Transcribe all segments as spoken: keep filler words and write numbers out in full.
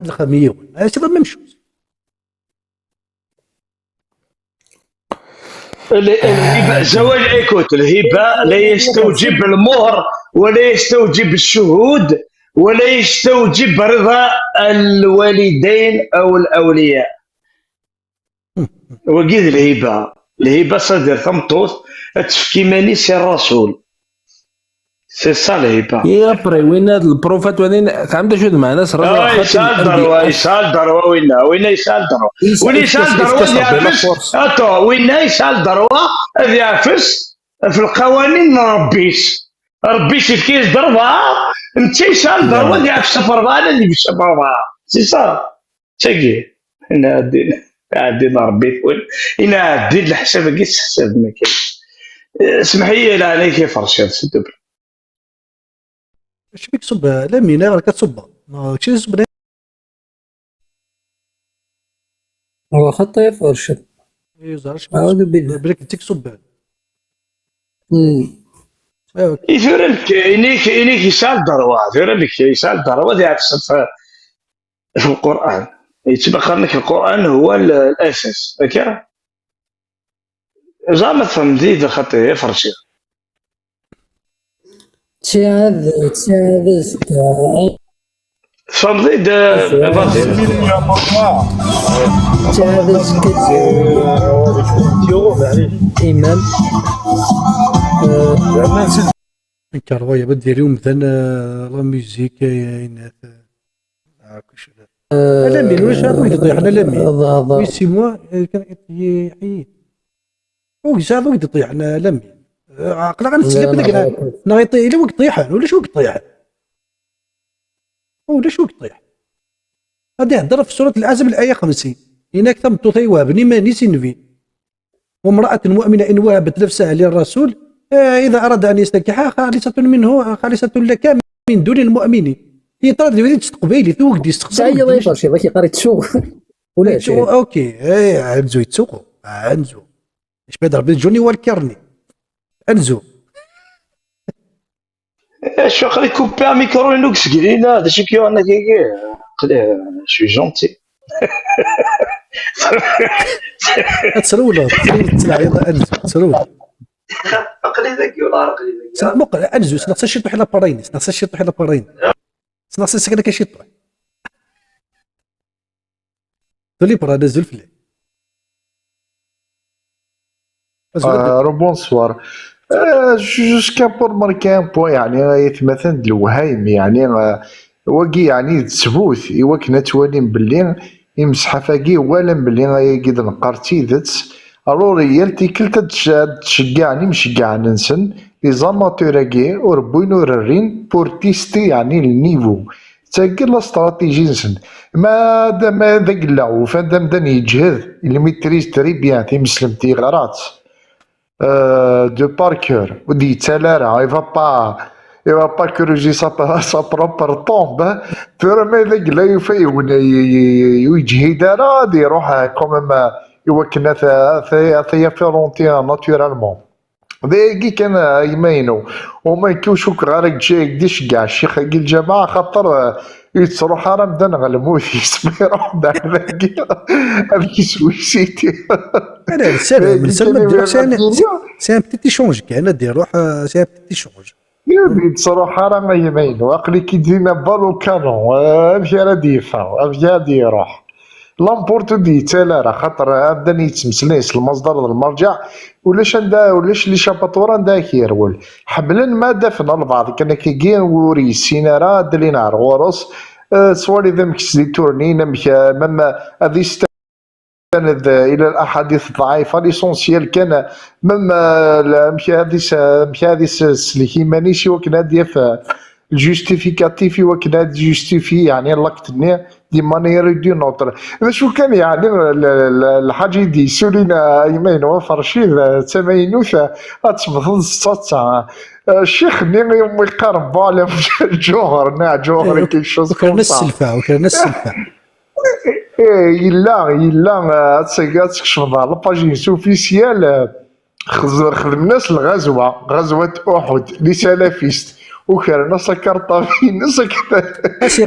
لخم يون، c'est la même chose. الهبة، زواج، écoute، الهبة لا يستوجب المهر ولا يستوجب الشهود ولا يستوجب رضا الوالدين أو الأولياء. وقيد الهبة، الهبة صدر ثمطوث تفكي ماني سي الرسول. C'est ça الهبة. اي ابري وين هاد البروفات وين؟ تعمد شو معنى صرا؟ اه، يسال دروا، يسال دروا، وين وين يسال دروا؟ وين يسال دروا؟ يعفس. اتو وين يسال دروا؟ هذا يعفس في القوانين ربيس. ربيس كيس ضربها. انت يسال دروا، يعفس في اربعه، انا اللي في اربعه. C'est ça. تاكي. انا عدينا، عدينا ربي يكون. انا عديت الحساب كيس حساب ما كاينش. اسمح لي، لا عليك يا فرشاد، s'il te plaît. اش بيك تصب لامين؟ غير كتصب، ماشي تصب. هو خطيف ارشد. ايوا زعما اش اعوذ بالله. بلك انت تصب. مم. ايوا. يثور لك عينيك، عينيك يسال دروا، يثور لك يسال دروا، دي عفسه في القران. يتبقى لك القران هو ال- الاساس، هكا. زعما تفهم زيد خاطر يا فرشي. تسعة تسعة تفهم زيد. تسعة امام. انكر ويا بدير يوم مثلا، آه، لا ميوزيك، آه، ينات، آه، كلشي. آه، لامين، واش هذا وين طيح؟ انا لامين. هذا هذا وي سي موا، آه، كان يحيي. وكسا هذا وين طيح؟ انا لامين. آه، عقلها غنتسلى لا، بديك لا، انا. انا يطيح لي وقت طيح، ولا شو وقت طيح؟ ولا شو وقت طيح؟ غادي يهضر في سورة العزم الآية خمسين. إنك تمتو ثيوابني ماني سينفي. وامرأة مؤمنة إن وهبت نفسها للرسول، آه، إذا أراد أن يستنكحها خالصة منه، خالصة لك من دون المؤمنين. يطرد لي وليد تقبيلي، ثوق دي استقبال تعيا الله يفرشي، باش يقري تسوق. ولا شيء. أوكي، إيه، عنزو يتسوقو، عنزو. اش بدا ربي جوني والكرني. عنزو. اش واقيلا كوبي ميكرو نوكس قليلا، هذا شي كيو انا كيكي. قليلا، شو جونتي. تسرولة، تسرولة، تسرولة، عنزو، تسرولة. عقلي ذاك ولا عقلي ذاك. سنق مقل، عنزو، سنق سشيط وحلا بارين، سنق سشيط وحلا بارين. سنق سسكنا كشيط. تولي برا نزل في الليل. آه، bonsoir. آه، jusqu'à pour marquer un point، يعني، يتمثل د الوهايم، يعني، آه، واقي، يعني، تثبوت، إوا كنا توالين باللي يمسحف-اقي ولا باللي يقيد نقار تيدت. الو ريال تيكلت تشجعني مشجعا نسن لي زاماتور اقي ور بوين ور الرين بور تيستي، يعني، النيفو. تاكي لا استراتيجي نسن. ما دام هذاك لا وفان دام دان يجهد، il maîtrise très bien تيمسلم تيغرات. آه، دو بار كور، ودي يتسالى راه، il va pas، il va pas creuser sa, sa propre tombe. ترى ما إذا قلا يوفى يون-، ي-، ي-، ي-، يجهد راه، غادي يروح كومام، يوكنا ث-، ث-، ث-، فيرونتي ناتورالمون. دايقي كان يمينو، وما يكوش وك غير جاي ديش كاع الشيخ الجماعة، خاطر يتروح راه مدان غلموت يسمي روح بعد ذاك. هذيك سويسيتي. انا نسال، نسال ما دير، سي ان بتيت ايشونج كاين دير روح، سي ان بتيت ايشونج. يا بنت صراحة راه ما يمين، وعقلي كي دينا بالو كانون، آه، امشي راه ديفا، امشي راه ديروح. لامبورت دي تالا راه خاطر ابدا يتمسلين المصدر المرجع، ولاش عندها، ولاش لي شاباتورا عندها كيرول. حبلن ما دفن البعض كان كيجي وريسين راه دلين على الغرس. آه، صوالي ذا مكس دي تورنين، مك-، مم هذه الى الاحاديث الضعيفه، ليسونسيال كان مم، آه، مشي هذه س-، مشي هذه س-، سلكي مانيش وكنا ديف الجوستيفيكاتيف وكنا جوستيفي، يعني، لاكت ني دي مانيير دي نوتر. شو كان، يعني، ال-، ال-، ال-، الحاجه دي سولينا ايمين وفرشيد تماينوث اتبضل السطا. الشيخ ني يوم يقارن بالي الجوهر، ناع جوهر كيك شوز وكان السلفه، وكان السلفه. ايه، يلا، يلا، آه، تسقى تكشف ظهر لاباج اوفيسيال، آه، خز-، خدم ناس الغزوه، غزوه احد، لي سلفيست. Ukren-as akarṭab-ines, akken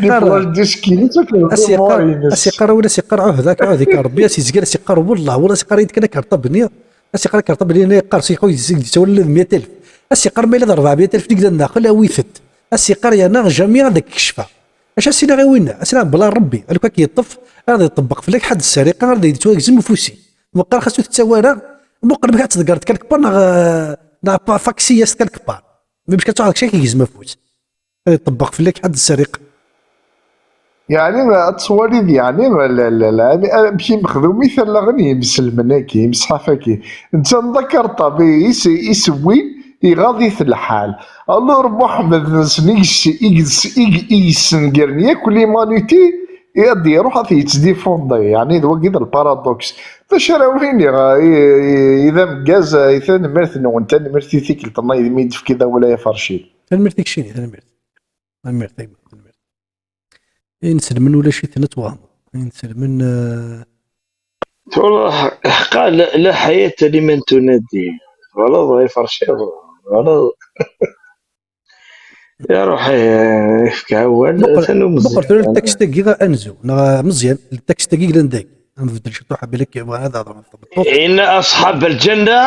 les flashs disques-ines, ukren-as mémoire-ines. As-iqqar a win as-iqqar ɛuhd-ak, ɛuhd-ik a Rebbi, as-izger as-iqqar wellah, wellah as-iqqar yid kan akarṭab-nni, as-iqqar akarṭab-nni yeqqar s iqu yettawal d meyya alef, as-iqqar ma yella d rebɛemya alef i yellan daxel awi-t-d, as-iqqar yerna jamais ad ak-kecfeɣ. Acu as-iniɣ i winna? As-iniɣ bla Rebbi, a lukan k-yeṭṭef, ad iṭebbeq fell-ak ḥedd ssariqa, ad yettwagzem ufus-ik. Meqqar xas ur tettawi ara, muqel amek ad tḍeggreḍ quelque part neɣ, neɣ faksi-yas quelque part. Mimec ad tuɣaleḍ kečč ak-igzem afus. Ad iṭebbeq fell-ak ḥedd ssariqa. Yeɛni ad twaliḍ, yeɛni la, la, la, amek i mexdumit allaɣen yimselmen-agi, imesḥaf-agi. Netta d akarṭab i s-, isewwin, iɣaḍ-it lḥal. Alors Muḥemmed-nsen i yes-, i yes-, i i yessengren yakk l'humanité, i ad d-iruḥ ad t-yettdifundi, yeɛni d wagi d lparadoks. D acu ara win iɣ-, i, i, i d ameggaz, i tanemmirt-nwen, tanemmirt i tikkelt-nni i mi d-tefkiḍ awal ay afercil. Tanemmirt i keččini, tanemmirt. Tanemmirt, a gma, tanemmirt. Inselmen ulac-iten ad twehmeḍ. Inselmen, eh, Tura ḥqa la, la حياة لمن تنادي. Twalaḍ ay afercil, twalaḍ. Iruḥ, eh, ifka awal, atan umezzi. Muqel tura ltakst-agi anzu, neɣ Meẓyan, ltakst-agi yellan dagi. Ad nbeddel ciṭuḥ, ad bilak yebɣa ad hedṛen ɣef tmeṭṭut. إن أصحاب الجنة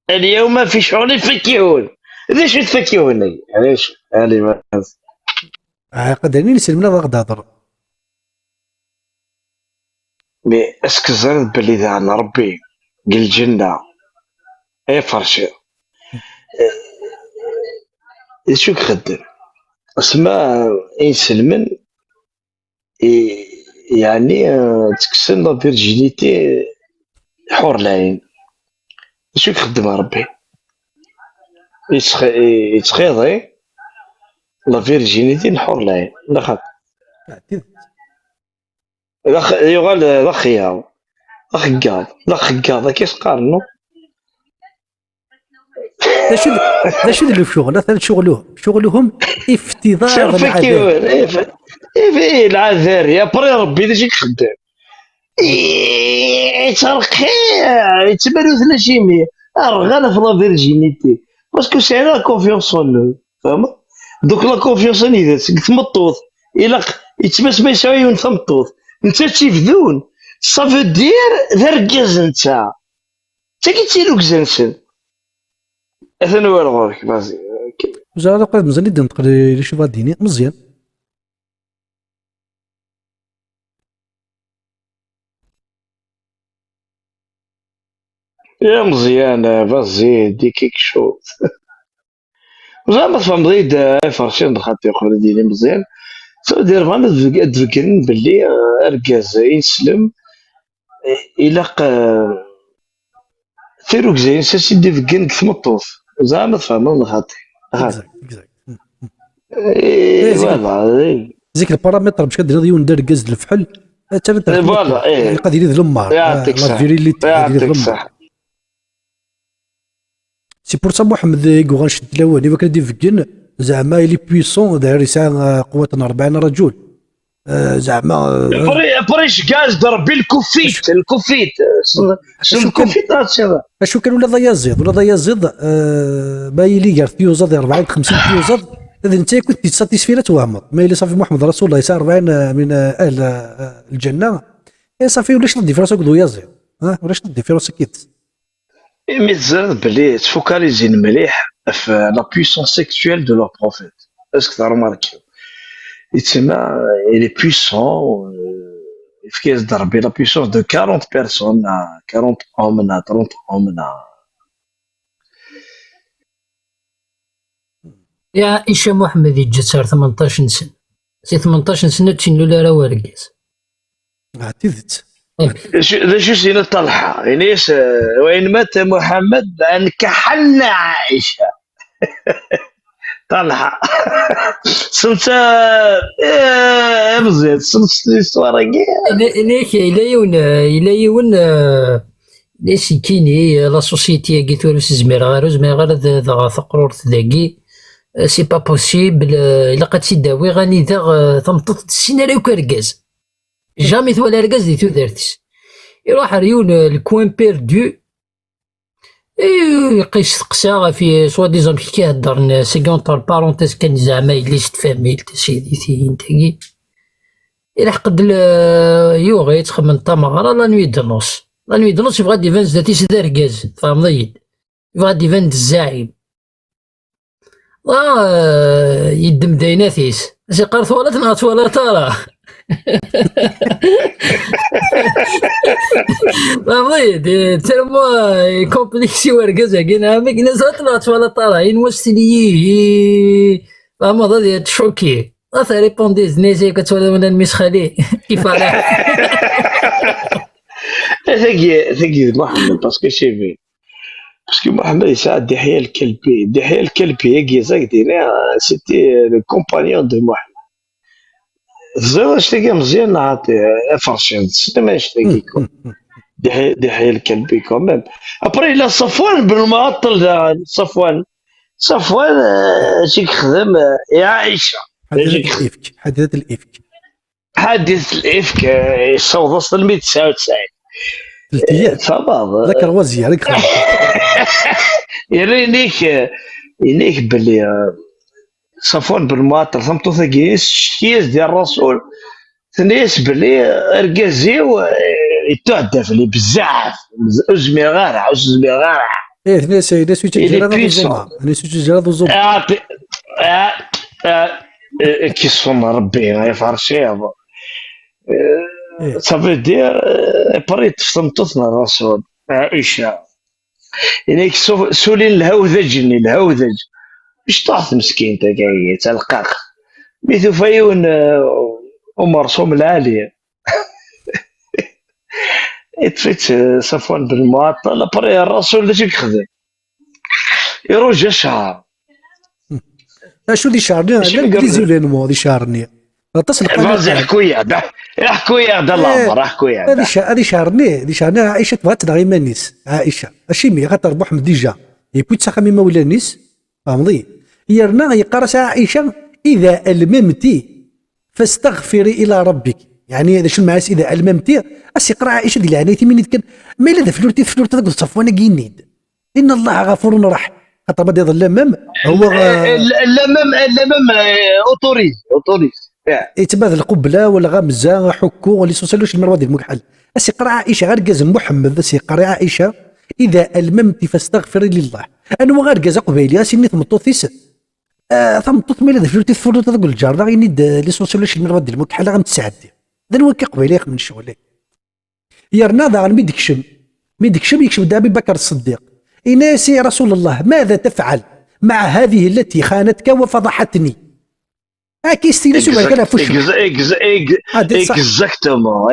اليوم في شغل فكهون. D acu tfakihun-agi? Ɛic, ɛli bas. Ah, qadrin inselmen ad aɣ-d-hedṛen. Mais est-ce que teẓriḍ belli daɣen Rebbi deg lǧenna ay aferci, d acu i ixeddem? Asma inselmen, i-, yeɛni, eh, ttekksen la virginité ḥur lɛin. D acu i ixeddem Rebbi? Yettx-, yettxiḍi la virginité n ḥur lɛin. D axaṭer. D ax-, yuɣal d axeyyaḍ. D axeggaḍ. D axeggaḍ, akka i s-qqaren, non? D acu d, d acu d lecɣel? Atan ccɣel-, ccɣel-uhum iftiḍar d lɛadari. If-, if-, eh, lɛadari. Après Rebbi, d acu i ixeddem? I-, yettreqqiɛ, yettmalu tnacimi. Rɣan ɣef la virginité. Parce que sɛin la confiance en eux. Tfehmeḍ? Donc la confiance anida-tt? Deg tmeṭṭut. Ilaq, yettmas ma yesɛa yiwen tameṭṭut. Netta d tibdun. Ça veut dire d argaz netta. D tagi i d tirugza-nsen. Atan wal ɣur-k, vas-y. Ur ẓriɣ ara qrib mazal i d-yenṭeq li, li cuvadini. Meẓyan. Ya Meẓyan, vas-y, dis quelque chose. Meẓyan, ma tfehmeḍ-iyi-d, eh, ay fercen d xaṭi, yeqqel-d yili Meẓyan. Ça veut dire bɣan ad d-, ad d-beggren belli, eh, argaz ineslem, eh, ilaq, eh, tirugza-ines ad s-id-ibeggen deg tmeṭṭut. Ẓriɣ ma tfehmeḍ neɣ xaṭi. Exact, exact. Eh, eh, zik, voilà, eh. Zik lparamitr, bac ad d-tiniḍ yiwen d argaz d lefḥel, ad tali, eh, voilà, eh, ilaq ad yili d lemmer. Yeɛṭik ṣṣeḥ. La virilité, ad yili d lemmer. C'est pour ça Muḥemmed i yuɣal cced lawan, i wakken ad d-ibeggen, zeɛma il est puissant, daɣer yesɛa, eh, qwat n rebɛin rajul. Eh, zeɛma, eh, après, après iceggeɛ-as-d Rebbi lkufit, lkufit, eh, s-, s-, acu kan, lkufit, ah, tiens. Acu kan, ula d ayaziḍ, ula d ayaziḍ, eh, ma yili gar tyuzaḍ, rebɛin, xemsin tyuzaḍ, d netta yakk i t-yettsatisfin, ad twehmeḍ. Ma yili ṣafi Muḥemmed Rasulullah yesɛa rebɛin, eh, min, eh, ahl, eh, lǧenna, eh, ṣafi ulac la différence akked uyaziḍ, eh, ulac la différence akked. Imi teẓriḍ belli ttfukalizin mliḥ ɣef la puissance sexuelle de leur prophète. Est-ce que t'as remarqué? Yettma, il est puissant, euh, yefka-yas-d Rebbi la puissance de quarante personnes, à quarante hommes, à trente hommes, à... Ya Ica Muḥemmed yeǧǧa-tt ar tmenṭac-nsen. Si tmenṭac-nsen ur tt-ilul ara wergaz. Ah, d tidet. D acu, d acu s-yenna Ṭalḥa? Yenna-yas, eh, وإن مات محمد لأنكحن عائشة. Ṭalḥa. Sent, eh, eh, Meẓyan, sent l'histoire-agi. Yenna-, yenna-yak, yella yiwen, eh, yella yiwen, eh, les sikini, eh, la société-agi tura ur s-zmireɣ ara, ur zmireɣ ara ad, ad aɣeɣ taqrurt dagi. Eh, c'est pas possible, eh, ilaq ad tt-id-awiɣ anida, eh, tameṭṭut tessin ara yakk argaz. Jamais twala argaz di tudert-is. Iruḥ ar yiwen, eh, le coin perdu. Iqis teqsa ɣef soi-disant kik iheddren, seg entre parenthèses kan, zeɛma yelli-s d famille, tasidit-ihin tagi. Ilḥeq-d l-, yuɣ-itt, xedmen tameɣra, la nuit de noces. La nuit de noces yebɣa ad d-iban zdat-is d argaz, tfehmeḍ-iyi-d? Yebɣa ad d-iban d zzaɛim. Ah, yeddem-d aynat-is. As-iqqar: "Twalaḍ neɣ twalaḍ ara?" Tfehmeḍ-iyi-d, tellement complexe urgaz-agi, neɣ amek, nniɣ: "Twalaḍ neɣ twalaḍ ara?" Yenwa s tili ihi. Tfehmeḍ, ad yetcukki. Ad t-répondre, nniɣ: "Yak ad twaliḍ wala mmi-s xali." Kif ara? Tagi, tagi d Muḥemmed, parce que c'est vrai. Parce que Mohamed yesɛa Diḥya Lkalbi. Diḥya Lkalbi, agi, ẓag dina, c'était le compagnon de Mohamed. Teẓriḍ anect-agi Meẓyan, neɣ a Fercid? Tessnem anect-agi, quoi. Diḥya, Diḥya Lkalbi, quand même. Après, il a Safwan ben Muɛeṭṭel, da, Safwan. Safwan, euh, acu i yexdem, euh, i Ɛica. Acu i yexdem? Ḥadidat l'ifk. Ḥadidat l'ifk, eh, yessaweḍ-as almi d tesɛa u tesɛin. Teltiyat. Eh, tfehmeḍ? D akerwazi ara yexdem. Yerna inik, eh, inik belli, eh, Safwan ben Muɛeṭṭel, tameṭṭut-agi, yessectki-as-d i Rrasul, tenna-yas belli, eh, argaz-iw, eh, yettuɛedda fell-i bezzaf, ur zmireɣ ara, ur zmireɣ ara. Eh, tenna-yas, tenna-yas ur ttejjir ara d uẓuma. Tenna-yas ur ttejjir ara d uẓuma. Ah, ti-, ah, ah, eh, kiṣun Rebbi, ay ferciḍ. Eh, ça veut dire, eh, après teṭṭef tameṭṭut n Rrasul, Ɛica. Inek su-, sulin lhawdaj-nni, lhawdaj. Mecṭuḥet meskint, akka ihi, talqax. Mi tufa yiwen, eh, umerṣum lɛali. Iṭṭef-itt, eh, Safwan ben Muɛeṭṭel, après Rrasul d acu i yexdem? Iruja cceɛr. Acu di cceɛr-nni? Acu i llan les événements di cceɛr-nni. Aṭas n lqanun. Vas-y, ḥku-yaɣ-d, ḥku-yaɣ-d, a Lamer, ḥku-yaɣ-d. Ad ica-, ad iceɛr-nni, di cceɛr-nni Ɛica tebɣa ad tenɣ iman-is. Ɛica. Acimi? Axaṭer Muḥemmed déjà yewwi-tt s axxam imawlan-is. Tfehmeḍ-iyi? Yerna yeqqar-as i Ɛica: "Ida almamti, fastaɣfiri ila rabbik." Yeɛni, d acu lmeɛna-s, "Ida almamti"? As-iqqar i Ɛica di leɛnayet-im, ini-d kan, ma yella d aflurt i teflurt akked Ṣafwan-agi, ini-d. Inna Allaha ɣafurun raḥim. Xaṭer ma d-iḍ lamam, huwa, eh, eh, lamam, eh, lamam, eh, autorise, autorise. Eh. Yettma d lqubla, wala ɣamza, ḥukku, l'essentiel ur cemmer wa di lmugḥal. As-iqqar Ɛica, argaz n Muḥemmed, as-iqqar i Ɛica: "Ida almamti fastaɣfiri lillah." Anwa argaz aqbayli, as-ini tmeṭṭut-is, ah, tameṭṭut ma yella d aflurt i tfurruḍ deg lǧar, daɣ ini-d, eh, l'essentiel ur cemmer wa di lmugḥal, ad am-tesɛeddi. D anwa akka aqbayli ixemmen ccɣel-agi? Yerna daɣen mi d-ikcem, mi d-ikcem, yekcem-d Abi Bakr Ṣṣeddiq. Ini-as: "Ya Rasul Allah, ماذا تفعل مع هذه التي خانتك وفضحتني؟" Akka i s-tini s uberkan ɣef ucekk. Ex-, ex-, ex-, exactement.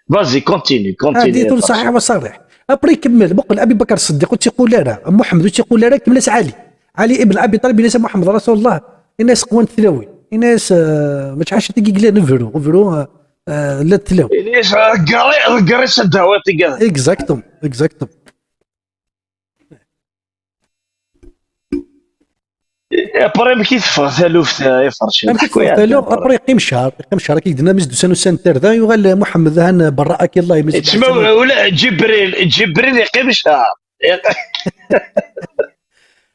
Vas-y, continue, continue. Hadith ṣaḥiḥ wa ṣarih. Après ikemmel, muqel Abi Bakr Ṣṣeddiq ur tt-iqul ara, Muḥemmed ur tt-iqul ara, ikemmel-as Ɛali. Ɛali ibn Abi Ṭalib, ini-as: "A Muḥemmed, Rasul Allah", ini-as, "qwant tlawin." Ini-as, eh, mačči ḥaca tigi yellan bru, bru, eh, eh, llant tlawin. Ini-as, eh, ḍegger-, ḍegger-as ad d-tawiḍ tigad. Exactement, exactement. Après, amek i teffeɣ taluft, eh, ifercen? Amek i teffeɣ taluft? Après, yeqqim ccher, yeqqim ccher, akka i d-tenna, mi s-d-usan ussan n tarda, yuɣal Muḥemmed, han, berra, akillah, mi s-d-usan. Ula Ǧibril, Ǧibril yeqqim ccher.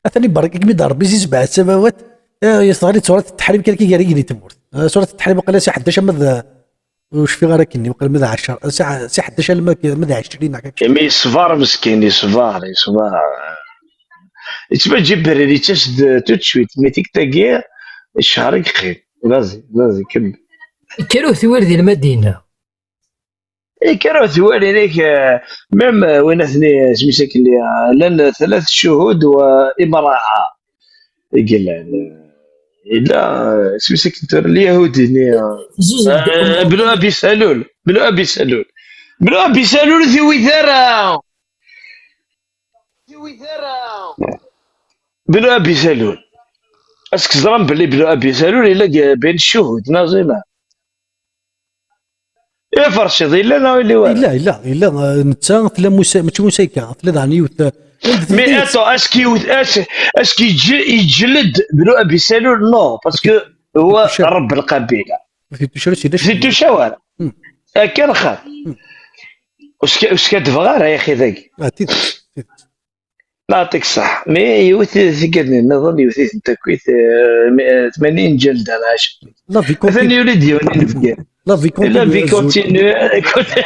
Atan ibarek-ikem-id Ṛebbi si sebɛa samawat, eh, teɣli d surat n teḥrim kan ki gar igenni d tmurt. Eh, surat n teḥrim waqila si ḥdac ama d, ur cfiɣ ara akkenni, waqila ma d ɛecra, si ḥ-, si ḥdac alamma d, ma d ɛecrin neɣ kra. Imi yeṣber meskin, yeṣber, yeṣber. Yettban Ǧibril yettas-d tout de suite, mais tikkelt-agi ccher i yeqqim. Vas-y, vas-y, kemmel. Kker ur twir di Lmadina. Kker ur twir, inek, eh, même, eh, win atni, eh, isem-is akken, eh, llan tlata ccuhud wa imra'a. I yellan, eh, yella, eh, isem-is akken tura, Lyahudi-nni, eh, Bnu Abi Salul, Bnu Abi Salul. Bnu Abi Salul ur t-iwit ara. Bnu Abi Salul. Est-ce que teẓram belli Bnu Abi Salul yella deg bayen ccuhud, neɣ ẓina? Iferciḍ, yella neɣ yella wara? Yella, yella, yella, eh, netta, tella Musa, mačči Musa akka, tella daɣen yiwet, eh, mais attends, est-ce que yiwet, est-ce, est-ce que yeǧ-, yeǧled Bnu Abi Salul? Non, parce que هو رب القبيلة. Ur t-ituc ara, ur t-ituc ara. Hmm. Akka neɣ xaṭi? Hmm. Ur ska-, ur skaddbeɣ ara, yaxi, dagi. Ah, tidet, tidet. La, yeɛṭik ṣṣeḥ. Mi yiwet tikkelt nniḍen, yiwet-itent akkit, eh, mi- eh, tmanyin n ǧilda, neɣ acu. La vie continue. Atan yuli-d yiwen inebgi. La vie continue. La vie continue. Écoute,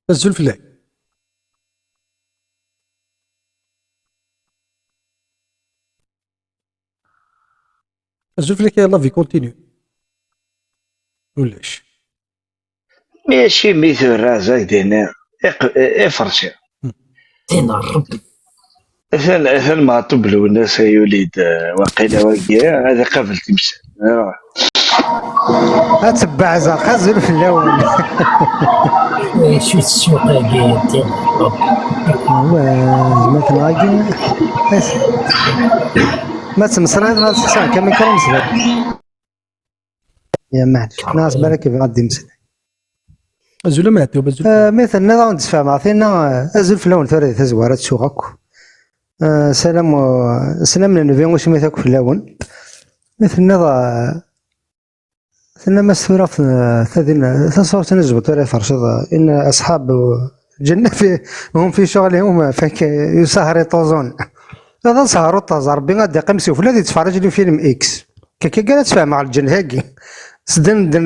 azul fell-ak. Azul fell-ak, la vie continue. Ulac. Mi acimi tura, zak dini, iq- iferci. Tin n Rebbi. Atan, atan Meɛtub Lwennas ay yuli-d, eh, waqila wagi, ad iqabel timsal. Ah. Ad tebbeɛzeq, azul fell-awen. Acu ssuq-agi, tin n Rebbi? Wa, zmatnɣagi. Ma tmeslayeḍ, ad tḥesseɣ kan mikra umeslay. Ya maɛlic, nniɣ-as balak yebɣa ad d-immeslay. Azul a Meɛtub, azul. Eh, mi tenniḍ ad awen-d-sfehmeɣ tinna, eh, azul fell-awen tura di tazwara ttuɣ akk. Eh, salam, eh, sslam n Nnbi usmit akk fell-awen. Mi tenniḍ, eh, tennam-as tura, eh, tadin, tasɣurt n uzbu tura iferceḍ, eh, in asḥab, eh, lǧenna fi, hum fi cuɣlihum, eh, fak, eh, yusahriṭuẓun. D aseḥru ṭṭaz, Ṛebbi ad d-iqqim sufella ad yettferriǧ lfilm X. Akka kan ad tfehmeɣ lǧenn-agi. Sdenden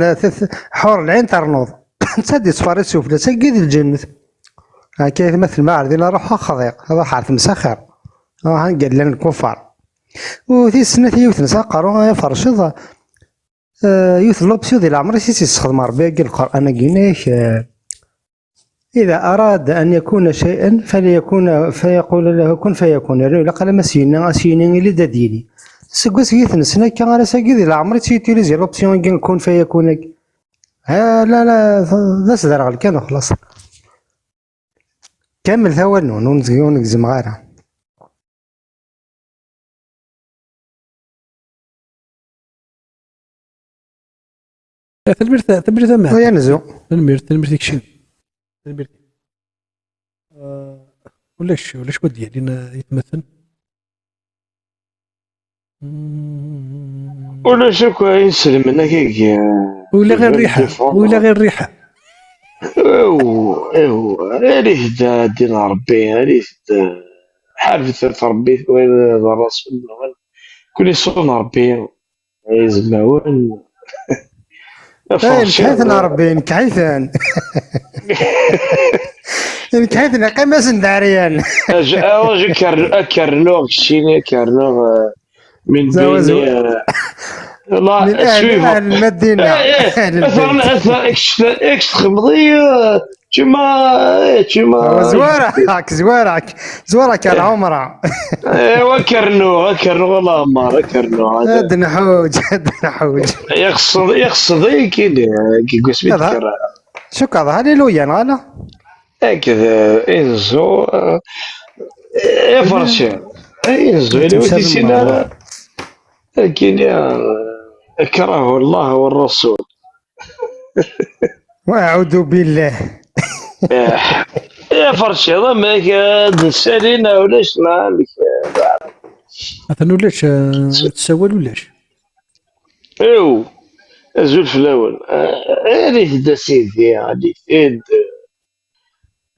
ḥur lɛin ternuḍ. Netta ad yettferriǧ sufella, tagi d lǧennet. Akka aytma telma ar din, ruḥ xḍiɣ, ruḥ ar temsaxir. Ruḥ anga llan lkufar. U tis snat yiwet n saqaru ay aferciḍ, eh, yiwet n l'option di leɛmer-is i s-yessexdem Ṛebbi agi Lqur'an-agi, yenna-yak, eh, إذا أراد أن يكون شيئا فليكون، فيقول له كن فيكون. Yernu ilaq alamma s-yenna, as-yini ili-d ad yili. Seg wasmi i t-nessen akka, ar ass-agi di leɛmer i tt-utilizi l'option-agi n kun fayakun-agi. Ha, la, la, d asderɣel kan, xlaṣ. Kamel tawal-nwen, ur neg-, ur negzem ara. Eh, tanemmirt, tanemmirt a Maɛtub. Ay anzu. Tanemmirt, tanemmirt i keččini. Tanemmirt. Eh, ulac, ulac wa d-yalin, eh, yetmaten. Ulac akk inselmen akkagi. Ula ɣir rriḥa, ula ɣir rriḥa. Ew, ew, alit-d a ddin Ṛebbi, alit-d, ḥarbet ɣef Ṛebbi, wayen d ṛṛasul-nwen. Kul iṣun Ṛebbi, ay izmawen. Ay, nekḥiten Ṛebbi, nekḥiten. Nekḥiten, iqqim-asen d ɛeryan. Aj-, aj-, akernuɣ keččini, akernuɣ, eh, min bini, eh, la, min ahli, suivant. Ahli Madina. Eh, eh, athar, athar, kečč, kečč txemmeḍ-iyi, eh, Tima, eh, tima. Zwareɣ-k, zwareɣ-k, zwareɣ-k ar ɛumra. Ewa, ad k-rnuɣ, ad k-rnuɣ a Laɛmer, ad k-rnuɣ. Ad nḥuǧ, ad nḥuǧ. Ixṣeḍ, ixṣeḍ-ik ini, deg wasmi d-tekker. Cukkeɣ d haliluya, neɣ ala? Akked, eh, inzu, eh, iferci. Eh, inzu, ili ur t-issin ara. Akkini, eh, akrahu Allah wa Rasul. Waɛudu billah. Eh, iferci, amek, eh, ad d-ssalin, ulac, neɣ amek, eh, atan ulac, eh, ur tessawal ulac. Ew, azul fell-awen. Eh, alit-d a sidi, alit-d.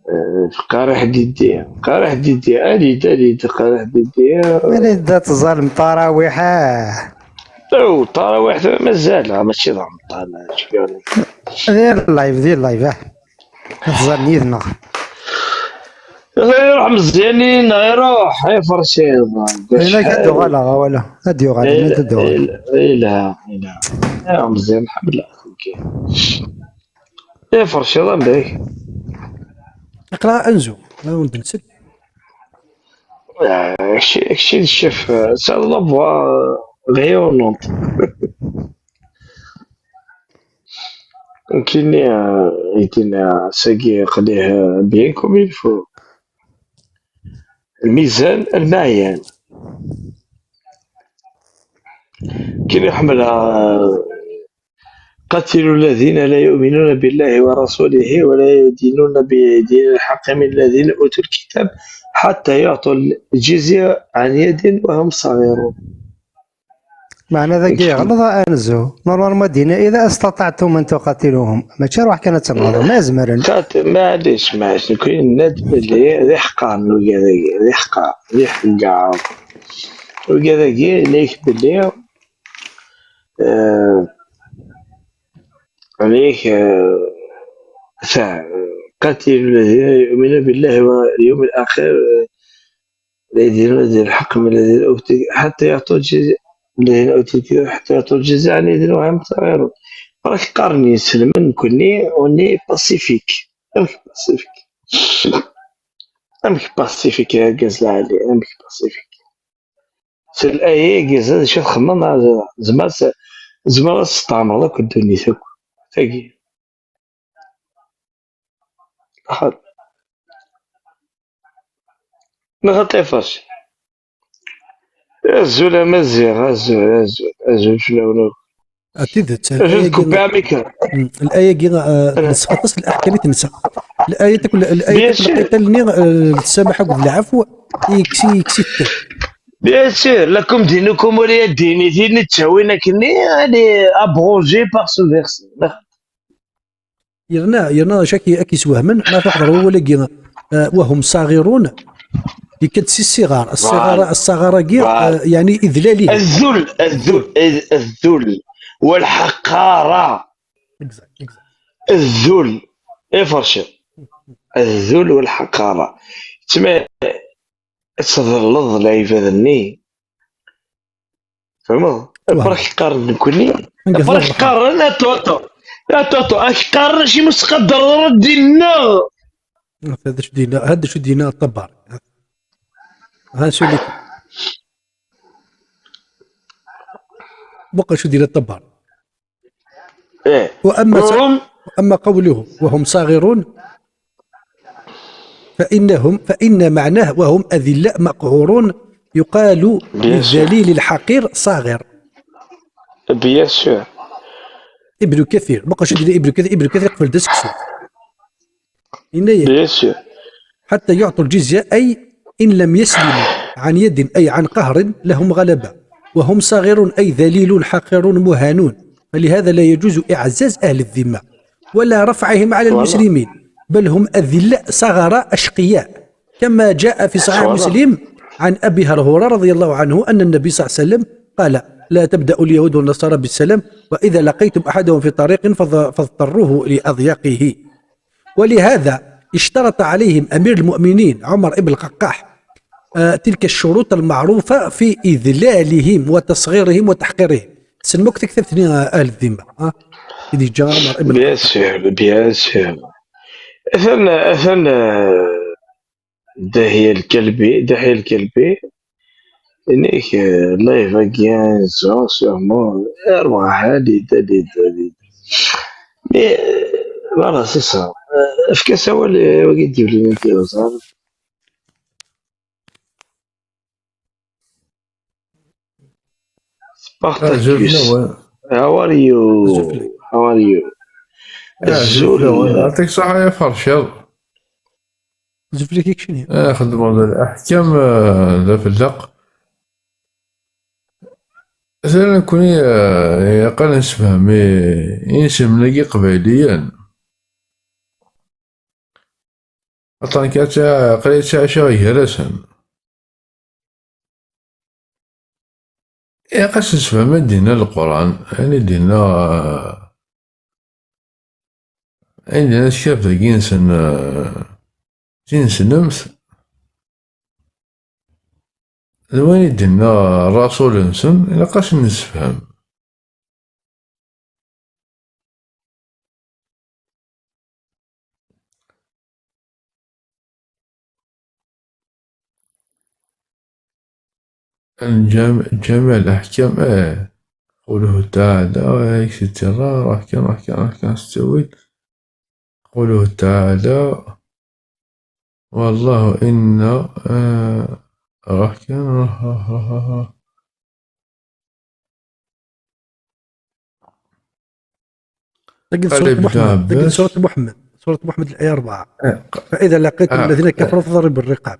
Eh, Qariḥ Didi, Qariḥ Didi, alit-d, alit-d, Qariḥ Didi. Alit-d ad teẓẓalem tarawiḥ, ah. Ew, tarawiḥ, mazal, ah, mačči d ameṭṭan, ah, d live, d live, ah. Ad teẓẓalem yid-neɣ. Iruḥ Meẓyan, iruḥ, iferciḍ. Ilak ad d-uɣaleɣ, awala. Ad d-yuɣal, ad d-uɣaleɣ. Ilha, ilha. Iruḥ Meẓyan, ḥemmleɣ. Iferciḍ, anda-k? Aql-aɣ anzu, aql-aɣ ur d-nsel. Ah, kečči, kečči d ccef, ah, tesɛiḍ la voix, ah, rayonnante. Nekkini, ah, yettini, ah, sagi aql-i, ah, bien comme il faut. Lmizan, lmeɛyan. Nekkini ḥemmleɣ, ah, قاتلوا الذين لا يؤمنون بالله ورسوله ولا يدينون بدين الحق من الذين أوتوا الكتاب حتى يعطوا الجزية عن يد وهم صاغرون. Meɛna dagi yeɣleḍ anzu. Normalement dina, إذا استطعتم أن تقاتلوهم. Mačči ruḥ kan ad tenɣeḍ. Ma zemren. Tat, maɛlic, maɛlic. Nekni nenna-d belli d iḥeqqaren wigad-agi. D iḥeqqaren. D iḥeggaren. Wigad-agi, nnan-ak belli, eh, nnan-ak, eh, ta, قاتلوا الذين يؤمنون بالله واليوم الآخر، eh, الذين أوتوا الحق من الذين أوتوا حتى يعطوا الجزية، الذين أوتوا الكتاب حتى يعطوا الجزية عن يد وهم صاغرون. Rak qqaren yinselmen nekni, on est pacifique. Amek pacifique? Amek pacifique, a argaz lɛali? Amek pacifique? S laya-agi, d acu txemmeḍ? Zemreɣ s-, zemreɣ ad testɛemreḍ akk ddunit akk. Tagi. Axaṭ-, neɣ a Ṭifac. Azul a Maziɣ, azul, azul, azul fell-awen akk. A tidet, azul laya-agi, tkupi amikra. Mm, laya-agi, ah, nesɣa aṭas n leḥkam i tensa. Laya takk, laya takk, lqita-nni, ah, lsamaḥ akked lɛafw, yekkes-, yekkes-it. Bien sûr, lakum dinukum waliya din, din i ttawin akkenni, elle est abrogée par ce verset. Yerna, yerna acu ak-, ak-yeswehmen, ma tḥeḍreḍ wawal-agi, ah, وهم صاغرون, yekka-d si ṣṣiɣar. Ṣṣiɣara, ṣṣaɣara-agi, ah, yeɛni idlal-ihin. Azul, azul, azul. Walḥaqara. Exact, exact. Azul. Iferci. Azul walḥaqara. Tma, ad tḍelleḍ lɛibad-nni. Tfehmeḍ? Wah. Rak qqaren nekni. Rak qqaren a Toto. A Toto, ak qqaren acimi ur s-tqadreḍ ara ddin-nneɣ. Hada acu d-yenna, hada acu d-yenna Ṭabbar. Ha, suli. Muqel acu d-yenna Ṭabbar. إيه. وأما ص-، وهم وأما قوله: "وهم صاغرون"، فإنهم، فإن معناه: "وهم أذلاء مقهورون"، يقال للذليل الحقير صاغر. Bien sûr. Ibn Kathir, muqel acu d-yenna Ibn Kathir, Ibn Kathir yeqbel-d aseksu. Yenna-yak. Bien sûr. حتى يعطوا الجزية، أي إن لم يسلموا عن يد، أي عن قهر لهم غلبة، وهم صاغرون، أي ذليلون حقيرون مهانون، فلهذا لا يجوز إعزاز أهل الذمة ولا رفعهم على المسلمين، بل هم أذلاء صغراء أشقياء، كما جاء في صحيح مسلم عن أبي هرهرة رضي الله عنه أن النبي صلى الله عليه وسلم قال: "لا تبدأوا اليهود والنصارى بالسلام، وإذا لقيتم أحدهم في طريق فض-، فاضطروه لأضيقه". ولهذا اشترط عليهم أمير المؤمنين عمر بن الخطاب، آه، تلك الشروط المعروفة في إذلالهم وتصغيرهم وتحقيرهم. Tessnem akk taktabt-nni, ah, أهل الذمة, ah? I d-yeǧǧa Ɛmer ibn Bien sûr, bien sûr. Atan, atan, ah, Dahya Lkalbi, Dahya Lkalbi, inek, eh, live-agi, sûrement, eh, rbeḥ, ad yeddu, ad yeddu, ad yeddu. Mais, eh, voilà, c'est ça. Eh, efk-as awal, eh, wagi d-yulin ad k-iẓer. Spartacus. Azul fell-awen. How are you? Azul fell-ak. How are you? Azul. Azul fell-awen. Yeɛṭik ṣṣeḥḥa ya Ferciḍ. Azul fell-ak, keččini. Ah, xeddmeɣ d leḥkam, ah, d afellaq. Tura nekni, ah, ilaq ad nessefhem i, i yinselmen-agi iqbayliyen. Aṭan kan aql-i ttɛiceɣ gar-asen. Ilaq ad s-nessefhem ayen d-yenna Leqran, ayen i d-yenna, ayen d-yenna tkaf dagi-nsen, eh, tineslemt, d wayen i d-yenna Rasul-nsen, ilaq ad s-nessefhem. Lǧam-, Ǧamiɛ Leḥkam, eh. Qawluhu taɛala, eh, et cetera. Ruḥ kan, ruḥ kan, ruḥ kan s ttawil. Qawluhu taɛala, wallahu inna, eh, ruḥ kan, ruḥ, ruḥ, ruḥ, ruḥ. Dagi d Surat Muḥemmed, dagi d Surat Muḥemmed, Surat Muḥemmed, الآية أربعة. Eh, ق-, فإذا لقيتم ah, الذين eh. كفروا فضربوا الرقاب.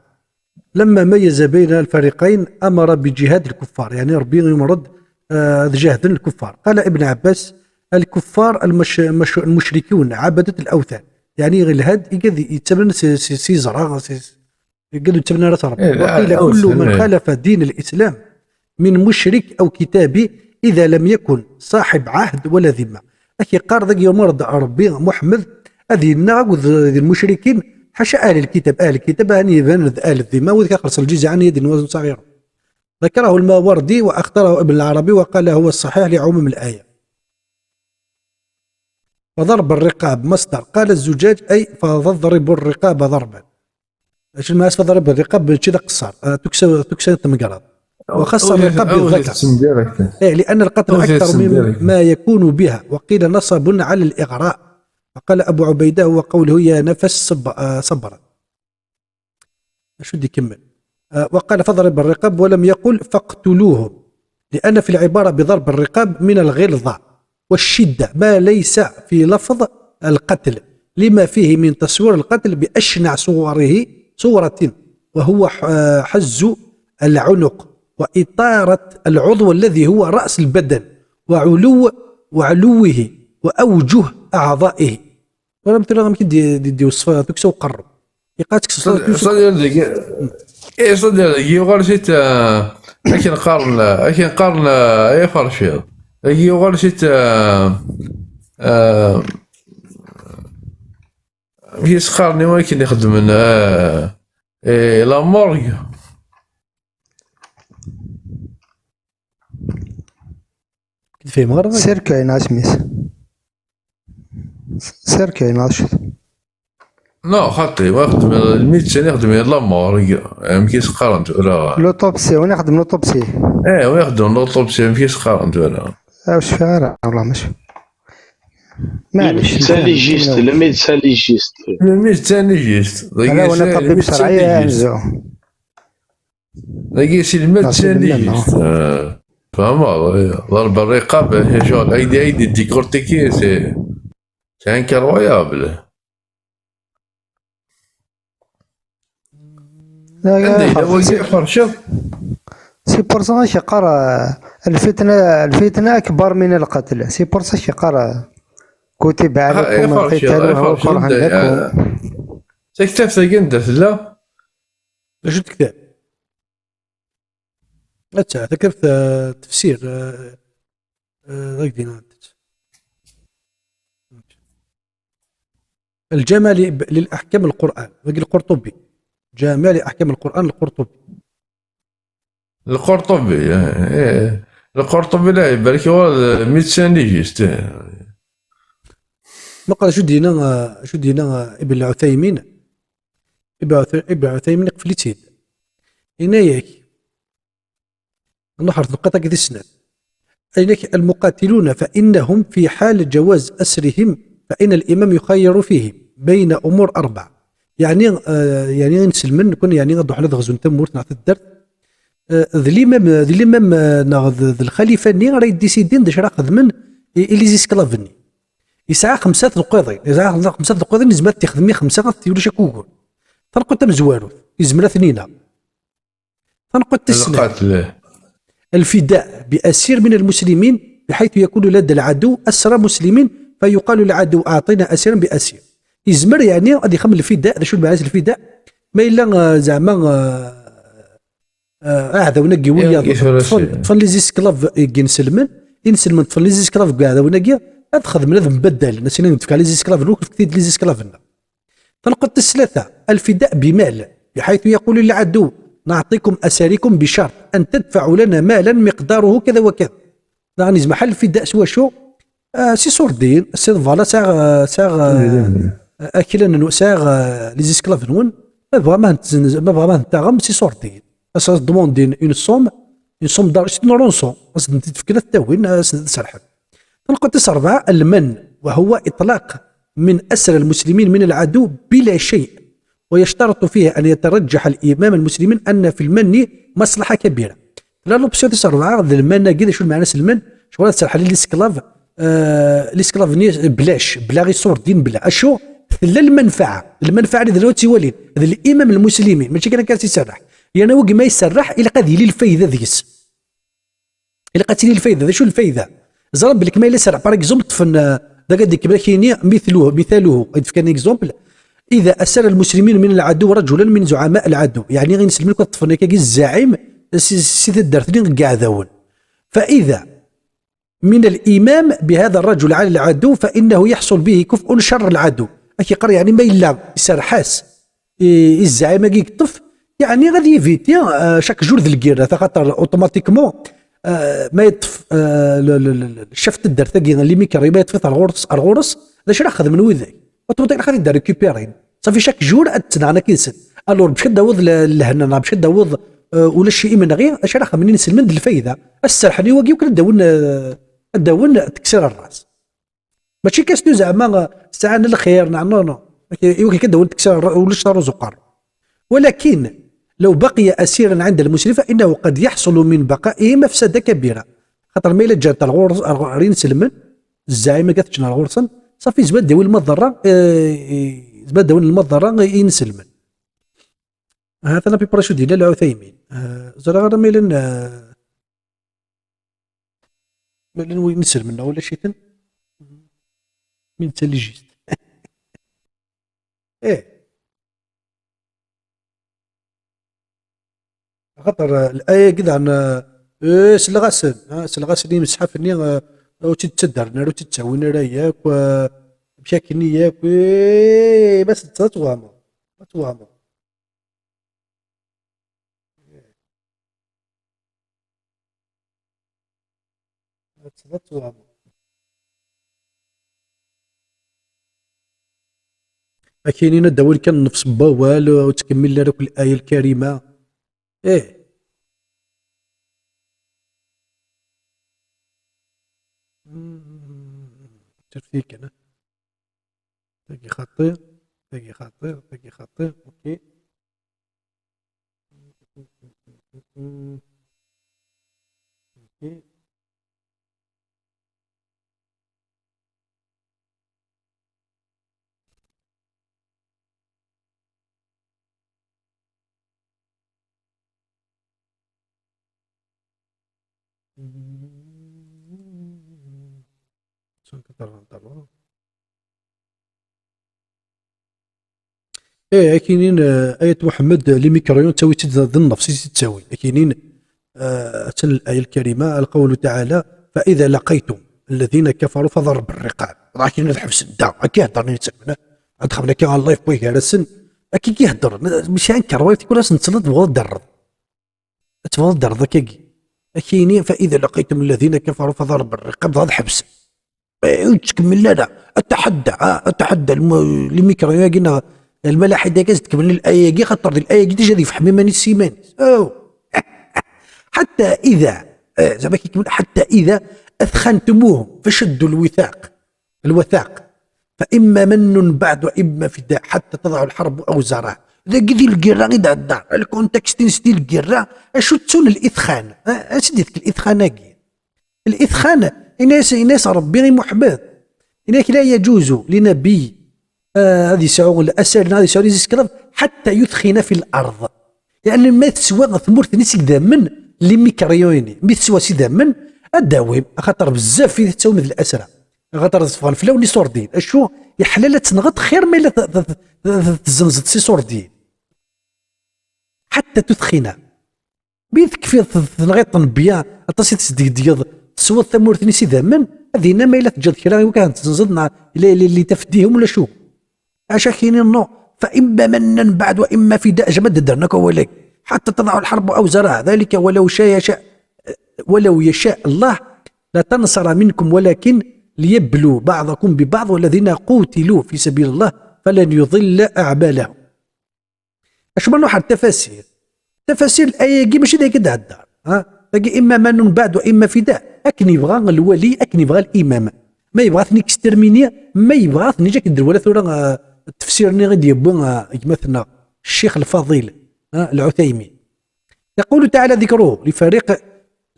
لما ميز بين الفريقين أمر بجهاد الكفار، يعني ربي يمرض آه، هذا جاهد الكفار. قال ابن عباس: الكفار المش-، مش-، المشركون عبدة الأوثان. يعني غير الهاد يقعد يتمنى سي، سي، سي زرع، سي، يقعد يتمنى راه ربي. إيه، لا، وقيل: كل من خالف دين الإسلام من مشرك أو كتابي إذا لم يكن صاحب عهد ولا ذمة. أكي قار ذاك يوم رد ربي محمد، هذه النار ذي المشركين، حاشا أهل الكتاب. أهل الكتاب هاني يبان أهل الذمة، وذاك خلص الجزء عن يد وزن صغير. ذكره الماوردي واختاره ابن العربي وقال هو الصحيح لعموم الآية. وضرب الرقاب مصدر، قال الزجاج: أي فضرب الرقاب ضربا. اش الماس فضرب الرقاب؟ ماشي ذا قصار. آه، تكسى، تكسى تمقرض. وخص الرقاب بالذكر. إيه، لأن القتل أكثر مما يكون بها، وقيل نصب على الإغراء. وقال أبو عبيدة: هو قوله يا نفس صب-، آه، صبرا. شو بدي يكمل؟ آه، وقال: "فاضرب الرقاب"، ولم يقل: "فاقتلوهم"، لأن في العبارة بضرب الرقاب من الغلظة والشدة ما ليس في لفظ القتل، لما فيه من تصوير القتل بأشنع صوره، صورة، وهو ح-، آه، حز العنق وإطارة العضو الذي هو رأس البدن وعلو، وعلوه وأوجه أعضائه. ولا مثلا غيمكن دي، دي، دي وصفة دوك سو قرب. يقاتك صدر، صدر ديك. إيه، صدر ديك. يغال شيت، آه، أكن قارن، أكن قارن، آه، إيه فرشيض. يغال شيت، آه، آه، يسخرني وين كي نخدم، آه، إيه، لا مورغ. كنت فاهم غير سير كاين اسميس. سير كاين اش؟ لا، خاطي، واخد من الميدسين يخدم يلا مور، يا، يا، مكيس قرنت، ولا؟ لوطوبسي، وين يخدم لوطوبسي؟ ايه، وين يخدم لوطوبسي، مكيس قرنت، ولا؟ آه، واش فيها راه، والله ماشي. معليش، الميدسان ليجيست، الميدسان ليجيست. الميدسان ليجيست. هذا هو طبيب شرعي، هانزو. داكي سي الميدسان ليجيست. آه، فهمت؟ ضرب الرقاب، هي شغل ايدي، ايدي ديكورتيكي، سي، سي انكرويابل. لا، عندي لا، دابا خرج. كيفاش؟ سي بور سا كيقرا الفتنة، الفتنة أكبر من القتل. سي بور سا كيقرا كتب عليكم القتال وهو كره لكم. تكتب سجن درت لا. شفت كتاب. أتى تكتب، آه، تفسير، آه، آه، غير دينا عندك. الجامع ل-، للأحكام القرآن، وقال القرطبي. جامع لأحكام القرآن القرطبي. القرطبي، إيه. القرطبي لا يبارك هو ميدسان ليجيست، إيه. ما قال شو دينا، شو دينا ابن العثيمين؟ ابن عث-، ابن عثيمين قفلتين. إنايك. نحرث القطع كذي السنة. أينك المقاتلون فإنهم في حال جواز أسرهم، فإن الإمام يخير فيهم بين أمور أربع. يعني، آه، يعني نسلمن نكون يعني غدو حنا غزو نتا مورت نعطي الدرت. آه، ذ الإمام، ذ الإمام، آه، ناغ ذ، ذ الخليفة ني راه يديسيدين داش راه خدمن إ-، إلي زيسكلافني. يسعى خمسة القيضين، يسعى خمسة القيضين، يزمر تخدمي خمسة غا تيولي شكوكو. تنقل تمزوارو، يزمر ثنينا. تنقل تسنى. القتل. الفداء بأسير من المسلمين، بحيث يكون لدى العدو أسرى مسلمين، فيقال للعدو: "أعطينا أسيرا بأسير". يزمر يعني غادي يخمم الفداء، هذا شو معنى الفداء؟ ما إلا، آه، زعما، آه، آه، أعداو نقي ويا طفل، طفل لي زيسكلاف يجي نسلمن، ينسلمن طفل لي زيسكلاف كاع هذا ونقي، هذا خدم هذا مبدل، نسينا نتفكى لي زيسكلاف نوك، كتيد لي زيسكلاف لنا. تنقل الثلاثة، الفداء بمال، بحيث يقول للعدو: "نعطيكم أساريكم بشرط أن تدفعوا لنا مالا مقداره كذا وكذا". يعني زعما حل الفداء سوا شو؟ آه، سي صور الدين، سي فوالا، ساغ، آه، ساغ، آه، أكل أنه ساغ، آه، لي زيسكلاف نون، ما بغا ما نت-، ما بغا ما نتاغم، سي صور الدين. أس دوموندين اون سوم، اون سوم دار، سي اون رونسون، أس نتفكر التاوين، أس نسرحب. النقطة الرابعة، المن، وهو إطلاق من أسر المسلمين من العدو بلا شيء، ويشترط فيه أن يترجح الإمام المسلمين أن في المن مصلحة كبيرة. لا، لوبسيون تاع الرابعة، ذا المن، كذا شو المعنى المن؟ شو راه تسرح لي ليسكلاف، آه، ليسكلاف ني بلاش، بلا غير صور الدين بلا. أشو؟ لا المنفعة، المنفعة اللي دلوقتي ولين، ذا الإمام المسلمين، ماشي كان كان يسرح. يعني هو ما يسرح إلا قد يلي الفايدة ذيس. Ilaq ad tili lfayda. D acu lfayda? Ẓran belli kma yella serreḥ, par exemple, ṭṭfen, euh, d akka d-ikemmel akini, mithluhu, mithaluhu, ad d-fkan exemple, إذا أسر المسلمين من العدو رجلا من زعماء العدو، يعني غير نسلم لك ṭṭfen akka الزعيم si, si taddart-nni n yiɛdawen. فإذا من الإمام بهذا الرجل على العدو فإنه يحصل به كفء شر العدو. Ad k-yeqqar, يعني, ma yella iserreḥ-as i, i zzɛim-agi yeṭṭef, yeɛni ad yiviti, euh, chaque jour d lgirra, axaṭer automatiquement, euh, ma yeṭṭef, euh, le, le, le, le chef n taddart-agi, limikrayu, ma yeṭṭef-it ar ɣur-s, ar ɣur-s, d acu ara xedmen widak? Automatiquement ad t-id-récupérin. Safi chaque jour ad ttnaɣen akka yid-sen. Alors, bac ad d-tawiḍ le-, lehna, neɣ bac ad d-tawiḍ, euh, ulac imenɣi, acu ara xedmen inselmen d lfayda? Ad serrḥen i wagi, ukan ad d-awin, euh, ad d-awin teksir n ras. Mačči question زعما sɛan lxir, neɣ non, non. Iwakken kan ad d-awin teksir, ulac taruẓ uqerru. ولكن لو بقي أسيرا عند المسلم فإنه قد يحصل من بقائه مفسدة كبيرة. Xaṭer ma yella ǧǧan-t ar ɣur-, ar ɣur inselmen, zzaɛima-agi ad t-ǧǧen ar ɣur-sen, safi yezmer ad d-yawi lmaḍerra, eh, yezmer ad d-awin lmaḍerra i inselmen. Ha-t-an à peu près acu d-yenna Lɛuthaymin. Eh, ẓriɣ ara ma yella, eh, Ma llan wid inselmen neɣ ulac-iten? Mi netta les justes. Eh. Axaṭer, eh, laya-agi daɣen, eh, eh, selleɣ-asen, ah, selleɣ-asen i yimesḥaf-nni, eh, ur tt-id-ttaddren ara, ur tt-id-ttawin ara yakk, eh, amek akkenni yakk, eh, bas ad twehmeḍ, ad twehmeḍ. Ad teḍ-, ad twehmeḍ. Akinin ad d-awin kan nnefs n wawal, ur ttkemmilen ara akk laya lkarima. Ih. Terfik kan. Tagi xaṭi, tagi xaṭi, tagi xaṭi. Ok. Ok. Cent quatre-vingt-trois. Eh, akinin, eh, Ayat Muḥemmed, eh, limikrayu, ttawi-tt-id d nnefs i tt-ttawin. Akinin, eh, attan الآية الكريمة، القول تعالى: فإذا لقيتم الذين كفروا فضرب الرقاب. Akinin ad ḥebsen da, akka i heddren yettamnen. Ad xedmen akka ɣer live boy gar-asen. Akka i k-ihedder. Maca anker wa tikwal asen-tesliḍ tebɣiḍ ad d-terreḍ. Ad tebɣiḍ ad d-terreḍ akkagi. Akini, فإذا لقيتم الذين كفروا فضرب الرقاب, dɣa ad ḥebsen. Eh, ur ttkemmil ara. Atahadda, ah, atahadda, lmu-, limikrayu-agi neɣ lmalaḥida-agi ad tkemmel laya-agi, xaṭer di laya-agi déjà ad yefhem iman-is s iman-is. Oh. حتى إذا, eh, زعما كي يكمل, حتى إذا أثخنتموهم فشدوا الوثاق. الوثاق. فإما من بعد وإما فداء حتى تضع الحرب أوزارها. Dagi di lgirra i d-hedder. Lkuntekst-ines di lgirra. Acu ttun الإثخان? Ah, acu d-yefk الإثخان-agi? الإثخان, ini-as, ini-as Ṛebbi i Muḥemmed. Ini-ak لا يجوز لنبي, ah, ad yesɛu asirem, ad yesɛu les esclaves, حتى يثخن في الأرض. Yeɛni ma teswa tmurt-nni s idammen, limikrayu-ini, mi teswa s idammen, ad d-awim, axaṭer bezzaf i tettawim d الأسرى. Axaṭer ad ffɣen fell-awen iṣurdiyen. Acu, yeḥlal ad tenɣeḍ xir ma yella t-, t-, t-, t-, tezzenzeḍ s iṣurdiyen. حتى تثخن. Mi tekfiḍ t-, tenɣiḍ-ten bien, aṭas i tesdegdgeḍ, teswiḍ tamurt-nni s idammen, ad yini ma yella teǧǧiḍ kra i wakken ad ten-tezzenzeḍ, neɣ la, la, لتفديهم ولا شو. Acu akinin, non. فإما منا بعد وإما فداء, jamais d-ddren akk awal-agi. حتى تضع الحرب أوزارها, ذلك ولو شاء, يشاء, ولو يشاء الله لانتصر منكم ولكن ليبلو بعضكم ببعض والذين قوتلوا في سبيل الله فلن يضل أعمالهم. Acu ma nruḥ ar tafasir? Tafasir, laya-agi mačči d aya i d-thedder, ha? Tagi إما من بعد وإما فداء. Akken yebɣa lwali, akken yebɣa limam. Ma yebɣa ad ten-exterminer, ma yebɣa ad ten-yeǧǧ akken d-nwala tura, ah, ttefsir-nni i d-yewwi, ah, gma-tneɣ, Ccix Lfaḍil, ah, Lɛuthaymin. يقول تعالى ذكره لفريق،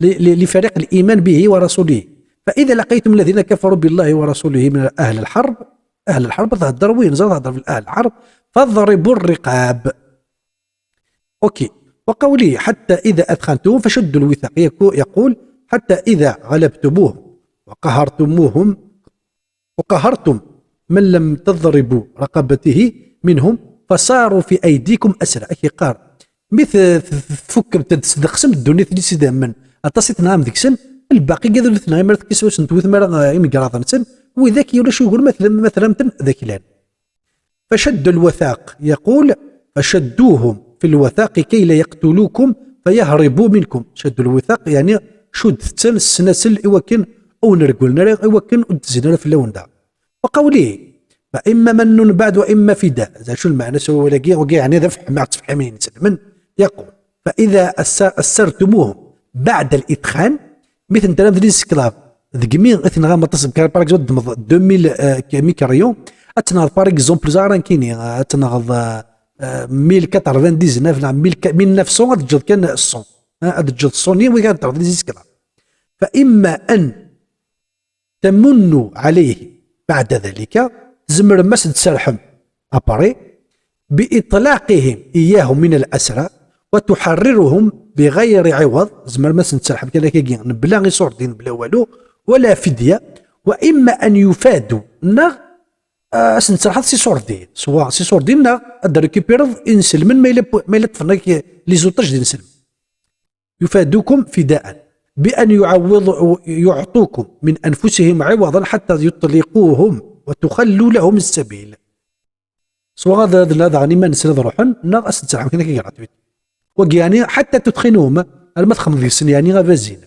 ل-، ل-، لفريق الإيمان به ورسوله: فإذا لقيتم الذين كفروا بالله ورسوله من أهل الحرب، أهل الحرب, تهدر وين؟ زاد تهدر في أهل الحرب. فاضربوا الرقاب. أوكي. وقوله: حتى إذا أثخنتموهم فشدوا الوثاق. يكو-، يقول: حتى إذا غلبتموهم وقهرتموهم وقهرتم من لم تضربوا رقبته منهم فصاروا في أيديكم أسرى. Ad k-yeqqar, mi t-, t-, tfukkem, tesdeqsem ddunit-nni s idammen, aṭas i tenɛam deg-sen, lbaqi gad ur tenɛim ara, tekkis ur sen-tewtem ara, eh, imegraḍ-nsen, widak ulac ugur ma tlam-, ma tram-ten d aklan. فشد الوثاق، يقول: فشدوهم في الوثاق كي لا يقتلوكم فيهربوا منكم. شد الوثاق يعني شد تسن السناسل إوكن أو نرقل نرى إوكن ودزنا في اللون ده. وقوله: فإما من بعد وإما فداء. زعما شو المعنى سو ولا كي وكي يعني دفع ما تفهمين سلمن. يقول: فإذا أس-، أسرتموهم بعد الإثخان، مثل تلام دي سكلاف دقمي إثنغام تصب كان باراك زود دمض deux mille، آه، ك-، ميكريون. أتنغض باراك زومبل زاران كيني، آه، أتنغض، آه، آه، mille quatre-vingt-dix-neuf، نعم، mille، mille neuf cents، أتجد كان الصون. آه، أتجد الصوني ويقال تغض دي سكلاف. فإما أن تمن عليه بعد ذلك، زمر مسد سرحم أبري، بإطلاقهم إياه من الأسرى وتحررهم بغير عوض، زمر مسد سرحم كذا كي نبلا غي صور دين بلا والو، ولا فدية، وإما أن يفادوا نغ، آه، أسن تسرحض سي صور دين، سواء سي صور دين نغ أد ريكوبيرض إنسلمن ما إلا بو-، ما إلا طفنا كي لي زوطاج دين سلم. يفادوكم فداء بأن يعوض-، يعطوكم من أنفسهم عوضا حتى يطلقوهم وتخلوا لهم السبيل. سواء هذا، هذا، هذا غني ما نسرد روحن، نغ أسد سرحم كنا كي غراتويت. وقياني حتى تدخنوهم، المدخل ذي السن يعني غبازين.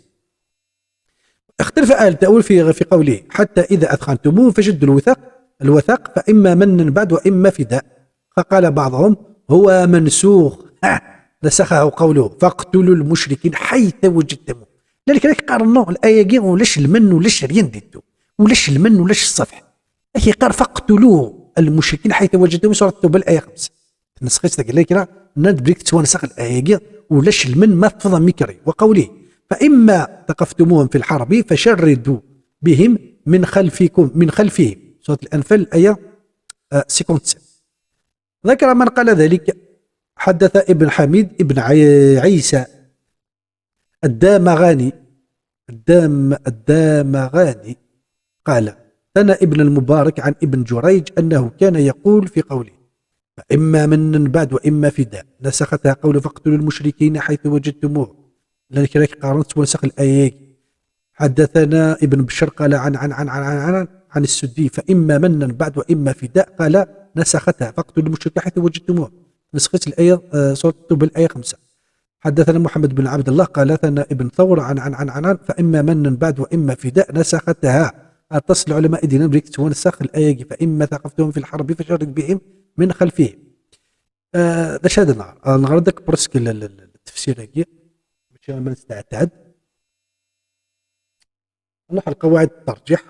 اختلف أهل التأويل في، في قوله: حتى إذا أثخنتموه فشدوا الوثاق، الوثاق، فإما منا بعد وإما فداء. فقال بعضهم: هو منسوخ، ها، نسخه قوله: فاقتلوا المشركين حيث وجدتموه. لذلك راك قارنوا الآية كي ولاش المن ولاش ريان ديتو، ولاش المن ولاش الصفح. أكي قال: فاقتلوا المشركين حيث وجدتموه، سورة التوبة، الآية خمسة. تنسخيش ذاك اللي كده، ناد بريك تسوى نسخ الآية، ولاش المن ما تفضى مكري. وقوله: فإما ثقفتموهم في الحرب فشردوا بهم من خلفكم، من خلفهم. سورة الأنفال، الآية، آه، cinquante-sept. ذكر من قال ذلك، حدث ابن حميد ابن عي-، عيسى الدامغاني، الدام-، الدامغاني قال: ثنى ابن المبارك عن ابن جريج أنه كان يقول في قوله: فإما منا بعد وإما فداء، نسختها قول: فاقتلوا المشركين حيث وجدتموه. لأن كذلك قارنت ونسخ الآية. حدثنا ابن بشر قال عن، عن، عن، عن، عن، عن، عن السدي: فإما منا بعد وإما فداء، قال: نسختها، فاقتلوا المشركين حيث وجدتموه. نسخت الآية، آه، سورة التوبة، الآية خمسة. حدثنا محمد بن عبد الله قال: ثنى ابن ثور عن، عن، عن، عن، عن، فإما منا بعد وإما فداء، نسختها. أتصل العلماء دينا بريك تونسخ الآية، فإما ثقفتهم في الحرب فشرد بهم من خلفهم. آه، ده شهد النهار. آه، النهار داك برسك ال-، ال-، ال-، التفسير هاكي. ماشي ما نستعتاد. نروح لقواعد الترجيح.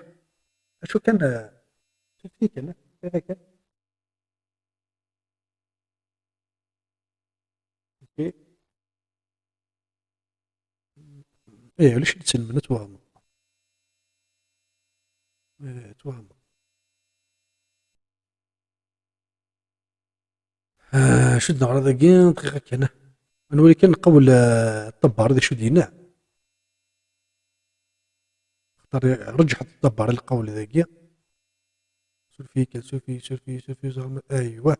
شو كان، آه، شو في كان؟ كيف كان؟ أوكي. إيه، علاش نتسلم؟ أنا توهم. إيه، توهم. آه، شد نغرى ذاكي دقيقة كان. نولي كان نقول، آه، الطبار ذي شو دينا. اختار رجحت الطبار القول ذاكي. سولفي كان سولفي، سولفي، سولفي، زعما، أيوة.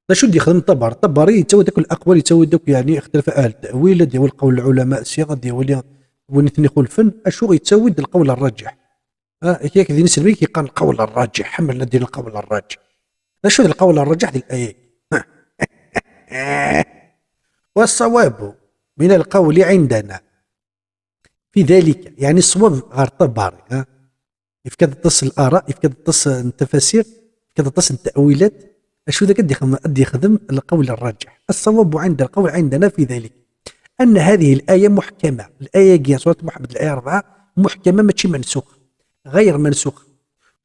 دا شو دي يخدم الطبار؟ الطبار يتساوي داك الأقوال، يتساوي داك يعني اختلاف أهل التأويل، ديال قول العلماء الصيغة، ديال وين اثنين يخلفن، أشو يتساوي القول الراجح. آه، هيك دين سلمي كيقال القول الراجح، حملنا دين القول الراجح. لا، شو القول الراجح ديال الآية؟ والصواب من القول عندنا في ذلك، يعني الصواب غير الطباري، ها؟ يفكد الطس الآراء، يفكد الطس التفاسير، يفكد الطس التأويلات. أشو ذاك قد يخدم، قد يخدم القول الراجح؟ الصواب عند القول عندنا في ذلك أن هذه الآية محكمة، الآية جاية سورة محمد الآية أربعة محكمة، ماشي منسوخة، غير منسوخة.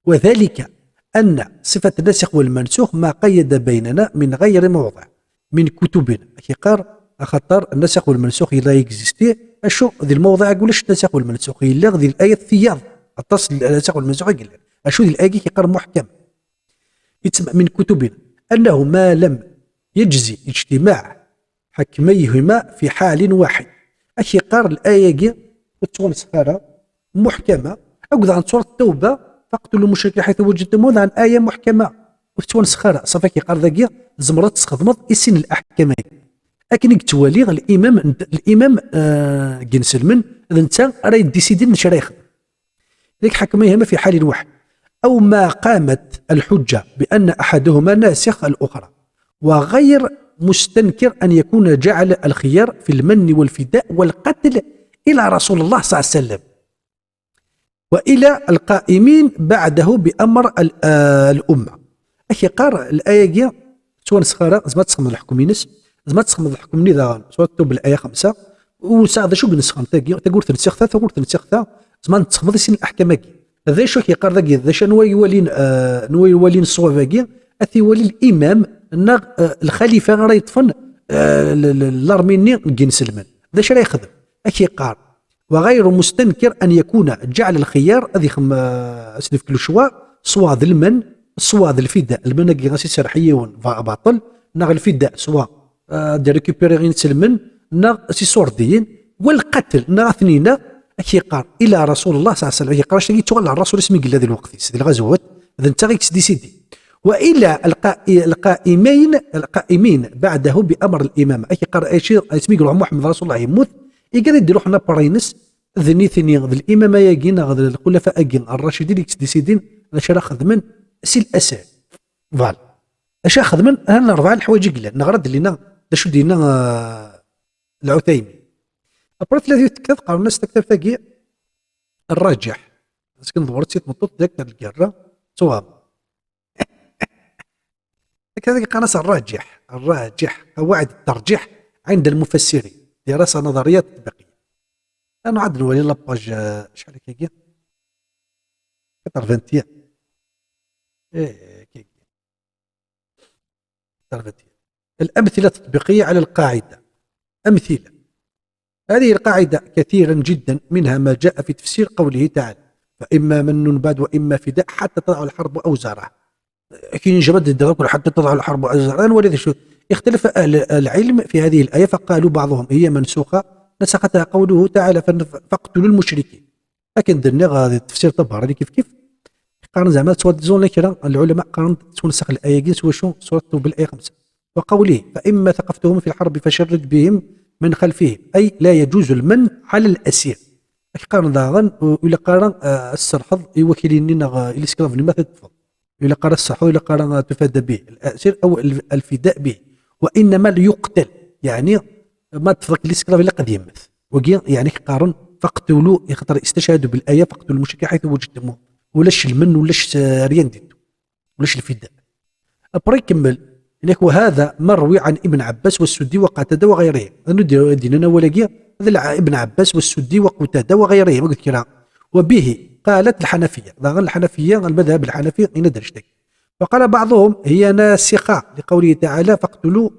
وذلك أن صفة الناسخ والمنسوخ ما قيد بيننا من غير موضع من كتبنا. كيقار أخطر الناسخ والمنسوخ إلا يكزيستي، أشو ذي الموضع أقول الناسخ والمنسوخ إلا ذي الآية الثياب، التصل الناسخ والمنسوخ يقول أشو ذي الآية كيقار محكم. يتسمى من كتبنا أنه ما لم يجزي اجتماع حكميهما في حال واحد. أشي قار الآية جي ur tettwaneṣṣex ara, muḥkama. Akked daɣen surat Tawba, فاقتلوا المشركين حيث وجدتموهم, daɣen aya muḥkama, ur tettwaneṣṣex ara. Ṣafi, ak-yeqqar dagi tzemreḍ ad tesxedmeḍ i sin n leḥkam-agi. Akken i yettwali limam, limam, eh, n yinselmen, d netta ara yeddisidin d acu ara yexdem. Yak ḥakmu ihi ma fi ḥalin waḥed. أو ما قامت الحجة بأن أحدهما ناسخ الأخرى، وغير مستنكر أن يكون جعل الخيار في المن والفداء والقتل إلى رسول الله صلى الله عليه وسلم وإلى القائمين بعده بأمر ال-، آه، الأمة. Ak-yeqqar, laya-agi ur tettwaneṣṣex ara, tzemreḍ ad tesxedmeḍ leḥkem-ines, tzemreḍ ad tesxedmeḍ leḥkem-nni daɣen, surat Tawba, laya xemsa, ur nesɛi d acu i ineṣṣxen tagi, tagi ur tensiɣ ta, tagi ur tensiɣ ta, tzemreḍ ad tesxedmeḍ i sin n leḥkam-agi. D acu ak-yeqqar dagi, d acu anwa iwalin, eh, anwa iwalin ṣṣwab-agi, ad t-iwali limam neɣ, eh, lxalifa ara yeṭṭfen, eh, l-, l-, l'armée-nni n yinselmen. D acu ara yexdem? Ak-yeqqar, وغير مستنكر أن يكون جعل الخيار, ad yexdem, eh, ad s-nefk le choix, ṣṣwa d lman, ṣṣwa d lfida, lman-agi ɣas iserreḥ yiwen ba-, baṭel, neɣ lfida ṣṣwa, eh, ad d-récupérer inselmen, neɣ s iṣurdiyen, والقتل, neɣ ad ten-ineɣ, ak-yeqqar, إلى رسول الله صلى الله عليه وسلم, ak-yeqqar, acu-agi yettuɣal ɣer Rasul asmi yella di lweqt-is, di lɣazwat, d netta i yettdisidi. وإلى القا-، القائمين، القائمين بعده بأمر الإمامة. Ak-yeqqar, acu, asmi yelḥa Muḥemmed Rasulullah yemmut, igad i d-iruḥen après-ines, d nitni, d limama-agi, neɣ d lxulafa-agi, rraciden, i yettdisidin d acu ara xedmen si lasal. Voilà. Acu ara xedmen? Ha rebɛa leḥwayeǧ i yellan. Neɣra-d lina d acu d-yenna, eh, Lɛuthaymin. Après tella di tekkat, qqaren-as taktabt-agi Rraǧiḥ. Akken ḍewret si tmeṭṭut, dak ar lgerra, ttwaɣem. Akka qqaren-as Rraǧiḥ, Rraǧiḥ, قواعد الترجيح عند المفسرين, دراسة نظرية تطبيقية. أنا عاد نولي لاباج، آه، شحال هكاكي؟ quatre-vingt-un. إيه، كي. quatre-vingt-un. الأمثلة التطبيقية على القاعدة. أمثلة. هذه القاعدة كثيرا جدا، منها ما جاء في تفسير قوله تعالى: فإما من بعد وإما فداء حتى تضع الحرب أوزارها. كاين جبد الدغك حتى تضع الحرب أوزارها. ولا شو؟ اختلف أهل العلم في هذه الآية، فقالوا بعضهم هي منسوخة، نسختها قوله تعالى: فن-، فاقتلوا المشركين. لكن درنا غادي التفسير الطبراني كيف كيف. قارن زعما سوا ديزون كرا العلماء قارن تونسخ الآية كي سوا شو سورة التوبة الآية خمسة. وقوله: فإما ثقفتهم في الحرب فشرد بهم من خلفهم، أي لا يجوز المن على الأسير. أك قارن داغن، ولا قارن، آه، السرحض، إيوا كيليني نغ، إلي سكرافني ما تتفض. إلا قارن السرحض، إلا قارن تفادى به الأسير أو ال-، الفداء به. وإنما ليقتل، يعني ما تفضل الإسكلاف إلا قد يمت. وقي يعني قارن: فاقتلوا، يخطر استشهدوا بالآية: فاقتلوا المشركين حيث وجدتموهم. ولاش المن، ولاش س-، ريان ديتو. ولاش الفداء. أبري كمل. إنك: وهذا مروي عن ابن عباس والسدي وقتادة وغيرهم. أنو دي-، ديننا ولاقي هذا الع-، ابن عباس والسدي وقتادة وغيرهم. وقلت كده: وبه قالت الحنفية. لا، الحنفية، المذهب الحنفي إن درجتك. وقال بعضهم: هي ناسخة لقوله تعالى: فاقتلوا،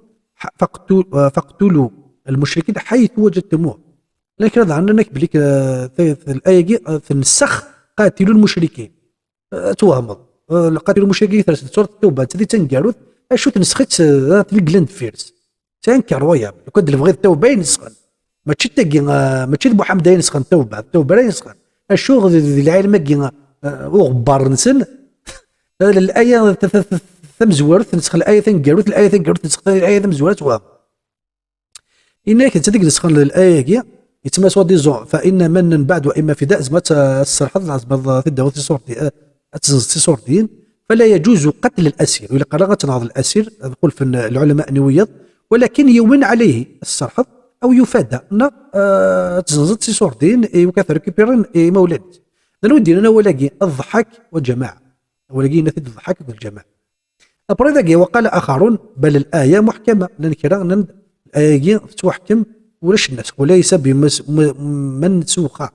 فاقتل-، فاقتلوا المشركين حيث وجدتموهم. لكن هذا عندنا نكبليك، آه، ث-، ث-، الآية جي، آه، تنسخ: قاتلوا المشركين. آه، توهمض. آه، قاتلوا المشركين ثلاثة، سورة التوبة، تدي تنقالوث، أشو تنسخت، آه، تلقلن دفيرس. C'est incroyable. لو كان بغيت التوبة ينسخن. ماشي تاكي، آه، ماشي محمد ينسخن التوبة، التوبة لا ينسخن. أشو غ-، ذي العالم كي، آه، وغبار نسن. الآية ث-، ث-، ث-، ثمزورت، نسخ الآية ثنقروت، الآية ثنقروت، نسخ الآية ثمزورت، واه. إنك أنت ديك نسخن الآية كي، يتما سوا ديزون، فإن من بعد وإما فداء، زعما ت-، السرحض، زعما تداوت سوردي، آه، تزنز سوردين، فلا يجوز قتل الأسير. ولا قال غتنهض الأسير، نقول في العلماء نويض، ولكن يوين عليه السرحض أو يفادى، نا، آه، تزنزت سوردين، إي وكاثر كبيرين، إي مولد. لأنه ديننا ولاقي الضحك والجماعة. ولكن نفيد الضحك والجماعة. أبريد أجي وقال آخرون: بل الآية محكمة، لأن كرا نند الآية تتوحكم ولاش الناس، وليس بمس-، م-، منسوخة.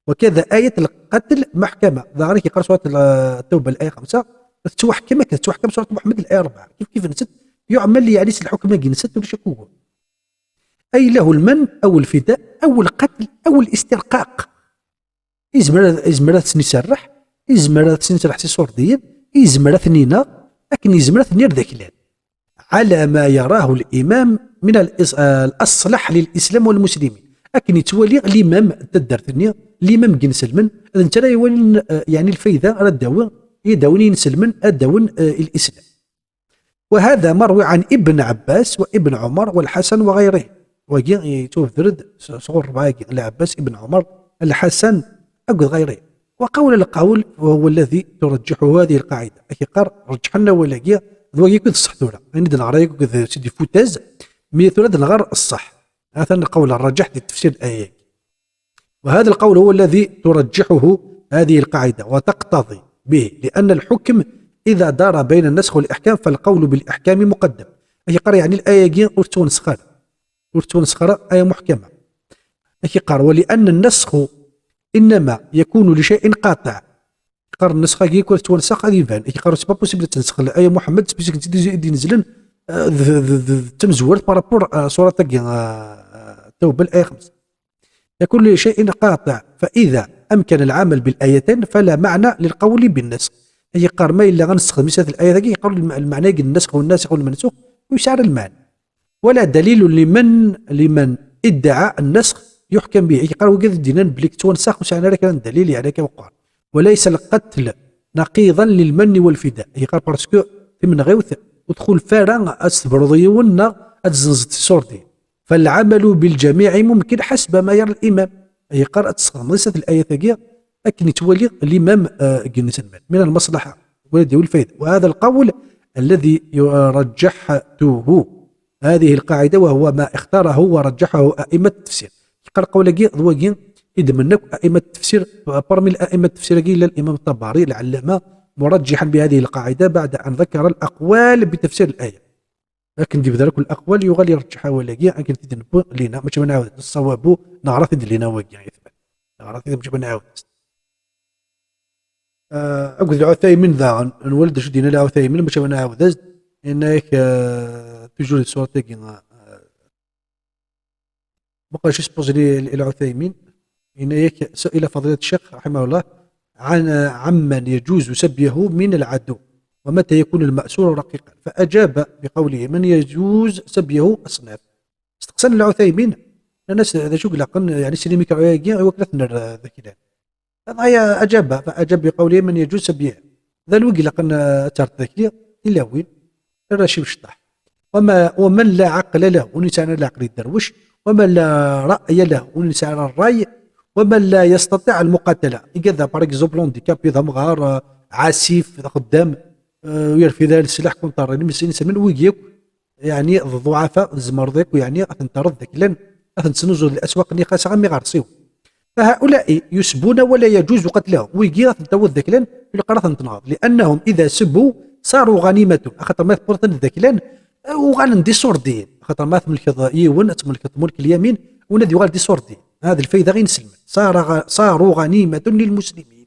وكذا آية القتل محكمة. ظهر كي قرأ سورة ال-، التوبة الآية خمسة، تتوحكم، كتتوحكم سورة محمد الآية أربعة. كيف كيف نسد يعمل لي عليه الحكم كي نسد ولا شكوه. أي له المن أو الفداء أو القتل أو الاسترقاق. يزمر، يزمر تسني سرح، يزمر تسني سرح سي صورديين، يزمر ثنينا، لكن يزمر ثنير ذاك الآن. على ما يراه الإمام من الإص-، آه، الأصلح للإسلام والمسلمين. Akken yettwali limam n taddart-nni, limam n yinselmen, d netta ara iwalin, eh, yeɛni lfayda ara d-tawi, i d-awin yinselmen, ad d-awin, eh, lislam. وهذا مروي عن ابن عباس وابن عمر والحسن وغيره. Wagi yettwabder-d s-, sɣur rebɛa-agi, Lɛabbas, Ibn Ɛumar, Lḥasan akked ɣayri. وقول القول وهو الذي ترجحه هذه القاعدة. Ak-iqqar, reǧḥen awal-agi, d wagi akked ṣṣeḥ tura. Ayen i d-neɣra akked Sidi Futaz, mi tura d-nɣar ṣṣeḥ. Atan lqawl rraǧeḥ di tefsir n aya-agi. وهذا القول هو الذي ترجحه هذه القاعدة وتقتضي به، لأن الحكم إذا دار بين النسخ والإحكام فالقول بالإحكام مقدم. Ak-iqqar, yeɛni, laya-agi ur tettwanessex ara. Ur tettwanessex ara, aya muḥkama. Ak-iqqar, ولأن النسخ إنما يكون لشيء قاطع. Iqqar, nnesx-agi ur tettwanessex, ad iban. Ak-iqqar, c'est pas possible ad tensex laya Muḥemmed, c'est parce que d-, d-, d-inezlen, eh, d, d, d, d tamezwart par rapport, eh, surat-agi, eh, eh, Tawba, laya xemsa. يكون لشيء قاطع، فإذا أمكن العمل بالآيتين فلا معنى للقول بالنسخ. Yeqqar, ma yella ad nessex misal layat-agi, yeqqar lm-, lmeɛna-agi n nnesx u nnasikh u lmensukh, ur yesɛi ara lmeɛna. ولا دليل لمن، لمن ادعى النسخ يحكم به. Yeqqar, wigad i d-yennan belli yettwansex, ur sɛin ara kra n dalil, yeɛni akka meqqar. وليس القتل نقيضا للمن والفداء. Yeqqar, parce que timenɣiwt ur txulef ara ad tebruḍ yiwen neɣ ad tezzenzeḍ tiṣurdiyin. فالعمل بالجميع ممكن حسب ما يرى الإمام. Yeqqar, ad tesxedmeḍ isat layat-agi akken yettwali limam, eh, n yinselmen, من المصلحة, wala d lfayda. وهذا القول الذي رجحته هذه القاعدة، وهو ما اختاره ورجحه أئمة التفسير. Yeqqar, lqawl-agi d wagi i ddmen akk أئمة التفسير, parmi أئمة التفسير-agi yella الإمام الطبري العلامة، مرجحا بهذه القاعدة بعد أن ذكر الأقوال بتفسير الآية. Akken d-yebder akk laqwal, yuɣal ireǧǧeḥ awal-agi, akken t-id-newwi lina, mačči ma nɛawed, ṣṣawabu, neɣra-t-id lina wagi, aytma. Neɣra-t-id, mačči ma nɛawed. Ah, akked Lɛuthaymin daɣen, nwala-d d acu d-yenna Lɛuthaymin, mačči ma nɛawed-as-d, yenna-yak, ah, toujours di surat-agi, ah, Muqel acu yespuẓen i, i Lɛuthaymin, yenna-yak, سئل فضيلة الشيخ رحمه الله عن، عمن يجوز سبيه من العدو، ومتى يكون المأسور رقيقا، فأجاب بقوله من يجوز سبيه أصناف. Steqsan Lɛuthaymin, nnan-as, d acu i ilaqen, yeɛni, s limikru-agi, i wakken ad t-nerr d aklan. Dɣa أجاب، فأجاب بقوله من يجوز سبيه. D anwa i ilaqen, eh, ad terreḍ d akli? Tilawin, arrac imecṭaḥ. وما، ومن لا عقل له, win ur yesɛi ara leɛqel, yedderwec. ومن لا رأي له, win ur yesɛi ara ṛṛay. ومن لا يستطيع المقاتلة. Igad, par exemple, handicapé, d amɣar, eh, ɛasif, d axeddam, eh, ur yerfid ara leslaḥ, kunṭar, imis-, inselmen, wigi akk, yeɛni, d ḍḍuɛafa, tzemreḍ akk, yeɛni, ad ten-terreḍ d aklan, ad ten-tesnuzuḍ di laswaq-nni, xas am iɣersiwen. فهؤلاء يسبون ولا يجوز قتلهم. Wigi ad ten-tawiḍ d aklan, ur ilaq ara ad ten-tenɣeḍ. لأنهم إذا سبوا صاروا غنيمة. Axaṭer ma tewwiḍ-ten d aklan, uɣalen d iṣurdiyen. Axaṭer ma tmelkeḍ yiwen, ad tmelkeḍ mulk lyamin, win ad yuɣal d iṣurdiyen. Hada lfayda i inselmen. صار غ-، صاروا غنيمة للمسلمين.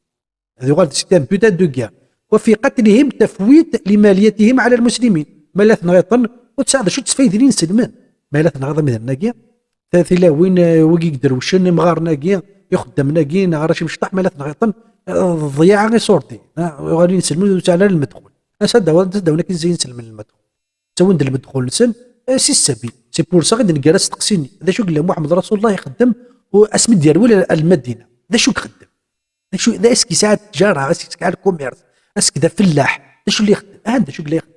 Ad yuɣal d, c'est un butin de guerre. وفي قتلهم تفويت لماليتهم على المسلمين. Ma la tenɣiḍ-ten, ur tesɛiḍ d acu d-tesfayden inselmen. Ma la tenɣiḍ amdan-agi, ta-, tilawin, eh, wigi yedderwcen, imɣaren-agi, ixeddamen-agi, neɣ arrac imecṭaḥ, ma la tenɣiḍ-ten, eh, ḍeyyaɛ iṣurdi. Ah, uɣalen inselmen ur sɛin ara lmedxul. Ansa d-awen-, ansa d-awen akin inselmen lmedxul? Ttawin-d lmedxul-nsen, eh, si ssabil. C'est pour ça i d-neggar asteqsi-nni. D acu i yella Muḥemmed Rasulullah ixeddem, u-, asmi d-yerwel ar, ar Lmadina? D acu i ixeddem? D acu, d, est-ce que yesɛa ttjara, est-ce que yesɛa lkumirs, est-ce que d afellaḥ? D acu i la ixeddem? Ah, d acu i la ixeddem?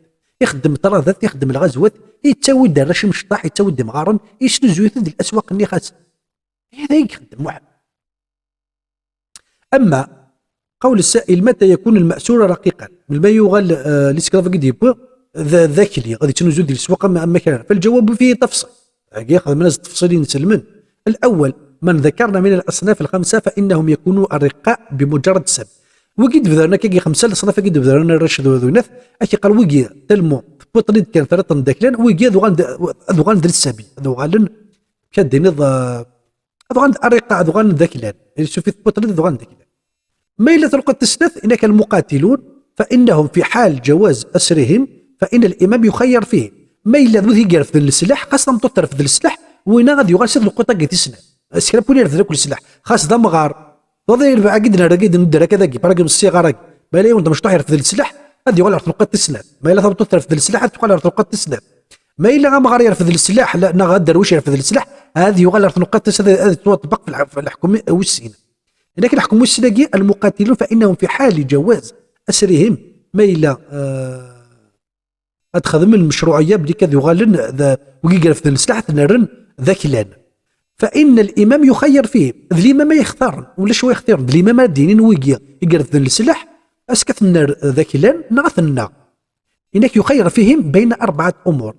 Ixeddem ṭradat, ixeddem lɣazwat, yettawi-d arrac imecṭaḥ, yettawi-d imɣaren, yesnuzuy-iten di laswaq-nni xas. Eh, d ayen ixeddem Muḥemmed. أما قول السائل متى يكون المأسور رقيقا؟ Melmi yuɣal, eh, l'esclave i d-yewwi d, d akli, ad yettnuzu di leswaq am, am kra. فالجواب فيه تفصيل. Agi xedmen-as tefṣil i inselmen. الأول، من ذكرنا من الأصناف الخمسة فإنهم يكونوا أرقاء بمجرد السبي. Wigi d-bedren akka, xemsa leṣnaf-agi d-bedren arrac d, d winat, ad k-iqqar wigi, tellement tewwiḍ-ten-id kan, terriḍ-ten d aklan, wigi ad uɣalen d, ad uɣalen d lsabi, ad uɣalen, kan d-tiniḍ, eh, ad uɣalen d arriqa, ad uɣalen d aklan. Il suffit tewwiḍ-ten-id, ad uɣalen d aklan. Ma yella tluqit tis snat, إنك المقاتلون فإنهم في حال جواز أسرهم فإن الإمام يخير فيهم. Ma yella d wid i irefden leslaḥ, xas tameṭṭut terfed leslaḥ, winna ad yuɣal si tluqit-agi tis snat. S kra n win irefden akk leslaḥ, xas d amɣar, d aḍi agi d-nerra, agi d-nedder akka dagi, par exemple, ssiɣar-agi. Ma yella yiwen d amecṭuḥ irefed leslaḥ, ad yuɣal ɣer tluqit tis snat. Ma yella tameṭṭut terfed leslaḥ, ad tuɣal ɣer tluqit tis snat. Ma yella amɣar irfed leslaḥ, la, neɣ aderwic irfed leslaḥ, هذه يغال رث نقطة، هذا، هذا تطبق في الح-، في الحكم والسين. لكن الحكم والسين يجي المقاتلون فإنهم في حال جواز أسرهم، ما إلى، آه، ad xedmen lmecruɛiyya belli kan ad uɣalen d wigi irefden leslaḥ ad ten-rren d aklan. فإن الإمام يخير فيهم. D limam ay ixtaren, ulac wa ixtiren. D limam ara d-yinin wigi i irefden leslaḥ, est-ce que ad ten-nerr d aklan neɣ ad ten-naɣ. Inak يخير فيهم بين أربعة أمور.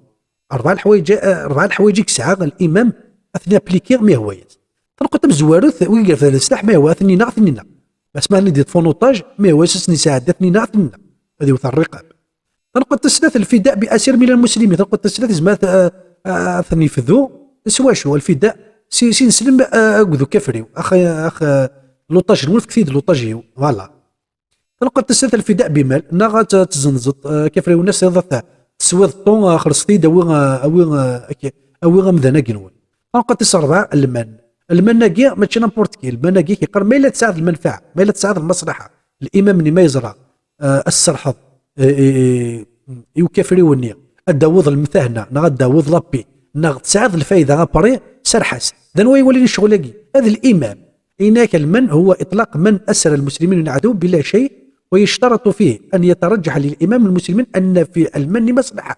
Rebɛa leḥwayeǧ, eh, rebɛa leḥwayeǧ i yesɛa l'imam ad ten-appliki ma yehwa-yas. Tanqut tamezwarut, wigi irefden leslaḥ ma yehwa ad ten-ineɣ, ad ten-ineɣ. Bas ma ad ten-id-yeṭṭef en otage, ma yehwa-yas ad ten-yesɛeddi, ad ten-ineɣ, ad ten-ineɣ. Ad iwet rriqab. Tanqut tis snat, الفداء بأسير من المسلمين. Tanqut tis snat, yezmer ad, eh, eh, ad ten-yefdu s wacu? الفداء, s, s ineslem, eh, akked ukafriw. Ax, ax, eh, l'otage-nwen, fket-iyi-d l'otage-iw. Voilà. Tanqut tis snat, الفداء بمال, neɣ ad t-, tzenzeḍ, eh, akafriw-nni, ad tesɛiḍ, ad t-, teswiḍ ṭṭu, eh, xelleṣ-t-id, awi, eh, awi, eh, ak-, awi amdan-agi-nwen. Tanqut tis rebɛa, lman. Lman-agi mačči n'importe qui, lman-agi yeqqar ma yella tesɛiḍ lmenfaɛa, ma yella tesɛiḍ lmaṣlaḥa, l'imam-nni ma yeẓra, eh, ad s-tserḥeḍ, eh, i, i, i ukafriw-nni, ad d-tawiḍ lmutahna, neɣ ad d-tawiḍ la paix, neɣ tesɛiḍ lfayda après, serreḥ-as. D anwa iwalin ccɣel-agi? Ad l'imam. Inak lman هو إطلاق من أسر المسلمين من عدو بلا شيء، ويشترط فيه أن يترجح للإمام المسلمين أن في المن مصلحة.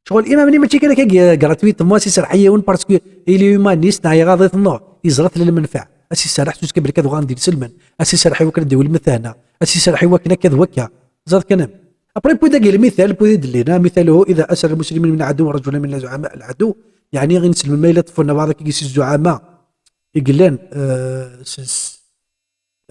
Ccɣel imam-nni mačči kan akka g-, gratuitement, ad s-iserreḥ i yiwen parce que il est humaniste, neɣ iɣaḍ-it, non. Yeẓra tella lmenfaɛa. Ad s-iserreḥ s uskabel kan ad uɣalen d inselmen. Ad s-iserreḥ i wakken ad d-iwel lmetahna. Ad s-iserreḥ i wakken akka d wakka. Ẓer kan am. Après, wwi-d agi lmithal, wwi-d lina, مثاله إذا أسر المسلمين من عدو رجلا من زعماء العدو، يعني, inselmen ma yella ṭṭfen abɛaḍ akka si zzuɛama i yellan, eh, s, s,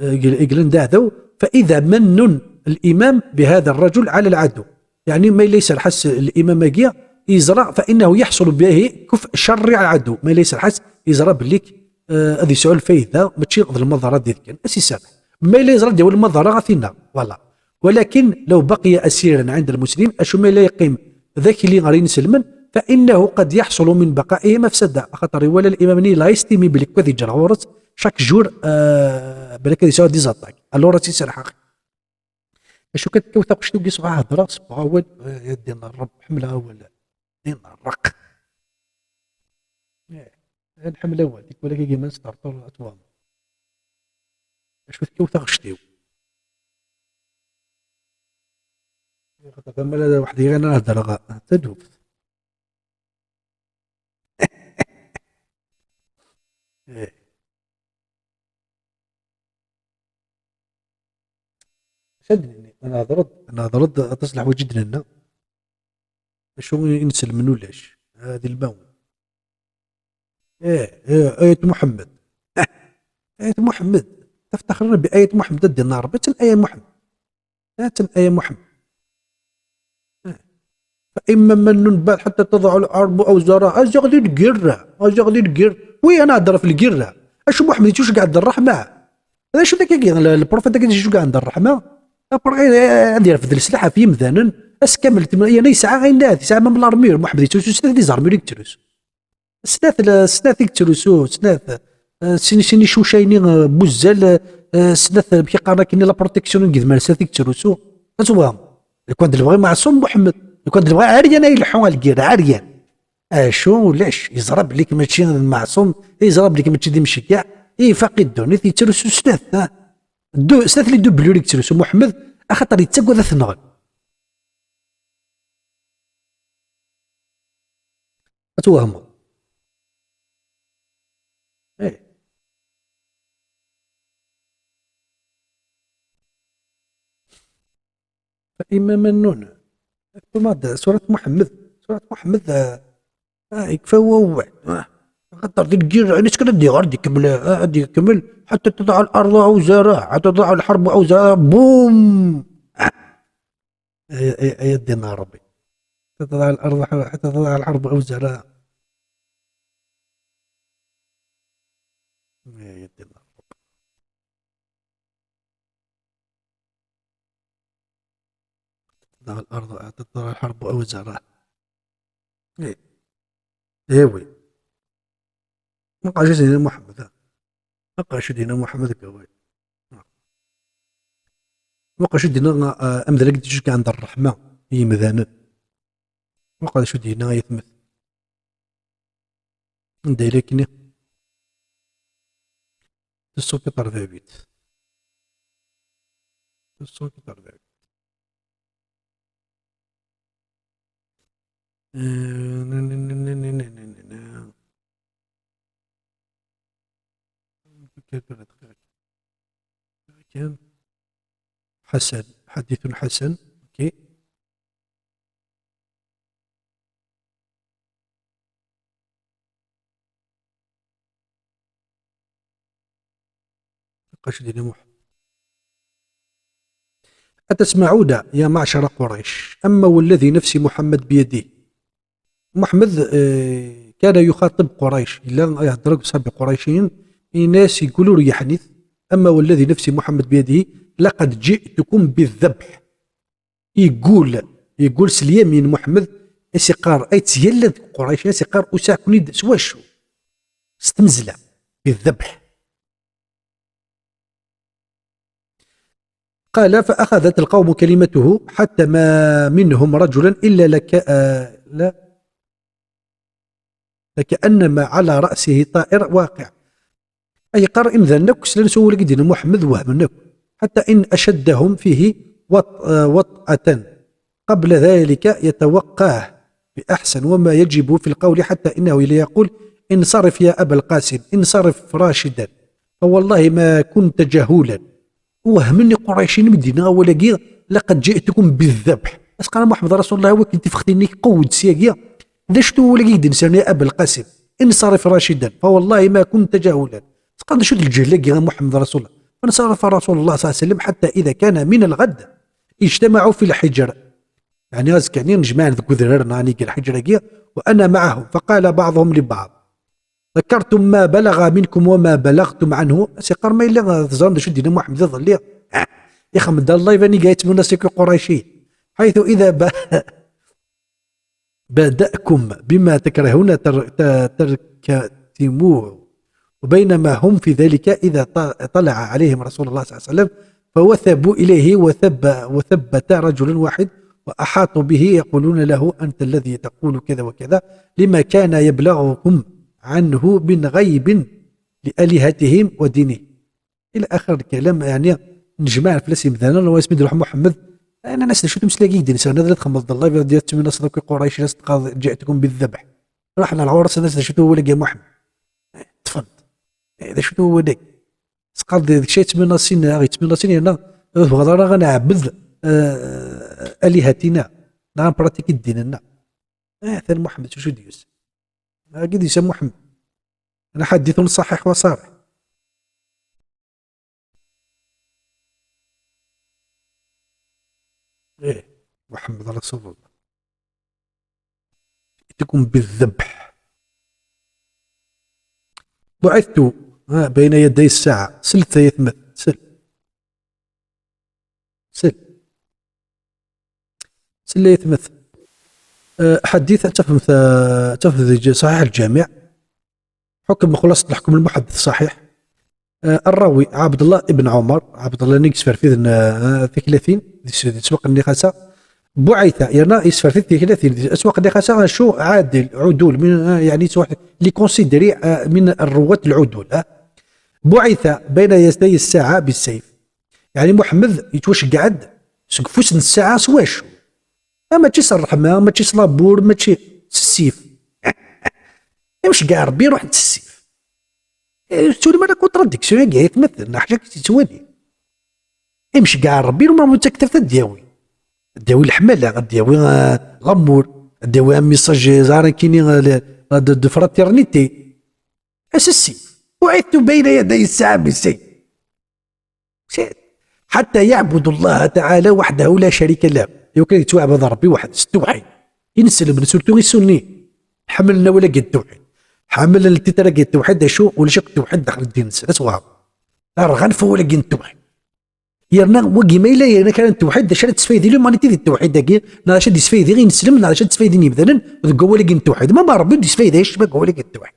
eh, i yellan d aɛdaw, فإذا من الإمام بهذا الرجل على العدو. يعني, ma yella iserreḥ-as l'imam-agi, yeẓra, فإنه يحصل به كفء شر على العدو. Ma yella iserreḥ-as, yeẓra belli, eh, ad yesɛu lfayda, mačči d lmaḍara did kan. Ad s-iserreḥ. Ma yella yeẓra ad d-yawi lmaḍara, ad t-ineɣ. Voilà. ولكن لو بقي أسيرا عند المسلمين, acu ma yella yeqqim d akli ɣer inselmen, فإنه قد يحصل من بقائه مفسدة. Axaṭer iwala l'imam-nni, la estimi belli ad yeǧǧer ɣur-s chaque jour, eh, balak ad yesɛu des attaques. Alors ad s-iserreḥ axi. Acu kan tekkaw taɣect-iw, ṣṣbeḥ heddreɣ, ṣbeḥ awal, eh, ad d-inna Ṛebb, ḥemmleɣ awal. D-inna ṛṛeq. Eh, nḥemmel awal, tikwal akka gima nesṭerṭur ad twehmeḍ. Acu tekkaw taɣect-iw? Xaṭer tamala weḥd-i ara heddreɣ, d taduft. Eh. Acu ad d-nini? Nehḍer-d, nehḍer-d aṭas n leḥwayeǧ i d-nenna. Acu i nselmen ulac? Ah, di lmawen. Eh, eh, ayat Muḥemmed. Eh, ayat Muḥemmed. Taftaxrina bi ayat Muḥemmed, ad d-inna Ṛebbi, atan aya Muḥemmed. Atan aya Muḥemmed. Eh. فإما من بعد حتى تضع الحرب أوزارها. Aziɣ di lgirra. Aziɣ di lgirra. Oui, ad nehder ɣef lgirra. Acu Muḥemmed yettceggeɛ-d ṛṛeḥma? D acu d akkagi? Le, le prophète-agi yettceggeɛ-d ṛṛeḥma? Après, eh, ad yerfed leslaḥ ɣef yimdanen. Ass kamel, tim-, yerna yesɛa ayen, yesɛa même l'armure. Muḥemmed yettrusu snat d iẓermiyen i yettrusu. Snat, la, snat i yettrusu, snat. Eh, sin, sin icucayni, eh, buzzal, eh, eh, snat, eh, amek i qqaren akken, la protection n yidmaren, snat i yettrusu. Ad twehmeḍ. Lukan d lebɣi meɛṣum Muḥemmed. Lukan d lebɣi ɛeryan ay ileḥḥu ɣer lgirra, ɛeryan. Acu ulac, yeẓra belli-k mačči d meɛṣum, yeẓra belli-k mačči d imceggeɛ, ifaq i ddunit, yettrusu snat, ha? Ddu-, snat les doublures i yettrusu Muḥemmed, axaṭer yettagad ad t-nɣen. Ad twehmeḍ. Eh. فإما من نون. Tumad, surat Muḥemmed. Surat Muḥemmed, ah, ah, yekfa wawal. Ah. Xaṭer di lgirra, ayen kan ad d-iɣer, ad d-ikemmel, ah, ad d-ikemmel. حتى تضع الأرض أوزارها، حتى تضع الحرب أوزارها. Boum! Ah. Ay, ay, ay, ad d-inna Ṛebbi. حتى تضع الأرض ح-، حتى تضع الحرب أوزارها. Ay, ay, ad d-inna Ṛebbi. تضع الأرض، حتى تضع الحرب أوزارها. Eh. Eh oui. Ma qas ad d-yini Muḥemmed, ah. Ma qas ad d-yini Muḥemmed deg awal. Ma qas ad d-yini, ah, amdan-agi d-yettceggiɛen d ṛṛeḥma i yimdanen. Ma qas ad d-yini ay atmet. Anda yella akkenni? deux cent quatre-vingt-huit. Deux cent quatre-vingt-huit. Euh, nanana. كان حسن، حديث حسن. أوكي. Lqac dina Muḥ-, أتسمعون يا معشر قريش، أما والذي نفس محمد بيده. Muḥemmed, eh, كان يخاطب قريش، yella ihedder akked ṣṣḥaba iqurayciyen, ini-as, yeggul ur yeḥnit, أما والذي نفس محمد بيده لقد جئتكم بالذبح. Yeggul, yeggul s lyamin Muḥemmed, as-iqqar, ay tt-yalla deg Qurayc, as-iqqar, usiɣ-ken-id s wacu? S tmezla, بالذبح. قال: فأخذت القوم كلمته حتى ما منهم رجلا إلا لك، آه، لا، لكأنما على رأسه طائر واقع. Ay yeqqar imdanen akk slan s wawal-agi d-yenna Muḥemmed, wehmen akk. حتى إن أشدهم فيه وط-، آه، وطأة قبل ذلك يتوقاه بأحسن وما يجب في القول، حتى إنه ليقول: انصرف يا أبا القاسم، انصرف راشدا، فوالله ما كنت جهولا. Wehmen Iquraycin mi d-yenna awal-agi: لقد جئتكم بالذبح. As-qqaren Muḥemmed Rasulullah, wakken tifextin-nni qewwed syagi. D acu-t wawal-agi i d-nsan: يا أبا القاسم، انصرف راشدا، فوالله ما كنت جهولا. As-qqaren: d acu-t lǧehl-agi a Muḥemmed Rasulullah? فانصرف رسول الله صلى الله عليه وسلم حتى إذا كان من الغد اجتمعوا في الحجر. Yeɛni azekka-nni nejmaɛen deg udrar neɣ nnig lḥeǧra-agi, وأنا معهم، فقال بعضهم لبعض: ذكرتم ما بلغ منكم وما بلغتم عنه. As-iqqar: ma yella teẓram d acu d-yenna Muḥemmed iḍelli, ah, ixemmem-d live anida yettmenna s Iqurayciyen. حيث إذا ب-، بدأكم بما تكرهون تر-، ت-، تركتموه. وبينما هم في ذلك إذا ط-، طلع عليهم رسول الله صلى الله عليه وسلم فوثبوا إليه وثب-، وثبت رجل واحد وأحاطوا به يقولون له: أنت الذي تقول كذا وكذا، لما كان يبلغكم عنه من غيب لآلهتهم ودينهم. إلى آخر الكلام، يعني، نجمع في الاسم ذانا، لو اسمي يروح محمد. أنا ناس نشوف مسلاقي يدين سنة ذات خمس الله، يا تمنى صدق قريش، ناس تقاض جئتكم بالذبح. رحنا العرس، ناس نشوف هو لقى محمد. تفضل. إذا شفت هو لك. سقال ديك شيء تمنى سين، غي تمنى سين، هنا. هو راه غنعبد، آه، آلهتنا. نعم، براتيك ديننا. آه، ثاني محمد، شو ديوس؟ ما قد يسمى محمد. أنا حديث صحيح وصريح. إيه، محمد رسول الله. جئتكم بالذبح. بعثت، ها، بين يدي الساعة. سل ثيثمت، سل. سل. سل ثيثمت. أه، حديث تفهم ث-، تفهم ذي صحيح الجامع. حكم خلاصة الحكم المحدث صحيح. أه، الراوي عبد الله ابن عمر، عبد الله نيكس فرفيذ، أه، ثلاثين، ذي س-، ذي سوق النخاسة. بعث، يرنا يسفر في ثلاثين، ذي أسواق النخاسة، شو عادل، عدول، من، أه، يعني سواء لي كونسيدري، أه، من الرواة العدول، أه. بعث بين يدي الساعة بالسيف. يعني محمد يتوش قاعد سق فوس الساعة سواش. ما ماشي صرحمة، ماشي صلابور، ماشي سسيف. يمش كاع ربي يروح تسسيف. إيه، تولي مالا كونتراديكسيون، كاع يتمثل، حاجة كي تتوالي. يمش كاع ربي، لو ما متكتر تدياوي. دياوي الحملة، غدياوي، آه، لامور، دياوي ان ميساج زهران كيني، آه، ل-، آه، دو، دو فراترنيتي. اسسي. وعدت بين يدي الساعة بالسيف. شيء. حتى يعبد الله تعالى وحده لا شريك له. يمكن يتوعب هذا ربي واحد، التوحيد. ينسلم سورتو السني. حملنا ولا قد التوحيد. حمل التترا قد التوحيد، شو ولا شق التوحيد داخل الدين، لا سواب. لا رغنف ولا قد التوحيد. يرنا وقي ما إلا يرنا كان التوحيد، شنو تسفيدي لهم؟ ماني تيدي التوحيد داكي. نا شد يسفيدي غير نسلم، نا شد تسفيدي نبذلن. ذقوا ولا قد التوحيد. ما ما ربي يسفيدي، ايش بقى ولا قد التوحيد؟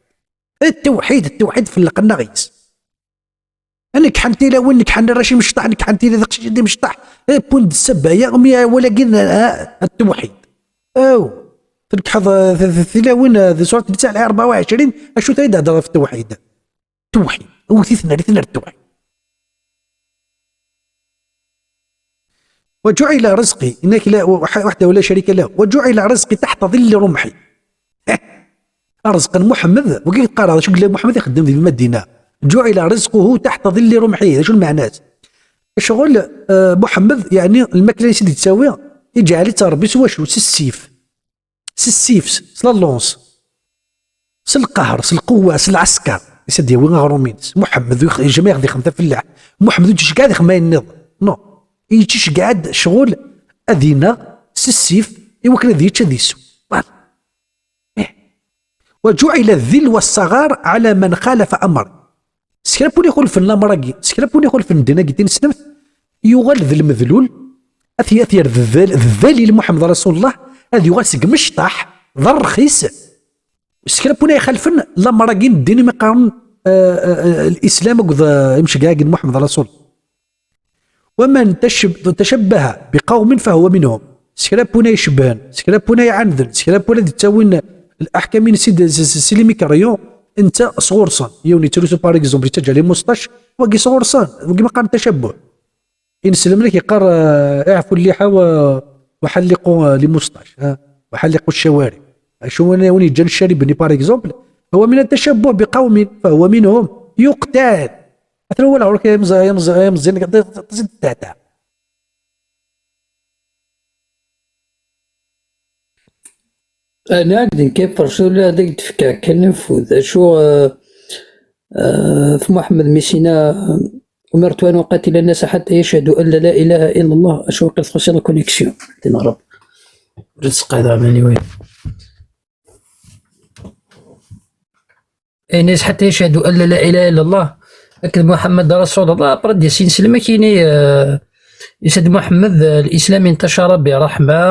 التوحيد، التوحيد في اللقنا غيس. نكحن تيلا وين نكحن راشي مشطح، نكحن تيلا ذاك شي دي مشطح. إيه، بوند السبايا، أمي ولا قلنا، آه، التوحيد. أو، تنكحض، آه، ث-، ث-، تيلا وين، آه، ذي صورة نتاع الآية أربعة وعشرين، أشو تريد هضرة في التوحيد؟ التوحيد. Wwet-iten ar-iten ar dduḥ. وجعل رزقي، إنك لا، وح-، وحده لا شريك له، وجعل رزقي تحت ظل رمحي. رزق محمد، وكي تقرا شو قال محمد يخدم في المدينة؟ جعل رزقه تحت ظل رمحي، شو المعنى؟ شغل، آه، محمد، يعني، الماكلة اللي سيدي تساوي، يجعل تربي سوا شو، سي السيف. سي السيف، سي لالونس، سي القهر، سي القوة، سي العسكر. يسد يوي غرومين. محمد يخ-، جميع يخدم خمسة فلاح. محمد يجيش قاعد يخدم ينض. نو. يجيش قاعد شغل أذينا سي السيف، يوكل ذي يتشذيسو. إيه. وجعل الذل والصغار على من خالف أمر. Sekra n win ixulfen lamer-agi, sekra n win ixulfen ddin-agi tineslemt, yuɣal d lmedlul, ad t-, ad t-yerr d ddal-, d ddalil Muḥemmed Rasulullah, ad yuɣal seg mecṭaḥ, d rrxis. Sekra n win ixalfen lamer-agi n ddin imi qqaren, eh, eh, eh, lislam akked, eh, imceggeɛ-agi n Muḥemmed Rasul. ومن تشب-، تشبه بقوم فهو منهم. Sekra n win ay icebbhen, sekra n win ay iɛaneden, sekra n win ad yettawin leḥkam-ines s, s, s les mécréants, netta sɣur-sen. Yiwen yettrusu, par exemple, yettaǧǧa les moustaches, wagi sɣur-sen, wagi ma qqaren tacabbuh. Ineslem-nnek yeqqar, eh, اعفوا اللحى و-، وحلقوا، eh, les moustaches, ha, وحلقوا الشوارب. Acu win, win yeǧǧan ccarib-nni, par exemple, هو من التشبه بقوم فهو منهم، يقتل. Atan wala ɣur-k ay imẓ-, ay imẓ-, ay imẓiyen, tezid tettɛettɛ. Ana ak-d-nekk iferṣ ula ad ak-d-fkeɣ kan afud. Acu, eh, eh, f Muḥemmed Misina, eh, أمرت أن أقاتل الناس حتى يشهدوا أن لا إله إلا الله. Acu waqil txuṣṣ la connexion. Tin Ṛebbi. Ur tt-sqadeɣ anyway. Ayen-is حتى يشهدوا أن لا إله إلا الله, akked Muḥemmed Rasulullah, après ad d-yas ineslem akini, eh, isad Muḥemmed, eh, الإسلام انتشر برحمة,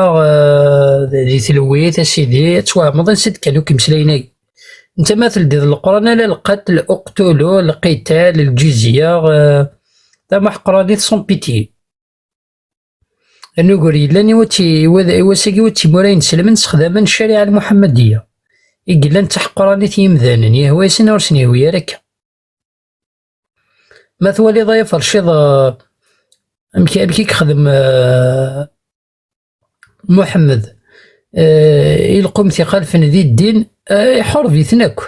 eh, di telwit, a sidi, ad twehmeḍ ansi d-kkan akk imeslayen-agi. Netta ma teldiḍ Leqran, ala lqatl, uqtulu, lqital, lǧizya, eh, tameḥqranit sans pitié. Anugur yellan i wat-, i wa-, i wass-agi, wat timura ineslmen ssexdamen ccariɛa lmuḥammadiya, i yellan d taḥeqqranit i yimdanen, yehwa-yasen neɣ ur sen-yehwi ara akka. Ma twaliḍ ay aferciḍ, eh, amek, amek i yexdem, eh, Muḥemmed, eh, i lqum t-ixalfen di ddin, eh, iḥureb-iten akk.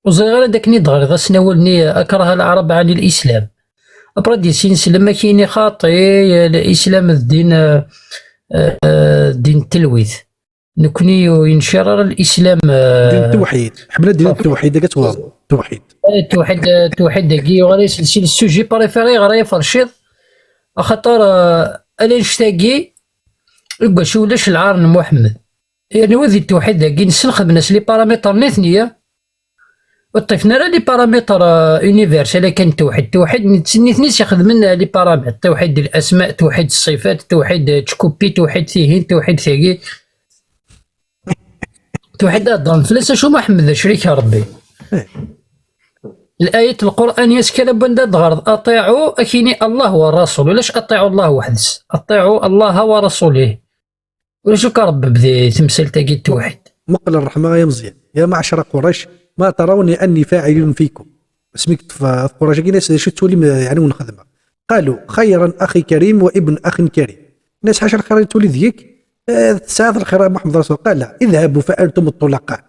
Ur ẓriɣ ara d akken i d-ɣriɣ asnawel-nni أكره العرب عن الإسلام. Après ad d-yas ineslem akini xaṭi, l'islam d ddin, eh, eh, ddin n telwit. Nekni ur yencir ara l'islam, eh, ddin n tewḥid. Ḥemmel ddin n tewḥid, akka twaẓ. Tewḥid. Eh, tewḥid, eh, tewḥid-agi yuɣal-as si le sujet préféré ɣer ay aferciḍ. Axaṭer, eh, ala annect-agi, i wacu ulac lɛar n Muḥemmed. Yerna wa di tewḥid-agi, nessen xedmen-as les paramètres nitni, ur ṭṭifen ara les paramètres, euh, universels akken tewḥid. Tewḥid, nit-, nitni s ixedmen les paramètres. Tewḥid l'asma, tewḥid ṣṣifat, tewḥid tckupi, tewḥid tihin, tewḥid tagi. Tewḥid ad d-ḍan fell-as acu Muḥemmed d acrik Rebbi. L'ayat Lqur'an yas kra n wanda d-ɣreḍ, أطيعوا, akini Allah wa Rasul. Ulac أطيعوا الله weḥd-s. أطيعوا الله ورسوله. Ulac akk arebbeb di temsalt-agi n tewḥid. Muqel ṛṛeḥma ay ameẓyan. يا معشر قريش، ما تروني أني فاعل فيكم؟ Asmi yeṭṭef, uh, Qurayc-agi, nnan-as d acu tettwalim, uh, yeɛni ur nxeddem. قالوا: خيرا أخي كريم وابن أخ كريم. Nnan-as ḥaca lxir i nettwali deg-k, uh, tesɛiḍ lxir a Muḥemmed Rasul. قال: اذهبوا فأنتم الطلقاء.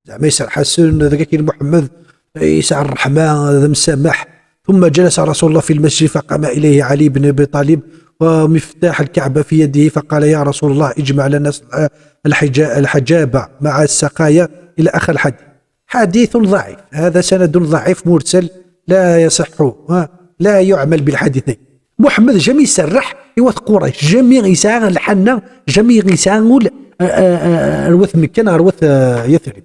Zeɛma iserreḥ-asen, dagi akin Muḥemmed, yesɛa ṛṛeḥma, d amsamaḥ. ثم جلس رسول الله في المسجد فقام إليه علي بن أبي طالب ومفتاح الكعبة في يده فقال: يا رسول الله، اجمع لنا الحجا-، الحجابة مع السقايا إلى آخر الحديث. حديث ضعيف، هذا سند ضعيف مرسل لا يصح، ها، لا يعمل بالحديثين. Muḥemmed jamais iserreḥ i wat Qurayc, jamais yesɛa lḥanna, jamais yesɛa ul, a, a, a, ar wat Mekka neɣ ar wat, a, Yatrib.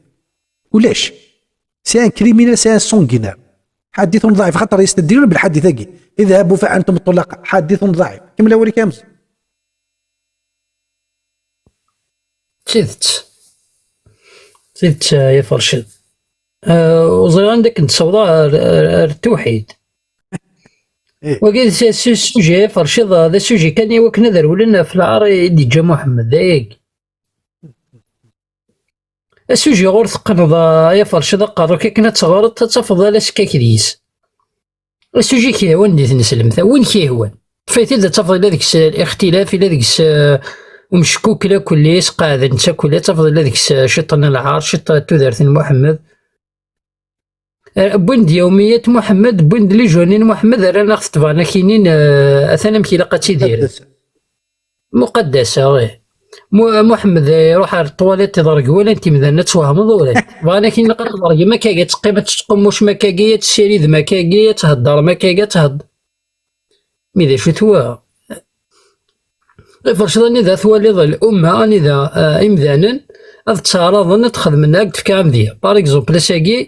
Ulac. C'est un criminel, c'est un sanguinaire. حديث ضعيف, xaṭer yestedilun belḥadit-agi. اذهبوا فأنتم الطلقاء. حديث ضعيف. Kemmel awal-ik a Mzi. D tidet. D tidet, a Yaf Rcid. Ah, ur ẓriɣ anda akken d-ssawḍeɣ ar, ar, ar tewḥid. Ih. Wagi d s-, s-, sujet, a Yaf Rcid, d asujet kan i wakken ad rewlen ɣef lɛar i d-yeǧǧa Muḥemmed, d ayagi. Asujet ɣur teqqneḍ, a Yaf Rcid, aqerru-k akken ad teɣreḍ, ad tafeḍ ala askak deg-s. Asuji k-yehwan di tneslemt, win k-yehwan. Fayt-id ad tafeḍ ila deg-s lixtilaf, ila deg-s, eh, umcekkukla kulli, isqeɛden d takulli, ad tafeḍ ila deg-s, eh, ciṭ n lɛar, ciṭ n tudert n Muḥemmed. Eh, wwin-d yawmiyat Muḥemmed, wwin-d lijuni n Muḥemmed, rran-aɣ-t-ṭṭban akinin, eh, atan amek ilaq ad tidir. Muqaddasa, ih. Mu-, Muḥemmed iruḥ ar ṭwalit, iḍerg, walan-t imdanen, ad twehmeḍ, ulan-t. Bɣan akin ilaq ad tḍergem akkagi, ad teqqim, ad tettqummum akkagi, ad tessiridem akkagi, ad theddṛem akkagi, ad thedd-, mi d acu-t wa? Iferceḍ anida twaliḍ l'umma, anida, eh, imdanen ad ttaɛraḍen ad xedmen, ad d-fkeɣ amedya. Par exemple, ass-agi,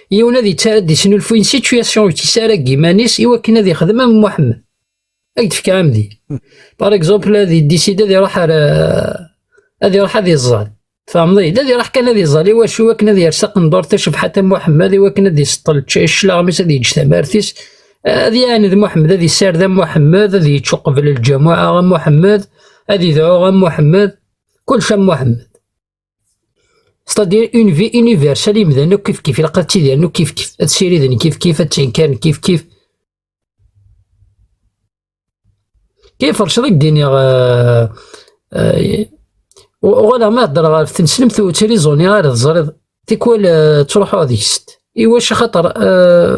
yiwen ad yettar ad d-isnulfu une situation ur tt-yesɛi ara deg iman-is i wakken ad ixdem am Muḥemmed. Ad k-d-fkeɣ amedya. Par exemple, ad yedisidi ad iruḥ ar, ad iruḥ ad iẓẓal. Tfehmeḍ-iyi? Ad iruḥ kan ad iẓẓal. I wacu? I wakken ad yers taqendurt tacebḥant am Muḥemmed, i wakken ad iseṭṭel cclaɣem-is, ad yeǧǧ tamart-is. Ad iɛaned Muḥemmed, ad yessared am Muḥemmed, ad yečč uqbel lǧamuɛa am Muḥemmed, ad idɛu am Muḥemmed. Kullec am Muḥemmed. C'est-à-dire une vie universelle, imdanen akk kifkif, ilaq ad ttidiren akk kifkif, ad ssiriden kifkif, ad ttenkaren kifkif. Kif rciḍ i k-d-iniɣ, eh, eh, u-, uɣaleɣ ma heddreɣ ɣef tneslemt ur ttrizuniɣ ara, teẓriḍ, tikwal, eh, ttruḥuɣ deg-sent. Iwacu? Axaṭer, eh,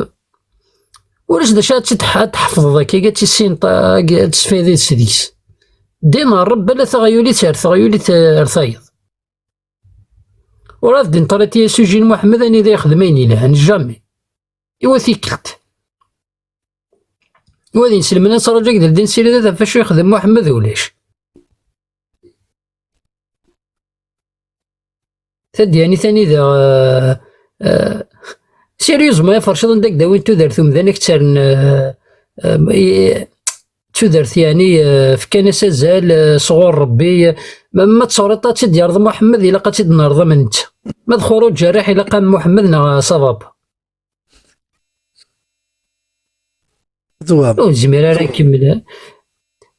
ulac d acu ad tt-id-, ad tḥefḍeḍ akka, ad tissineḍ, ad tesfaydeḍ deg-s. Ddin n Ṛebbi, ala taɣyulit ar teɣyulit, eh, ar tayeḍ. Ur ad d-inṭerriti asuji n Muḥemmed anida yexdem ayen yelhan, jamais. Iwa tikkelt. Iwa d inselmen ad ttraǧu agdel d insiridat ɣef wacu yexdem Muḥemmed, ulac. Tadyanit anida, eh, eh, sérieusement, iferceḍ anda k-d-awin tudert umdan ak-ttaren, eh, eh, i-, tudert, yeɛni, eh, fkan-as azal, eh, sɣur Rebbi, eh, ma, ma tessawriḍ ad tt-id-yerḍ Muḥemmed, ilaq ad tt-id-nerḍ am netta. Ma d Xuruǧ Rriḥ, ilaq am Muḥemmed neɣ ça va pas? Ur nezmir ara ad nkemmel.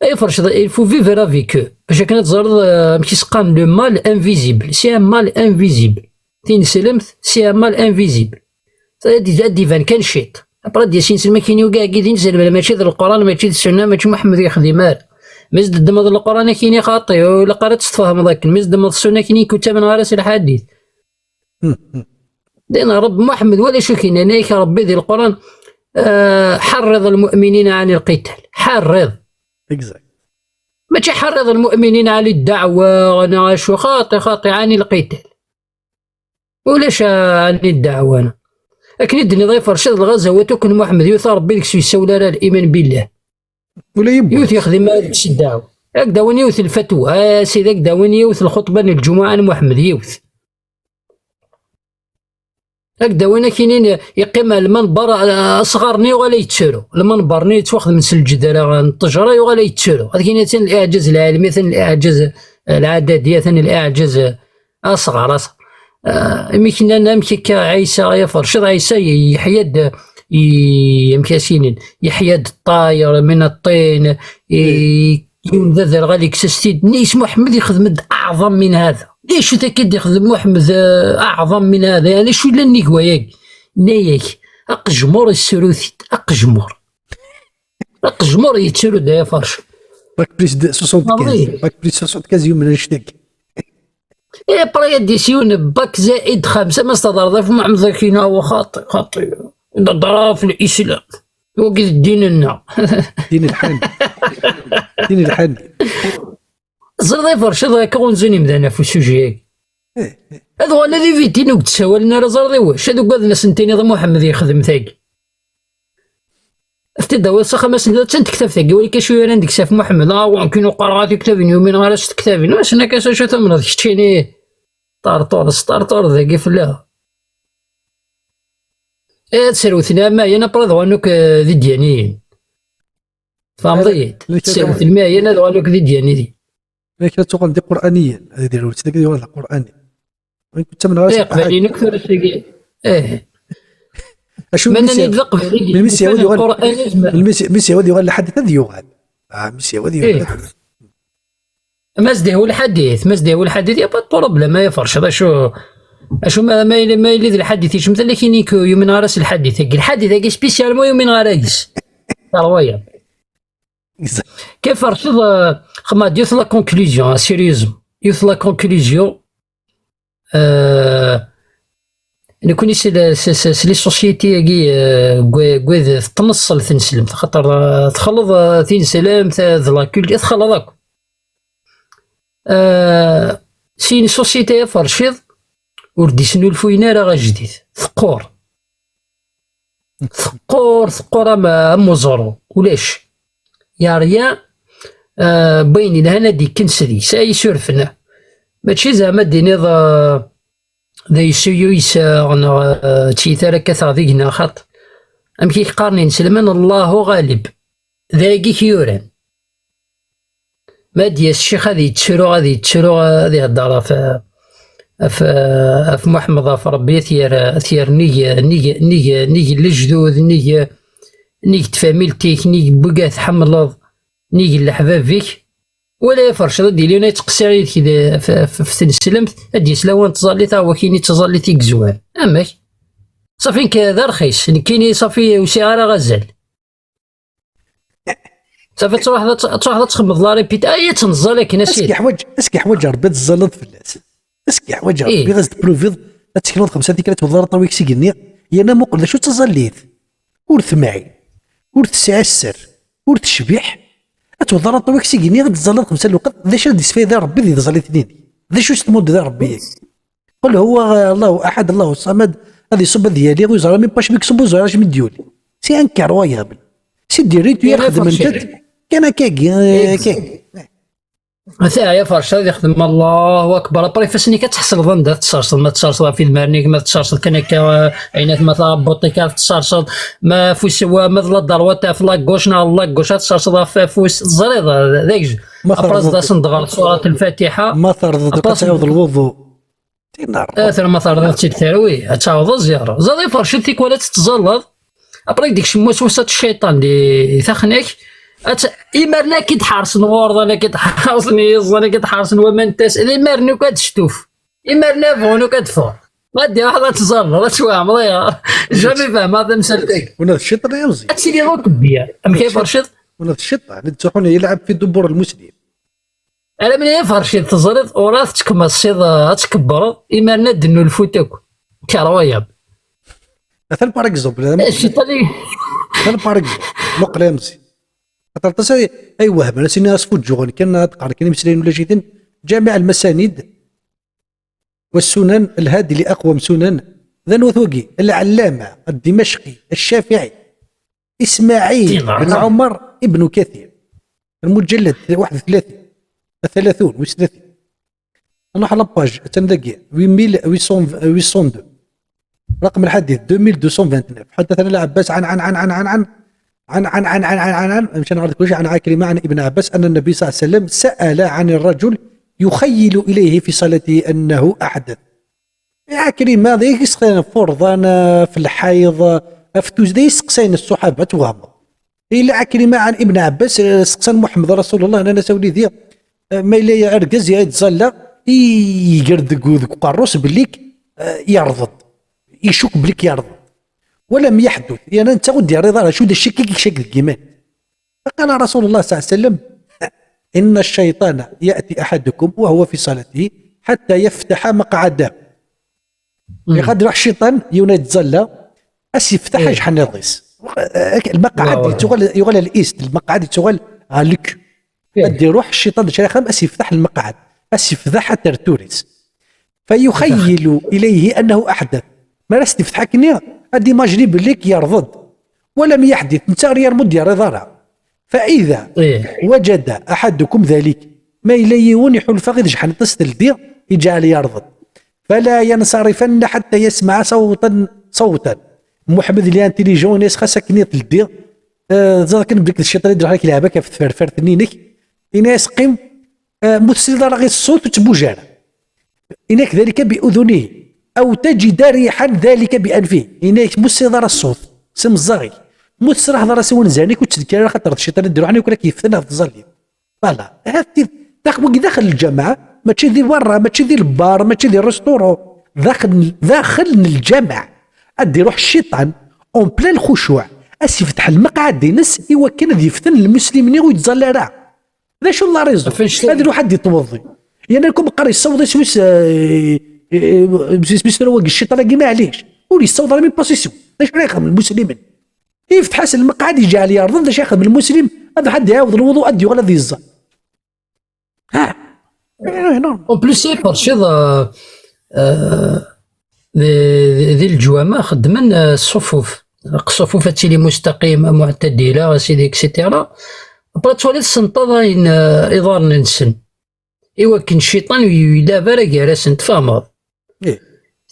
Ay ferceḍ, il faut vivre avec eux. Bac akken ad teẓreḍ, eh, amek i s-qqaren le mal invisible. C'est un mal invisible. Tineslemt, c'est un mal invisible. Ad d-, ad d-iban kan ciṭ. Après, ad d-yas inselm akini uga agi d inselmen, mačči d Lquran, mačči d Ssunna, mačči Muḥemmed yexdim ara. Mi s-d-ddmeḍ Lquran akini xaṭi, ur ilaq ara ad tt-tfehmeḍ akken. Mi s-ddmeḍ Ssunna akini ur ttamneɣ ara s lḥadit. Din Rebbi Muḥemmed wala acu k-yenna, yenna-yak Rebbi di Lquran, eh, حرض المؤمنين على القتال. حرض. Exact. Mačči حرض المؤمنين على الدعوة، neɣ acu, xaṭi, xaṭi, عن القتال. Ulac, eh, عن الدعوة. Akken i d-tenniḍ ay ferceḍ lɣazawat, akken Muḥemmed yiwet Rebbi deg-s ur yessawel ara الإيمان بالله. Ula yiwet. Yiwet yexdem ara deg-s ddeɛwa. Ad k-d-awin yiwet lfatwa, a sidi, ad k-d-awin yiwet lxuṭba n lǧumuɛa n Muḥemmed, yiwet. Ad k-d-awin akinin yeqqim lmanber, eh, asɣar-nni yuɣal a yettru. Lmanber-nni yettwaxdem s lǧedra n ṭṭejra yuɣal a yettru. Ad k-inin atan الإعجاز العلمي, atan الإعجاز العددي, atan الإعجاز, eh, asɣar, asɣar. Eh, imi k-nnan amek akka Ɛisa ay aferceḍ, Ɛisa ye-, yeḥya-d, ye-, amek as-inin, yeḥya-d ṭṭayr, من الطين, ye-, yiwen d aderɣal yekkes-as-t-id. Nni-as Muḥemmed yexdem-d أعظم من هذا. D acu-t akka i d-ixdem Muḥemmed, eh, أعظم من هذا? Yeɛni acu yellan nnig wayagi? Yenna-yak, aqejmur yessru-t-id, aqejmur. Aqejmur yettru-d ay aferceḍ. Bac plus de soixante-quinze. Bac plus soixante-quinze yumen annect-agi. Et après, ad d-yas yiwen bac zaid xemsa, ma s-tehḍreḍ ɣef Muḥemmed akkin, awa xaṭi, xaṭi. Ihedder ɣef l'islam. Wagi d ddin-nneɣ. Ddin lḥan. Ddin lḥan. Ẓriḍ ay ferceḍ akka ɣunzun imdanen ɣef usuji-agi. Eh, eh. Ad uɣalen ad éviter ur d-ssawalen ara, ẓriḍ i wacu? Ad ugaden ad sen-tiniḍ Muḥemmed yexdem tagi. Ad t-id-tawiḍ s axxam, ad sen-tiniḍ d tektabt-agi, wali acu yeran deg-s ɣef Muḥemmed. Ah, wa, nekkin ur qqareɣ ara tiktabin, ur umineɣ ara s tektabin. Asen akka s acu tumneḍ keččini? Ṭerṭur, s ṭerṭur dagi fell-aɣ. Eh, ad serwten am ayen, après ad uɣalen akk, eh, d idyaniyen. Tfehmeḍ-iyi-d? Ad serwten am ayen, ad uɣalen akk d idyaniyen. Akken ad tuɣalen d iquraniyen, ad idirew ttnagi yuɣal d aqurani. Nekk ur ttamneɣ ara s, eh, Iqbayliyen akk tura sagi. Eh. Acu ma nnan-iyi-d d aqbayli, melmi s-yawad yuɣal, Lqur'an izmer. Melmi s-, mi s-yawad yuɣal lḥadit ad yuɣal. Ah, mi s-yawad yuɣal lḥadit. Ma s-d-ihwa lḥadit, ma s-d-ihwa lḥadit, y a pas de problème, ay aferceḍ, acu, Acu ma, ma yella, ma yella d lḥadit, yecmet ala kini yumin ara s lḥadit-agi. Lḥadit-agi spécialement yumin ara gis. Tarwaya. Kif rfiḍ, xma d yut la conclusion, sérieusement. Yut la conclusion. Euh, nekuni s, s, s, s les sociétés-agi, euh, gwed tneṣṣel tineslemt, xaṭer, euh, txelleḍ, euh, tineslemt, euh, d la culture, txelleḍ akk. Euh, c'est une société aferciḍ, ur d-isnulfuyen ara ajdid. Teqqur. Teqqur, teqqur am, am uẓru. Ulac. Yerya, euh, bayen ilhan ad d-ikkens deg-s, ay isurfen. Mačči zeɛma ad d-tiniḍ, euh, d aysu yuyseɣ, neɣ, euh, d tiyita ara kkateɣ deg-neɣ xaṭ. Amek i k-qqaren inselmen, Allahu ɣalib. D ayagi i k-yuran. Ma d-yas ccix ad yettru, ad yettru, ad ihedder ɣef, ɣef, ɣef Muḥemmed, ɣef Rebbi, ad t-yerr, ad t-yerr nnig, nnig, nnig, nnig lejdud, nnig, nnig tfamilt-ik, nnig wigad tḥemmleḍ, nnig leḥbab-ik. Wala aferciḍ ad d-yili yettqeṣṣir yid-k di, f, f, f tneslemt, ad d-yas lawan n tẓallit, ah, wakini d taẓallit i yezwar. Amek? Safi nekk d arxis, nekkini safi ur sɛiɣ ara azal. Safi ad truḥeḍ, ad truḥeḍ ad txemmeḍ la répétition. Ay, ad tneẓẓal akken, a sidi. Est-ce que yeḥwaǧ, est-ce que yeḥwaǧ Rebbi ad tẓalleḍ fell-as? Est-ce que yeḥwaǧ Rebbi ad as-d-pruviḍ, ad teknuḍ xemsa tikkal, ad tewwḍeḍ ara ṭṭawi-k s igenni? Yerna muqel d acu d taẓallit. Ur temɛin, ur tesɛi sser, ur tecbiḥ. Ad tewwḍeḍ ara ṭṭawi-k s igenni, ad tẓalleḍ xemsa lweqt. D acu ad d-yesfayda Rebbi di tẓallit-nni? D acu s tmuddeḍ i Rebbi? Qul huwa Allahu ahad, Allahu samad, ad iṣubb ad yali, ur yeẓra même pas acimi yeṣubb, ur yeẓra acimi d-yuli. C'est incroyable. C'est des rituels xedmen-t-id kan akkagi, akkagi. Ata ya Fercad ad ixdem Allahu Akbar, après ifassen-ik ad tḥesleḍ anda tettserseḍ, ma tettserseḍ ɣef idmaren-ik, ma tettserseḍ kan akka, eh, ɛinat, ma taɛebbuṭ-ik ad tettserseḍ, ma afus, wa, ma d la droite ɣef la gauche neɣ la gauche ad tettserseḍ ɣef afus, teẓriḍ, eh, d agejj. Après ad asen-d ɣer surat Lfatiḥa. Ma terḍeḍ ad tɛiwed lwuḍu. Atan ma terḍiḍ-tt-id terwi, ad taweḍ ẓẓir. Ẓer ifercen tikwal ad tettẓallaḍ. Après deg-k cemma s wusat cciṭan di taxna-k. Ad t-, imarna ad k-id-ḥersen ɣurḍan, ad k-id-ḥersen yiẓan, ad k-id-ḥersen waman n tasa. D imarna akk ad tectuf. Imarna bɣun akk ad ffɣen. Ma d-iruḥeḍ ad tẓallaḍ, ad twehmeḍ ayɣer. Jamais fehmeɣ tamsalt-agi. Ula d cciṭan ay amẓi. Ad tiliḍ akk bbiya. Amek ay ferciḍ? Ula d cciṭan, ad ttruḥun yelɛeb fi dubur lmuslim. Alammi ad ferciḍ teẓriḍ, ur ad tettkemmasiḍ, ad tkebbreḍ, imarna ad d-nulfut akk. Incroyable. Atan par exemple, eh, cciṭan-i. Atan par exemple, muqel ay amẓi. Aṭas ay, ay wehman, asin asfuǧǧuɣen kan, ad qqaren kan imeslayen ulac-iten, Jamiɛ al-Masanid wa Sunan, al-Hadi li Aqwam Sunan, d anwa-t wagi? Al-Allama ad-Dimacqi al-Cafiɛi Ismaɛil bin Ɛumar ibn Kathir. Lmuǧallad waḥed u tlatin, ثلاثون, wis tlatin. Nruḥ la page, atan dagi, huit mille huit cent, huit cent deux. رقم الحديث deux mille deux cent vingt-neuf. حدثنا العباس عن، عن، عن، عن، عن، عن، عن، عن، عن، عن، عن، مشان نعرض كل شيء، عن عكرمة عن ابن عباس أن النبي صلى الله عليه وسلم سأل عن الرجل يخيل إليه في صلاته أنه أحدث. Ɛikrima, d ayen i yesseqsayen ɣef urḍan, ɣef lḥayḍ, ɣef tuzzya, d ayen i yesseqsayen ṣṣuḥaba, twehmeḍ. Yella Ɛikrima ɛan Ibn Ɛebbas, eh, seqsan Muḥemmed Rasulullah, nnan-as a wlidi, eh, ma yella argaz i yettẓalla, i yeger deg, deg uqerru-s belli, eh, yerḍed, icukk belli yerḍed. Walam yeḥdut, yerna netta ur d-yerriḍ ara acu d ccek i yecak deg yiman. فقال رسول الله صلى الله عليه وسلم: إن الشيطان يأتي أحدكم وهو في صلاته حتى يفتح مقعده. Iɣad iruḥ cciṭan, yiwen ad yettẓalla, as yeftaḥ ajḥan iḍ-is. Lmaqɛad yettuɣal, yuɣal al ist, lmaqɛad yettuɣal ɣer lek. Ad d-iruḥ cciṭan d acu ara ixdem, as yeftaḥ lmaqɛad, as yeftaḥ atertur-is. فيخيل إليه أنه أحدث. Ma ara s-t-ifteḥ akkenni, ad imajini belli yerḍed. ولم يحدث, netta ur yerḍi ara. فإذا وجد أحدكم ذلك, ma yella yiwen iḥulfa ɣid jḥan aṭas teldi, iǧɛel yerḍed. فلا ينصرفن حتى يسمع صوتا، صوتا. Muḥemmed, il est intelligent, ini-as xas akken i teldi, eh, teẓriḍ kan belli d cciṭan i d-iruḥ ad k-ilɛeb akka ɣef tferfert-nni-inek, ini-as qqim, eh, mu tesliḍ ara ɣer ṣṣut ur ttbuj ara. Ini-ak ذلك بأذنه أو تجد ريحا ذلك بأنفه. Ini-ak mu tesliḍ ara ṣṣut s imeẓẓaɣ-ik, mu tesraḥeḍ ara s iwenza-inek, ur ttdekkir ara, xaṭer d cciṭan i d-iruḥen, yukan ad k-yeften ɣef tẓallit. Voilà. Ahat tid-, dax-, wagi daxel lǧameɛ, mačči di berra, mačči di lbar, mačči di restaurant. daxel, daxel n lǧameɛ, ad d-iruḥ cciṭan en plein lxucuɛ, ad s-yefteḥ lmeqɛad-ines i wakken ad yeften lmuslimin ur yettẓalla ara. D acu n la raison? Ad iruḥ ad d-iṭweḍ. Yerna kum qqar yessaweḍ iswi-s, eh, eh, eh, iswi-s wagi cciṭan-agi, maɛlic. Ur yessaweḍ ara mi pass iswi. D acu ara yexdem lmuslimen? Yefteḥ-as lmeqɛad, iǧeɛl yerḍen, d acu ara yexdem lmuslim? Ad iruḥ ad d-iɛawed lwuḍu, ad d-yuɣal ad yeẓẓal. Ha. Eh, non. En plus, iferciḍ, eh, eh, di, di, di leǧwama xeddmen, eh, ṣṣufuf. Ṣṣufuf ad tili mustaqima, muɛtadila, a sidi, et cetera. Après, ad twaliḍ ssenṭaḍ ayen, eh, iḍarren-nsen. I wakken cciṭan ur yelab ara gar-asen, tfehmeḍ? Ih.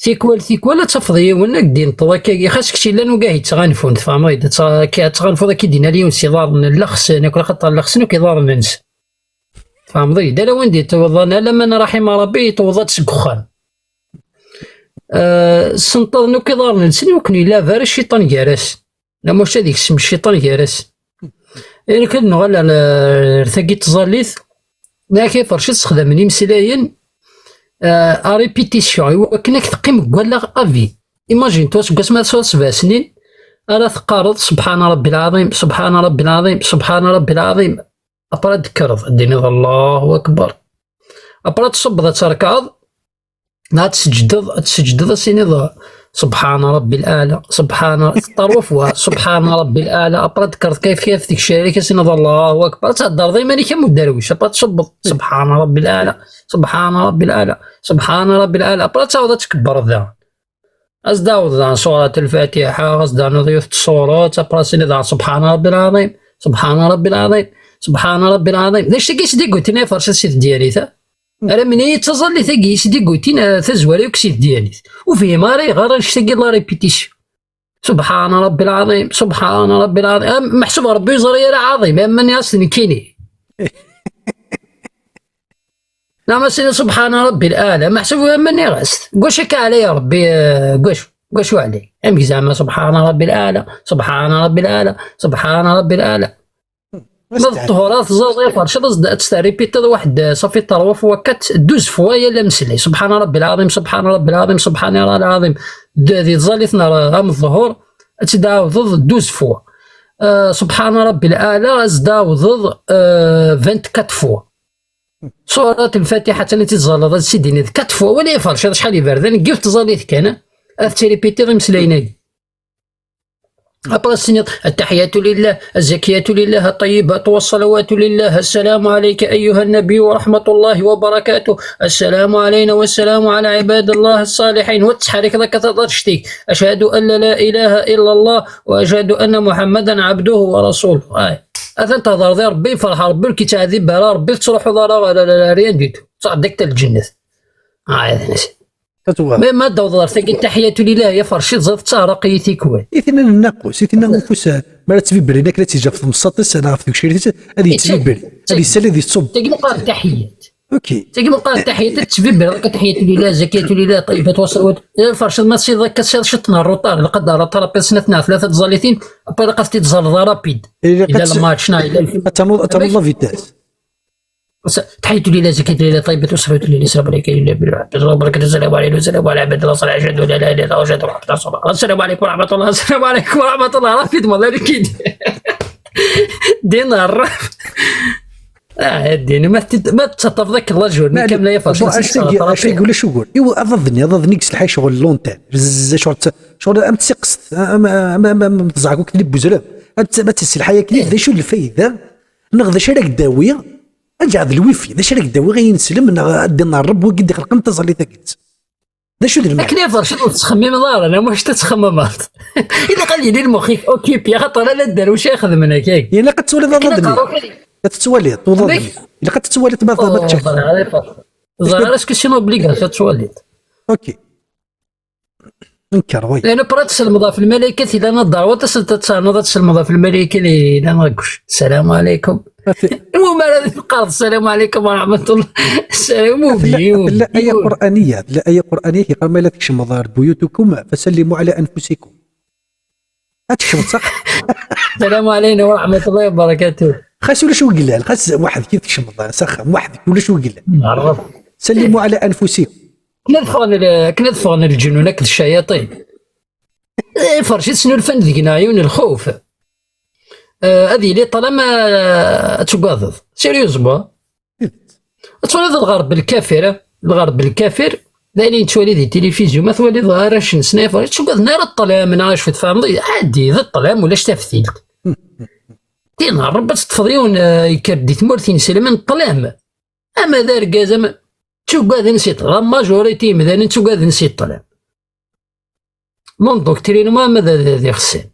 Tikwal, tikwal ad tafeḍ yiwen ad d-inṭeḍ akkagi, xas kečč yellan ugah yettɣanfun, tfehmeḍ? Ad tɣ-, ad tɣanfuḍ akka d-inal yiwen s iḍarren llexsen, akk axaṭer llexsen akk iḍarren-nsen. Tfehmeḍ-iyi-d? Ala wanda yettweḍ, ala man raḥima Ṛebbi, yettweḍ-d seg uxxam. Eh, ssenṭaḍen akk iḍarren-nsen i wakken yelab ara cciṭan gar-asen. Lamuc ad yeksem cciṭan gar-asen. Ayen kan nuɣal ar, ar tagi n tẓallit, neɣ iferci sexdamen imeslayen, eh, à répétition, i wakken ad k-teqqim deg wallaɣ à vie. Imagine-toi, seg wasmi ara tesɛuḍ sebɛa snin, ara teqqareḍ: "Subḥana Ṛebbi lɛaḍim, Subḥana Ṛebbi lɛaḍim, Subḥana Ṛebbi lɛaḍim." Après ad d-tekkreḍ, ad d-tiniḍ: "Allahu akbar." Après ad tṣubbeḍ ad terkaɛeḍ, neɣ ad tseǧǧdeḍ, ad tseǧǧdeḍ, ad tiniḍ: "Subḥana Ṛebbi lɛala, Subḥana", teṭṭerwef wa, "Subḥana Ṛebbi lɛala", après ad d-tekkreḍ kayef kayef deg ccarikat, ad tiniḍ: "Allahu akbar", ad theddreḍ iman-ik am uderwic, après ad tṣubbeḍ: "Subḥana Ṛebbi lɛala, Subḥana Ṛebbi lɛala, Subḥana Ṛebbi lɛala", après ad taweḍ ad tkebbreḍ daɣen. Ad s-d-taweḍ daɣen surat lfatiḥa, ad s-d-ternuḍ yiwet n tsurat, après ad tiniḍ daɣen: "Subḥana Ṛebbi lɛaḍim, Subḥana Ṛebbi lɛaḍim, Subḥana Ṛebbi lɛaḍim." D acu-agi i s-d-igutin ay farṣa si tedyarit, a? Ara mini d taẓallit-agi i s-d-igutin, eh, tazwara akk si tedyarit. Ur fhimeɣ ara ayɣer annect-agi d la répétition. Subḥana Ṛebbi lɛaḍim, Subḥana Ṛebbi lɛaḍim. Ah, meḥsub Ṛebbi ur yeẓri ara ɛaḍim, am mani as-t nekkini. Neɣ ma s-tiniḍ: "Subḥana Ṛebbi lɛala", meḥsub am mani ɣas. Gwac akka ɛlay Ṛebbi, eh, gwac, gwac ɛlay? Amek zeɛma: "Subḥana Ṛebbi lɛala, Subḥana Ṛebbi lɛala, Subḥana Ṛebbi lɛala"? Ma d ṭṭhur, ad teẓẓaẓ iferc, ad s-d-, ad s-terripitiḍ waḥed, eh, ṣafi ṭerwa f wakkat, douze fois yal ameslay. "Subḥana Ṛebbi lɛaḍim, Subḥana Ṛebbi lɛaḍim, Subḥana lɛaḍim." D-, di tẓallit n r-, am ḍḍhur, ad tt-id-ɛawdeḍ douze fois. Eh, "Subḥana Ṛebbi lɛala", ad s-d-ɛawdeḍ, eh, vingt-quatre fois. Surat lfatiḥa, atan ad tt-id-tẓalleḍ, ad s-id-tiniḍ quatre fois, wala iferc, acḥal iberdan, deg yiwet tẓallit kan, ad tettripitiḍ imeslayen-agi. Après ad s-tiniḍ: "التحيات لله، الزكيات لله، الطيبات والصلوات لله، السلام عليك أيها النبي ورحمة الله وبركاته، السلام علينا والسلام على عباد الله الصالحين". Wa tettḥerrikeḍ akka taṭact-ik: "أشهد أن لا إله إلا الله وأشهد أن محمدا عبده ورسوله". Ay. Atan tehḍreḍ i Ṛebbi, yefreḥ Ṛebbi, ur k-ittɛedib ara Ṛebbi, ur tettruḥuḍ ara, la, la, la, rien du tout. Tɛeddi-k lǧennet. Ay, d nasi. Tatwa. Ma, ma d-tawḍeḍ ɣer tagi, taḥiyatu lillah, ya ferci, tẓiḍ, d taɛraq i tikwal. I tinna n nnaqus, i tinna ufus, eh, mi ara ttbibrin akken ad tt-yeǧǧ ɣef temsaṭ-is neɣ ɣef tgecrirt-is, ad yettbibri, ad yessali, ad yettṣubb. Tagi meqqar taḥiyat. Ok. Tagi meqqar taḥiyat, ad tettbibri, akka taḥiyatu lillah, zakiyatu lillah, ṭayyibat wa ṣṣalawat. Ya ferci, ma tsiḍ akka, tsiḍ ciṭ n ṛṛuṭar, lqad ara tṛapiḍ snat neɣ tlata tẓallitin, après ilaq ad t-id-tẓalleḍ rapid. Ilaq ad tt-, ad ternuḍ, ad ternuḍ la vitesse. تحية لله، زكية لله، طيبة، والصلاة لله، السلام عليك أيها النبي، ورحمة الله وبركاته، السلام عليكم، السلام على عباد الله الصالحين، أشهد أن لا إله إلا الله، أشهد أن محمدا رسول الله، السلام عليكم ورحمة الله، السلام عليكم ورحمة الله، رافد مالك. دين الرب. آه، يا ديني، ما تت-، ما تتطف ذاك الله جور، ما كاملة يا فرش، ما تتسرع، أشتاق، طرف. أشتاق يقول شو يقول؟ إيوا، أضضني، أضضني، قلت الحي شغل لونتان. بزز، شغل ت-، شغل أم تسقست، أم، أم، أم، أم تزعقوك اللي بوزرب. أم ت-، ما تسلحة ياك لي، ذا شو الفايدة؟ نغذى شي راك داوية؟ اجعل الويفي، ذا شرك داوي غير نسلم، نغ-، ادي نهرب وقد يخلق انت زالي تاكلت. ذا شو ذي المعنى؟ اكلي فرشة وتخمم دار، انا مش تتخمم هاد. الا قال لي المخيف اوكيبي، خاطر انا الدار وش ياخذ من هكاك؟ الا قد تولي ضد الا قالوا لي. لا تتولي، توضل. الا قد تتولي تبعض ما تشك. زهر اسكو سينو بليغا تتولي. اوكي. نكر، وي. لأن برا تسلمض في الملائكة، إذا نظر وتصل تتصنض تسلمض في الملائكة، إذا ما قلتش السلام عليكم. المهم، أنا نقرض السلام عليكم ورحمة الله. السلام عليكم. لا، لا، آية قرآنية، لا، آية قرآنية، كي قال: "ما لا تكشم ضار بيوتكم فسلموا على أنفسكم". هاتشم، صح؟ السلام علينا ورحمة الله وبركاته. خاص ولا شو قلال؟ خاص واحد كيف تكشم ضار، سخم واحد ولا شو قلال؟ نعرف. سلموا على أنفسكم. Akken ad ffɣen l-, akken ad ffɣen lǧenun akked ccayaṭin. Eh, iferc-it snulfan deg-neɣ yiwen lxuf. Eh, ad yili ṭṭlam, eh, ad tugadeḍ. Sérieusement. Ad twaliḍ lɣerb lkafir, eh? Lɣerb lkafir, d ayen i nettwali di tilifizyu, ma twaliḍ arrac-nsen, iferc-it, ttuggaden ara ṭṭlam, neɣ acu tfehmeḍ, ɛaddi, d ṭṭlam, ulac taftilt. Tin n Ṛebbi ad teṭṭfeḍ yiwen, eh, yekker-d di tmurt ineslem n ṭṭlam. Ama d argaz, ama ttuggaden si ṭṭlam, la majorité imdanen ttuggaden si ṭṭlam. L'endoctrinement ama d, d, d ixṣim.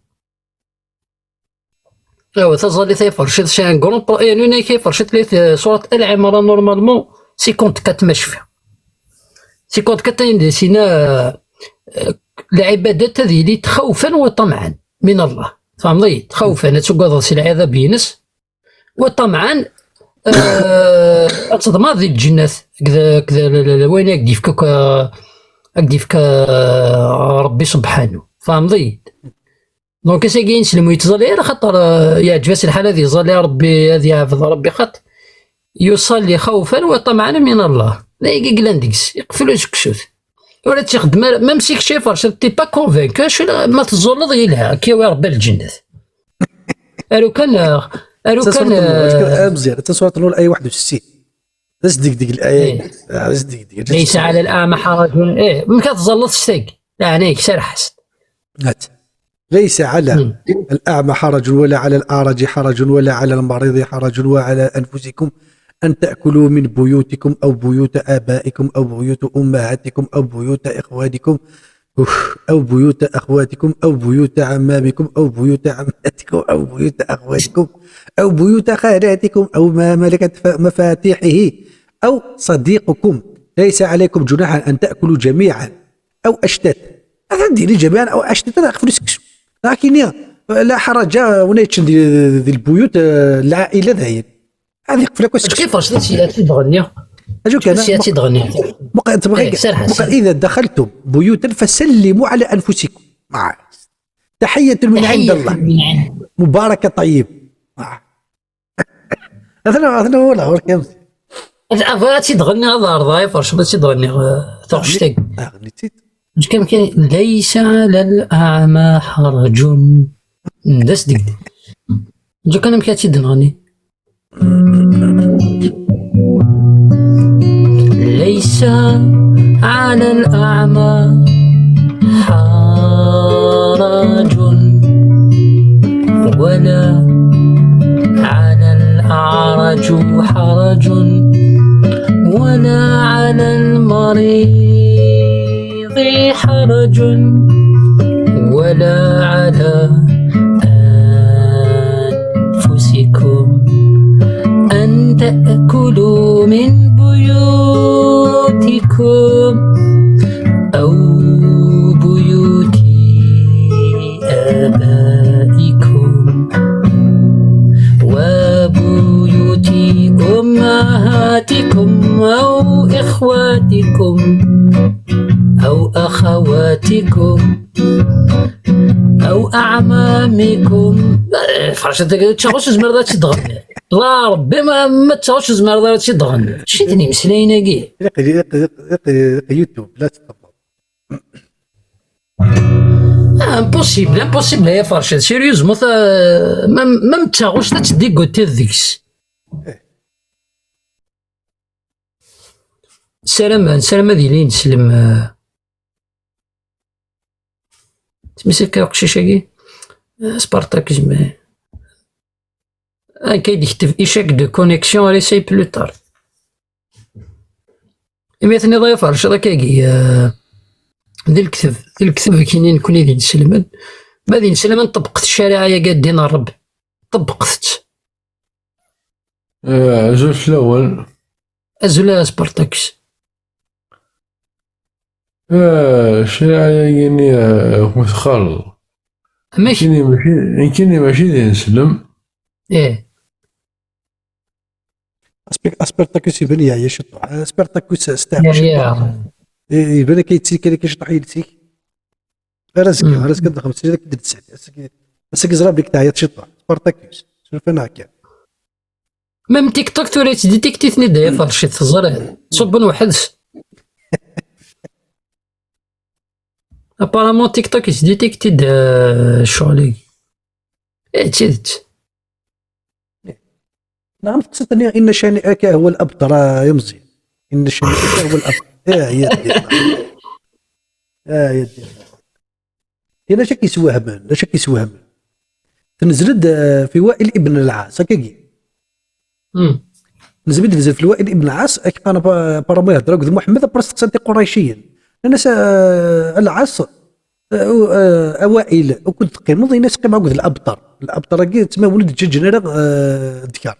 Awa, taẓallit ay fercit, c'est un grand pro-, eh, nuna ay fercit, li, eh, surat Al Imran, normalement, cinquante-quatre ma cfiɣ. Cinquante-quatre ayen di sina, eh, lɛibadat ad yili xawfan wa ṭamɛan min Allah. Tfehmeḍ-iyi? Xawfan, ad tugadeḍ si lɛiḍab-ines, wa ṭamɛan, eh, ad teḍmaḍ di lǧennat, akked, akked l-, l-, l-, wayen i ak-d-yefka akk, eh, ak-d-yefka, eh, Ṛebbi subḥanu. Tfehmeḍ-iyi-d? Donc, ass-agi ineslem ur yettẓalli ara, xaṭer, eh, yeɛǧeb-as lḥal ad iẓalli Ṛebbi, ad yeɛbed Ṛebbi, xaṭer yuṣalli xawfan wa ṭamɛan min Allah. D ayagi i yellan deg-s, iqfel useksut. Ur ad tt-ixeddem ara, même si kečč iferc, t'es pas convaincu, acu la, ma teẓẓulleḍ yelha, ad k-yawi Ṛebbi ar lǧennet. Aru kan, eh, aru kan, eh, Meẓyan, atta surat Nur ay waḥed u sittin. D asdegdeg laya. Eh. Ah, d asdegdeg. ليس على الأعمى حرج. Eh, ma teẓẓulleḍ s tagi. Ɛni serḥ-as. هات. ليس على الأعمى حرج ولا على الأعرج حرج ولا على المريض حرج وعلى أنفسكم أن تأكلوا من بيوتكم أو بيوت آبائكم أو بيوت أمهاتكم أو بيوت إخوانكم، أوف، أو بيوت أخواتكم أو بيوت عمامكم أو بيوت عماتكم أو بيوت أخواتكم أو بيوت خالاتكم أو ما ملكت ف-، مفاتيحه أو صديقكم. ليس عليكم جناح أن تأكلوا جميعا أو أشتات. هذا ديري جميعا أو أشتات، هذا خفلو سكسو. لكن يا، لا حرج، هنا يتشن دي، دي البيوت، آه، العائلة ذهين. هذه قفلة كويس. كيفاش تسيا تدغني؟ أجوك أنا. تسيا تدغني. مق-، تبغي إيه، سرحة، مق-، سرحة. إذا دخلتم بيوتا فسلموا على أنفسكم. مع تحية من عند تحية الله. من عند. مباركة طيب. آه. أثناء، أثناء ولا هو كم. أبغى تدغني هذا أرضاي فرش، بس تدغني، آه، تغشتك. آه، نسيت. كم كان: ليس على الأعمى حرج. دس دقيقة. جو كان مكاتي دغني. ليس على الأعمى حرج ولا على الأعرج حرج ولا على المريض حرج ولا على أنفسكم أن تأكلوا من بيوتكم أو بيوت آبائكم وبيوت أمهاتكم أو إخواتكم أو أخواتكم أو أعمامكم. فرشة تشغل شو زمر ذا تدغني. لا ربي ما، ما تشغل شو زمر ذا تدغني. شدني مسلينة. يوتيوب، لا تطبق. Ah, impossible, impossible, ay afercad. Sérieusement, ta-, ma, ma m-, d taɣect ad teddigutiḍ deg-s. Ssaramen, ssaramen ad yili ineslem, eh, smis akka uqcic-agi? Eh, Spartak, izmer. Akka i d-ikteb: échec de connexion, réessaye plus tard. Imi tenniḍ ay afercad akkagi, eh, d lekteb, d lekteb kini nekni d inselmen. Ma d inselmen, ṭebbqet ccariɛa-agi, ddin n Ṛebbi. Ṭebbqet-tt. Eh, azul fell-awen. Azul a Spartakus. Eh, ccariɛa-agi-nni, eh, ur txaleḍ. Amek? Nekkini mačči, nekkini mačči d ineslem. Eh. Aspe-, Aspertakus iban yeɛya ciṭuḥ. Aspertakus steɛfu ciṭuḥ. Yeɛya. I-, iban akka yettekka akka ciṭuḥ yiles-ik. Ar azekka, ar azekka ad nexdem srid akken d-nsali. Ass-agi, ass-agi ẓriɣ belli teɛyiḍ ciṭuḥ. Spartakus, suref-aneɣ kan. Même TikTok tura yettdidikti-ten-id ay afercit, teẓriḍ. Ttṣubben weḥd-s. Apparemment, TikTok is detected, euh, ccɣel-agi. Eh, d tidet. Neɣ teqsiḍ-nni إن شانئك هو الأبتر, a Meẓyan. إن شانئك هو الأبتر. Ah, ya ddi. Ah, ya ddi. Kra d acu i k-yeswehmen, d acu i k-yeswehmen. Tenzel-d, eh, fi Wail ibn Lɛas, akkagi. Hmm. Nezmi d-nzel fi Wail ibn Lɛas, ak qqaren pa-, apparemment ihedder akked Muḥemmed, après steqsan-t Iqurayciyen. Nnan-as, eh, a Lɛas, eh, u-, eh, a Wail, ukud teqqimeḍ? Yenna-as qqimeɣ akked labṭer. Labṭer-agi yettma win ur d-ǧǧaǧen ara, eh, ddkar.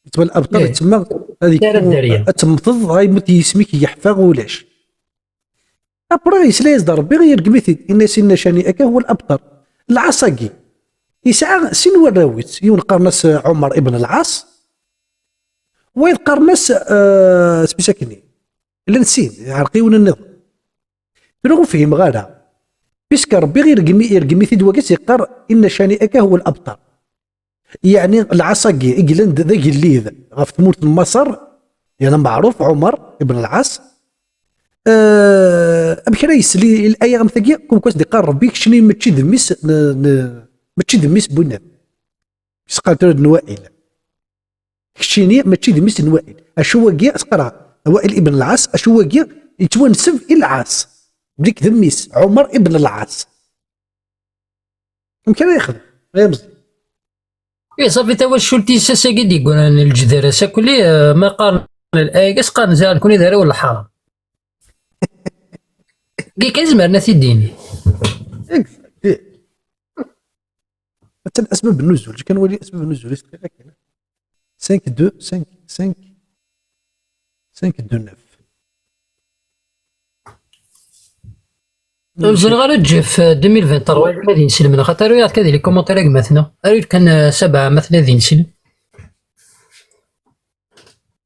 Yettma labṭer, Eh, yettma ad ara dderya. ad temmteḍ, ay mut yisem-ik yeḥfa ulac. Après, yesla-yas-d Rebbi, yergem-it-id. Inna-yas, إن شانئك هو الأبتر. Lɛas-agi yesɛa sin warraw-is, yiwen qqaren-as Ɛumer ibn Lɛas, wayeḍ qqaren-as, eh, smis akkenni. Llan sin, iɛreq yiwen nniḍen. Tura ur fhimeɣ ara. Puisque Rebbi yergem-, yergem-it-id wagi, yeqqar, إن شانئك هو الأبتر. Yeɛni lɛas-agi i yellan d, d agellid ɣef tmurt n Maṣer, yeɛni meɛruf Ɛumer ibn Lɛas, eh, amek ara yesli i laya am tagi, comme quoi s-d-iqqar Rebbi, keččini mačči d mmi-s n, n, mačči d mmi-s n winna. Yesqal tura d Wail. Keččini mačči d mmi-s n Wail. Acu wagi, as-qqareɣ Wail ibn Lɛas, acu wagi yettwanseb i Lɛas. Blik d mmi-s, Ɛumer ibn Lɛas. Amek ara yexdem? Ay Meẓyan. Eh, ṣafi tawacult-is ass-agi d-yeggran lejdar-as akk-, eh, ma qqaren laya-agi, as-qqaren ziɣ nekni d arraw n lḥaram. Agi kan zemren ad t-id-inin. Exact. Atan asbab nnuzul, kan wali asbab nnuzul-is dqiqa kan. cinq deux, cinq, cinq, cinq deux neuf. Ur ẓriɣ ara Jeff, eh, deux mille vingt-trois ma d inselmen, xaṭer ur yeɛtqad les commentaires a gma-tneɣ. Aru kan, eh, سبعة ma tella d inselm.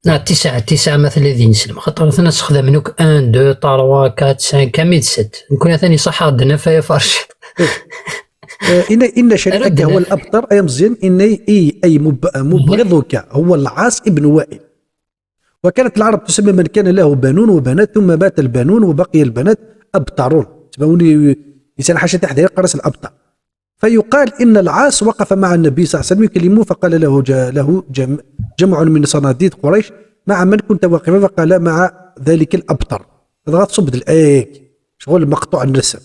Neɣ تسعة, تسعة ma tella d inselm. Xaṭer atan ad sexdamen akk un, deux, trois, quatre, cinq, armi d sept. Nekkni atan iṣaḥ-aɣ-d neuf ay aferciṭ. Eh, إن, إن شانئك هو الأبتر, ay Meẓyan, إن, إي, أي مب-, مبغضك هو العاص ابن وائل. وكانت العرب تسمي من كان له بنون وبنات ثم مات البنون وبقي البنات أبترون. تسمى ولي يسأل حاشا تحت يقرأ الأبتر. فيقال إن العاص وقف مع النبي صلى الله عليه وسلم يكلمه، فقال له ج-، له جم-، جمع من صناديد قريش: مع من كنت واقفا؟ فقال: مع ذلك الأبتر. هذا غتصب الآية، شغل مقطوع النسب.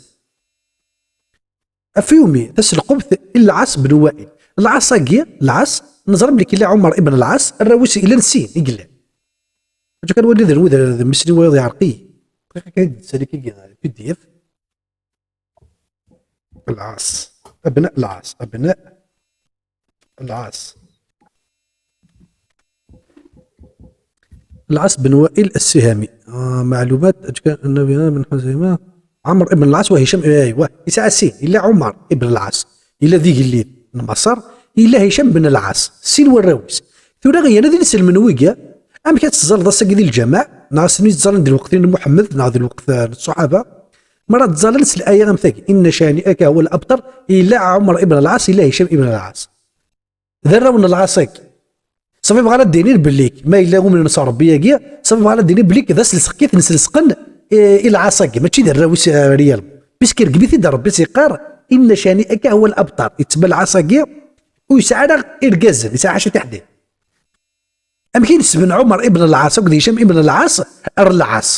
Afyumi, taselqubt i Lɛas ben Wail. Lɛas-agi, Lɛas, neẓra belli yella Ɛumer ibn Lɛas, arraw-is llan sin i yellan. Acu kan wali d wid d mmi-s n wayeḍ yeɛreq-iyi. Dqiqa kan, ad d-tsali kagi PDF. Lɛas. أبناء العاص. أبناء العاص. العاص بن وائل السهمي. آه، معلومات أجكان النبي بن حزيمة. عمرو بن العاص وهشام، أيوة. يسعى سين. إلا عمر بن العاص. إلا ذي قليل. المصر. إلا هشام بن العاص. سين والرويس. ثورة غير هذه نسل من ويقيا. أم كانت تزال ضا ساقي ذي الجماع. ناس نزال عند الوقت محمد، ناس الوقت الصحابة. مرات تزال نسل آية أم ثقي. إن شانئك هو الأبتر. إلا عمر بن العاص، إلا هشام بن العاص. D arraw n Lɛas-agi. Ṣafi bɣan ad d-inin bellik, ma yella umnen s Ṛebbi-agi, ṣafi bɣan ad d-inin bellik d aselseq i ten-selseqen, eh, i Lɛas-agi, mačči d arraw-is, eh, réellement. Puisque irgem-it-id Ṛebbi, s-iqqar: إن شانئك هو الأبتر. Yettma Lɛas-agi ur yesɛi ara irgazen, yesɛa ḥaca tiḥdin. Amek i nesben Ɛumer ibn Lɛas akked Hicam ibn Lɛas ar Lɛas?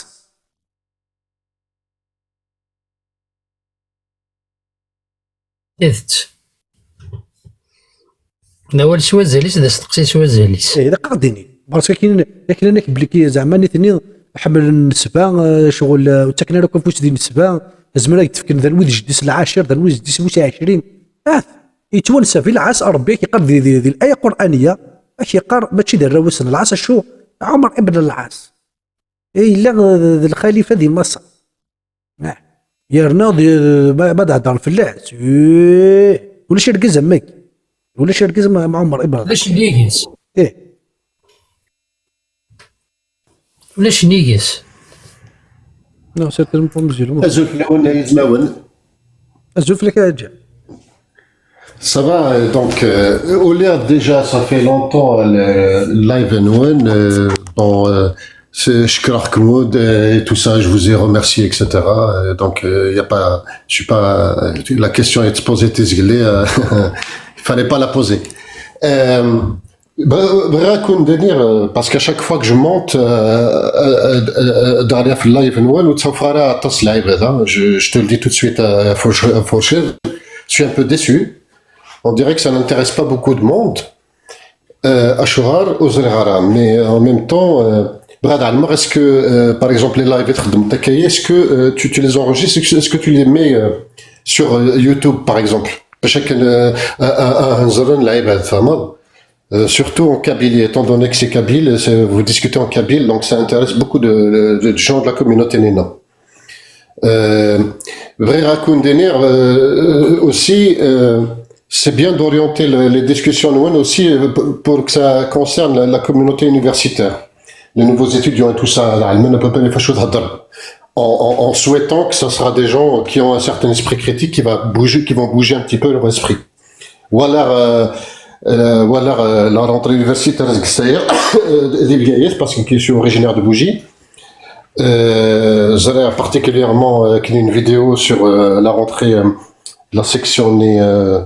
Tidet. D awal s wazal-is, d asteqsi s wazal-is. Eh, ilaq ad d-ini. Parce que akken, akken ad k-belli zeɛma nitni ḥemmlen nnesba, eh, ccɣel, eh, ur ttaken ara akk afus di nnesba, azmer ad k-d-fken d anwi d jeddi-s lɛacir, d anwi d jeddi-s wis ɛecrin. Ah, yettwansab i Lɛas, Ṛebbi ak-iqqar di, di, di laya qur'aniya, ak-iqqar mačči d arraw-is n Lɛas, acu? Ɛumer ibn Lɛas. Eh, yella d, d lxalifa di Maṣer. Ah. Yerna di, ma, ma d-heddren fell-as, eh, ulac argaz am wagi. Ulac argaz am, am Ɛumer ibn Lɛas. Ulac nnig-s. Eh. Ulac nnig-s. Non, c'est tellement pas musulman. Azul fell-awen ay izmawen. Azul fell-ak a Ǧa. Ça va, euh, donc, euh, au lieu déjà, ça fait longtemps, euh, le live n-wen, euh, dans, euh, C'est, je crois que Maud, euh, et tout ça, je vous ai remercié, et cetera. Euh, donc, euh, y a pas, je suis pas, euh, la question est posée, t'es zglé, euh, il fallait pas la poser. Euh, ب-، بغيت نكون دينير، euh, parce qu'à chaque fois que je monte, euh, euh, euh, euh, dans les live نوال وتسوفر على الطاس لعيبة هذا. Je, je te le dis tout de suite, euh, faut, faut, je suis un peu déçu. On dirait que ça n'intéresse pas beaucoup de monde. Euh, أشهر وزرغرة, mais en même temps, euh, بغيت نعلمك, est-ce que, euh, par exemple, les live تخدم تكاي, est-ce que, euh, tu, tu les enregistres, est-ce que, est-ce que tu les mets, euh, sur, euh, YouTube, par exemple? باش هكا, euh, euh, euh, نزرن لعيبة, فهمت؟ Euh, surtout en Kabylie, étant donné que c'est kabyle, c'est, vous discutez en kabyle, donc ça intéresse beaucoup de, de, de gens de la communauté Nina. Euh, بغيت نكون دينير, euh, aussi, euh, c'est bien d'orienter le, les discussions نوال aussi, euh, pour, pour que ça concerne la, la communauté universitaire, les nouveaux étudiants et tout ça, la, la, la, la, la, la, en, en, en souhaitant que ce sera des gens qui ont un certain esprit critique, qui va bouger, qui vont bouger un petit peu leur esprit. Ou alors, euh, euh, ou alors, euh, la rentrée universitaire, c'est, euh, des vieilles, parce que je suis originaire de Bougie. Euh, j'ai particulièrement, euh, écrit une vidéo sur, euh, la rentrée, euh, la section, euh,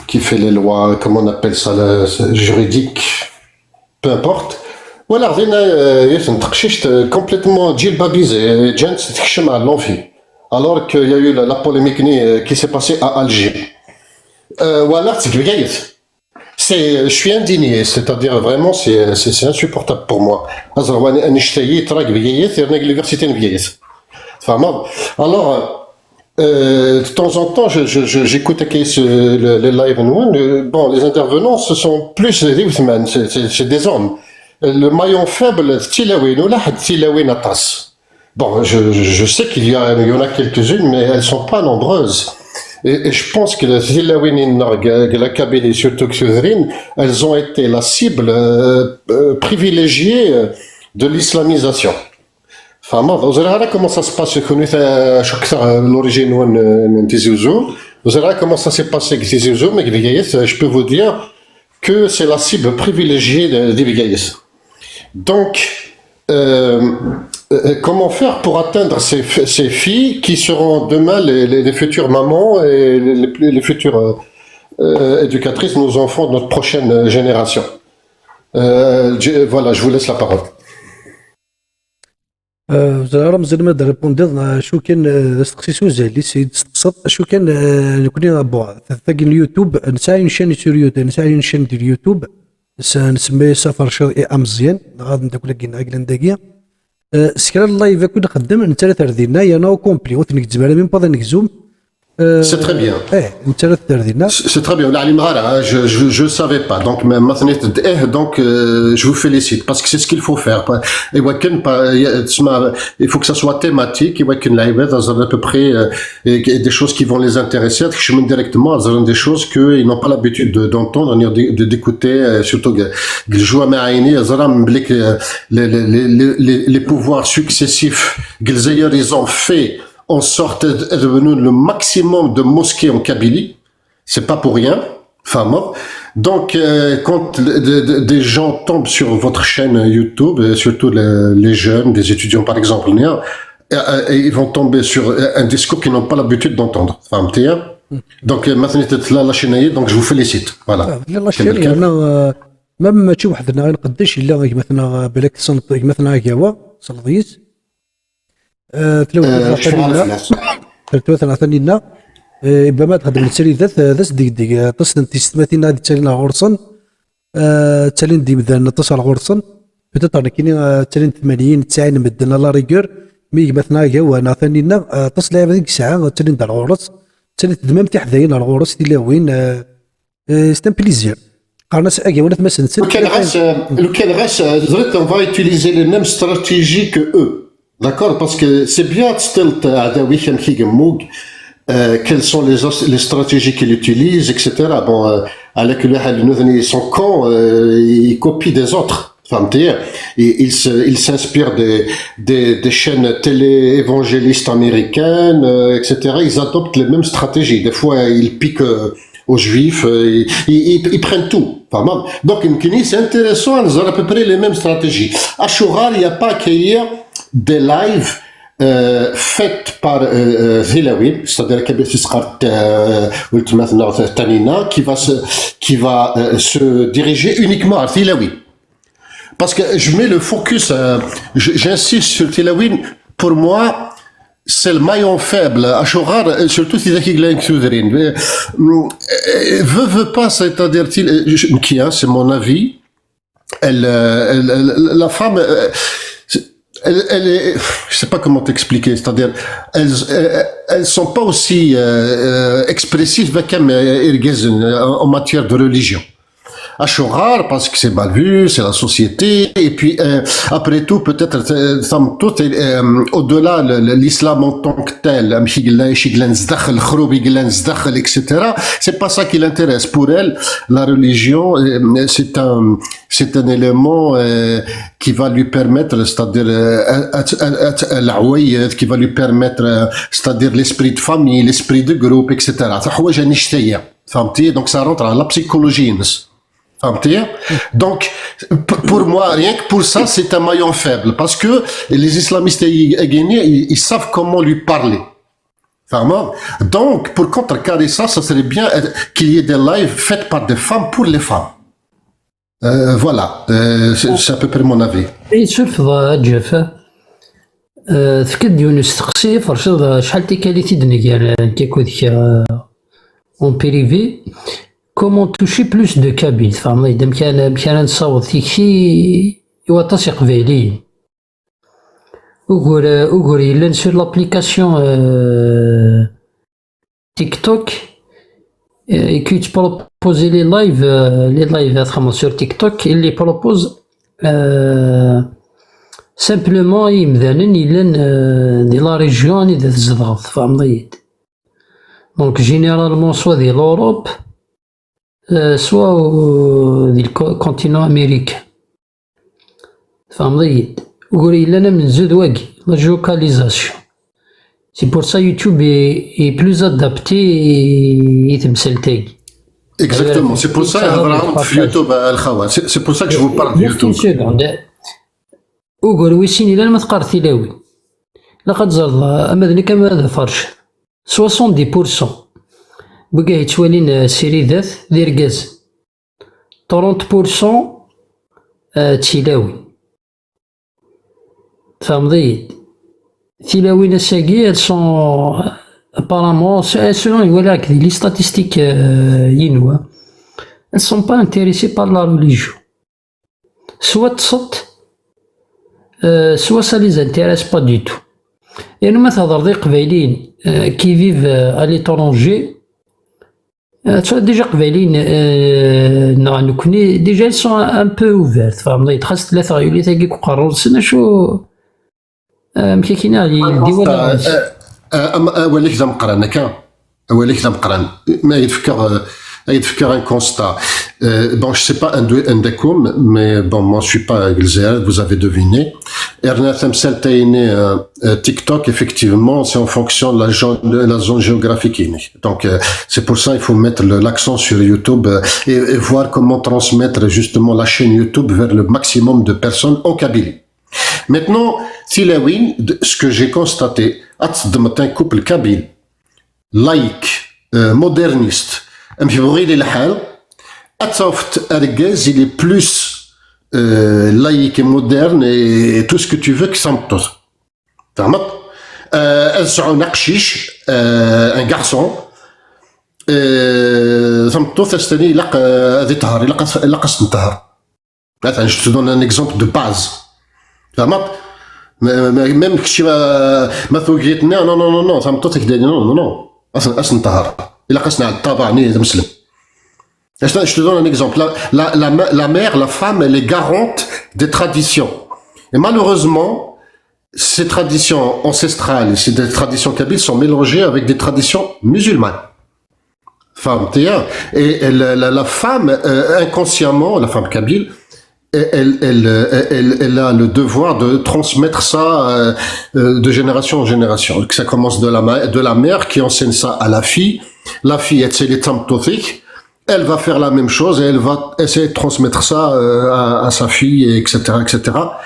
qui fait les lois, comment on appelle ça, la, juridique, peu importe. Voilà, euh, complètement djilbabisé, جانت تكشم على l'amphi. Alors qu'il y a eu la, la polémique, euh, qui s'est passée à Alger. Euh, voilà, c'est c'est, je suis indigné, c'est-à-dire vraiment, c'est, c'est, c'est insupportable pour moi. Aẓerwal anect-ayi, tura deg Bgayet, yerna deg l'université n Bgayet. Tfehmeḍ? Alors, euh, euh, de temps en temps, je, je, je, j'écoute ce, le, les live نوال, euh, bon, les intervenants, ce sont plus des femmes, c'est, c'est, c'est des hommes. Euh, le maillon faible, c'est tilawin, ولا حد tilawin aṭas. Bon, je, je, je sais qu'il y a, il y en a quelques-unes, mais elles sont pas nombreuses. Et, et je pense que les tilawin, la Kabylie, surtout que Sudrine, elles ont été la cible, euh, euh, privilégiée, euh, de l'islamisation. Enfin, bon, vous allez voir comment ça se passe, je connais, euh, je crois que ça, euh, l'origine, euh, de Tizi Ouzou. Vous allez voir comment ça s'est passé avec Tizi Ouzou, mais je peux vous dire que c'est la cible privilégiée de, de Bgayet. Donc, euh, euh, comment faire pour atteindre ces, ces filles qui seront demain les, les, les futures mamans et les, les, les futures, euh, euh, éducatrices de nos enfants, de notre prochaine, euh, génération? Euh, je, voilà, je vous laisse la parole. Euh, ẓriɣ ara meẓẓi ma d-répondre, euh, acu kan, euh, d asteqsi s uzal i s-, i d-testeqsaḍ, acu kan, euh, nekkni, ah, bon, tagi n YouTube, nesɛa une chaîne sur YouTube, nesɛa une chaîne di YouTube, s-, nsemma-yas Aferciḍ i Ameẓyan, dɣa d ameddakel-agi-nneɣ i yellan dagi. Euh, s kra n live akk i nxeddem, nettarra-t ar dinna, yerna au complet, ur t-ngezzem ara, même pas ad negzum. Euh, C'est très bien. Eh, nettarra-t ar dinna. C'est c'est très bien. Ur ɛlimeɣ ara, hein. Je, je, je savais pas. Donc, ma, ma tenniḍ-d, eh, donc, euh, je vous félicite parce que c'est ce qu'il faut faire. Pas, et ouais, qu'une, pas, y a, تسمى, il faut que ça soit thématique. Et ouais, qu'une live, ça, à peu près, euh, et, et des choses qui vont les intéresser. Directement, ça, des choses qu'ils n'ont pas l'habitude de, d'entendre, ni de, de, d'écouter, euh, surtout que, que je vois, mais, ça, les, les, les, les, les, les pouvoirs successifs, que les ailleurs, ils ont fait en sorte de, de devenir le maximum de mosquées en Kabylie. C'est pas pour rien, فهمت. Donc, euh, quand de- de- des gens tombent sur votre chaîne YouTube, et surtout les, les jeunes, des étudiants par exemple, euh, euh, ils vont tomber sur, euh, un discours qu'ils n'ont pas l'habitude d'entendre, فهمتي? Donc, euh, maintenant, la, la chaîne, donc je vous félicite. Voilà. Ah, la chaîne, yerna, euh, même mačči weḥd-neɣ i nqeddec, yella gma-tneɣ, euh, balak tessneḍ gma-tneɣ Agawa, tessneḍ-it. Euh, tlawt Euh, Taninna. Tlawt Taninna. Euh, ibama txeddem nettali dat, euh, d asdegdeg, euh, aṭas n tiyessetmatin ad ttalin ar ɣur-sen. Euh, ttalin-d imdanen aṭas ar ɣur-sen. Peut-être nekkini, euh, ttalin-d tmanyin, tesɛin medden à la rigueur. Mi gma-tneɣ Agawa neɣ Taninna, euh, aṭas n lɛibad i yesɛa, ttalin-d ar ɣur-s. Ttalin-d même tiḥdayin ar ɣur-s, tilawin, euh, euh, c'est un plaisir. Qqaren-as Agawa n At Masensen. Lukan ɣas, euh, lukan ɣas, euh, ẓriɣ, on va utiliser les mêmes stratégies que eux. D'accord? Parce que c'est bien de stealth, euh, عدوي, كم كي يموك, euh, quelles sont les, os- les stratégies qu'il utilise, et cetera. Bon, euh, على كل حال, نوذني, ils sont cons, euh, ils copient des autres. فهمتي? Et ils se- ils s'inspirent des, des, des chaînes télé évangélistes américaines, euh, et cetera. Ils adoptent les mêmes stratégies. Des fois, ils piquent, euh, aux juifs, euh, ils, ils, ils prennent tout. Vraiment. Donc, c'est intéressant, ils ont à peu près les mêmes stratégies. Acuɣer, il n'y a pas qu'il y ait des lives euh, faits par euh, euh, Tilawin, c'est-à-dire que c'est euh, Ultima Tanina, qui va, se, qui va euh, se diriger uniquement à Tilawin. Parce que je mets le focus, euh, j'insiste sur Tilawin, pour moi, c'est le maillon faible, acuɣer, surtout si c'est qui gagne. Euh, veut, veut pas, c'est-à-dire, qui, hein, c'est mon avis, elle, euh, elle, la femme, euh, elle, elle est, je sais pas comment t'expliquer, c'est-à-dire, elles, elles, elles sont pas aussi euh, euh, expressives en matière de religion. Acuɣer, parce que c'est mal vu, c'est la société, et puis euh, après tout, peut-être, euh, euh, au-delà, l'islam en tant que tel, et cetera. C'est pas ça qui l'intéresse. Pour elle, la religion, euh, c'est un, c'est un élément euh, qui va lui permettre, c'est-à-dire, euh, qui va lui permettre, euh, c'est-à-dire l'esprit de famille, l'esprit de groupe, et cetera. Donc ça rentre à la psychologie. Donc, pour moi, rien que pour ça, c'est un maillon faible. Parce que les islamistes, ils, ils savent comment lui parler. Donc, pour contrecarrer ça, ça serait bien euh, qu'il y ait des lives faits par des femmes pour les femmes. Euh, voilà, euh, c'est à peu près mon avis. Surtout, Jeff, euh, tefka-d yiwen usteqsi, terfiḍ acḥal tikkal i t-id-nger nekk akked-k en privé. Comment toucher plus de Kabyles? Tfehmeḍ-iyi-d amek ara, amek ara nessaweḍ tikti i waṭas iqbayliyen? Ugur, ugur yellan sur l'application euh, TikTok euh, qui propose les lives, euh, les lives sur TikTok, il les propose euh, simplement i yimdanen yellan euh, di la région anida tzedɣeḍ, tfehmeḍ-iyi-d. Donc, généralement, soit di l'Europe, euh, soit euh, di le continent américain. Tfehmeḍ-iyi-d. Ugur yellan amenzu d wagi, la géolocalisation. C'est pour ça YouTube est, est plus adapté i temsalt-agi. Exactement, c'est pour ça, c'est pour ça que je vous parle de YouTube. Ugur wis sin yellan ma teqqar tilawin. Ilaq ad teẓreḍ ama d nekk ama d Fercen. Soixante-dix pour cent n wigi yettwalin ssiridat d irgazen. Trente pour cent d tilawin. Tfehmeḍ-iyi-d? Tilawin ass-agi, elles sont apparemment, selon i walaɣ di les statistiques inu, elles sont pas intéressées par la religion. Soit ṭṭsent, euh, soit ça les intéresse pas du tout. Et nous, ma tehḍreḍ i Iqbayliyen euh, qui vivent euh, à l'étranger, euh, déjà Iqbayliyen euh, neɣ nekkni, déjà ils sont un peu ouverts, tfehmeḍ-iyi-d, xas tella teɣyulit-agi deg uqerru-nsen, acu amek akka i ldi walaɣ-nsen. Awal-ik d ameqqran, akka? Awal-ik d ameqqran. Ma ad d-fkeɣ, ad d-fkeɣ un constat. Euh, bon, je sais pas anda-kum, mais bon, moi je suis pas deg Lezzayer, vous avez deviné. Yerna tamsalt-agi, euh, euh, TikTok, effectivement, c'est en fonction de la zone, de la zone géographique. Donc, euh, c'est pour ça il faut mettre l'accent sur YouTube euh, et, et voir comment transmettre justement la chaîne YouTube vers le maximum de personnes en Kabylie. Maintenant, tilawin, ce que j'ai constaté, ad teddmeḍ un couple kabyle, laïque, euh, moderniste, amek yebɣu yili lḥal, ad tafeḍ argaz, il est plus euh, laïque et moderne et tout ce que tu veux que tameṭṭut. Tfehmeḍ? Euh, ad sɛun aqcic, euh, un garçon, euh, tameṭṭut ad s-tini ilaq euh, ad iṭehher, ilaq ad s-nṭehher. Attends, je te donne un exemple de base. Tfehmeḍ? Même kečči ma tugiḍ, non, non, non, non, tameṭṭut ad k-d-tini non, non, non. Ad s-nṭehher. Ilaq ad s-nɛeddi ṭṭabeɛ-nni d ameslem. Je te donne un exemple. La, la, la, la mère, la femme, elle est garante des traditions. Et malheureusement, ces traditions ancestrales, ces traditions kabyles sont mélangées avec des traditions musulmanes. Femme, et la, la, la femme, euh, inconsciemment, la femme kabyle, elle, elle, elle, elle, a le devoir de transmettre ça euh, de génération en génération. Que ça commence de la, de la mère qui enseigne ça à la fille, La fille, elle, c'est les tameṭṭut-ik, elle va faire la même chose et elle va essayer de transmettre ça euh, à, à sa fille, et cetera, et cetera.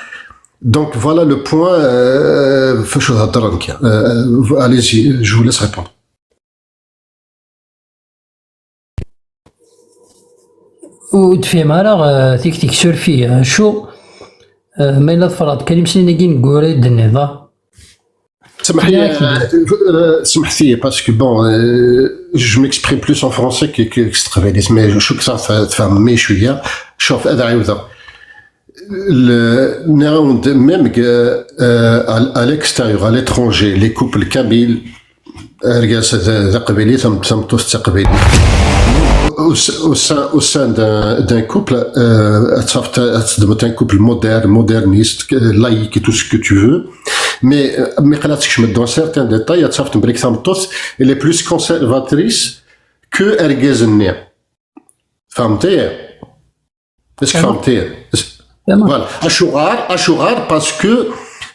Donc voilà le point. Euh, فاش هضر نكي. Euh, allez-y, je vous laisse répondre. Ur d-tefhim ara euh, tikti-k, surfi acu euh, ma yella tferɣ-d kan imesliyen-agi n wura i d-tenniḍ. سمحي سمحتي parce que bon euh, je m'exprime plus en français que que s teqbaylit, mais je crois que ça تفهمي شويه. شوف, هذا عيوضه. Même euh, à l'extérieur, à l'étranger, les couples kabyles, argaz d aqbayli, tameṭṭut d taqbaylit. Au sein d'un couple, euh, un couple moderne, moderniste, laïque et tout ce que tu veux, mais euh, mais quand tu dans certains détails, tu tameṭṭut, elle est plus conservatrice que argaz-nni. فهمتي؟ Est-ce que فهمتي؟ Voilà. Acuɣer, acuɣer, parce que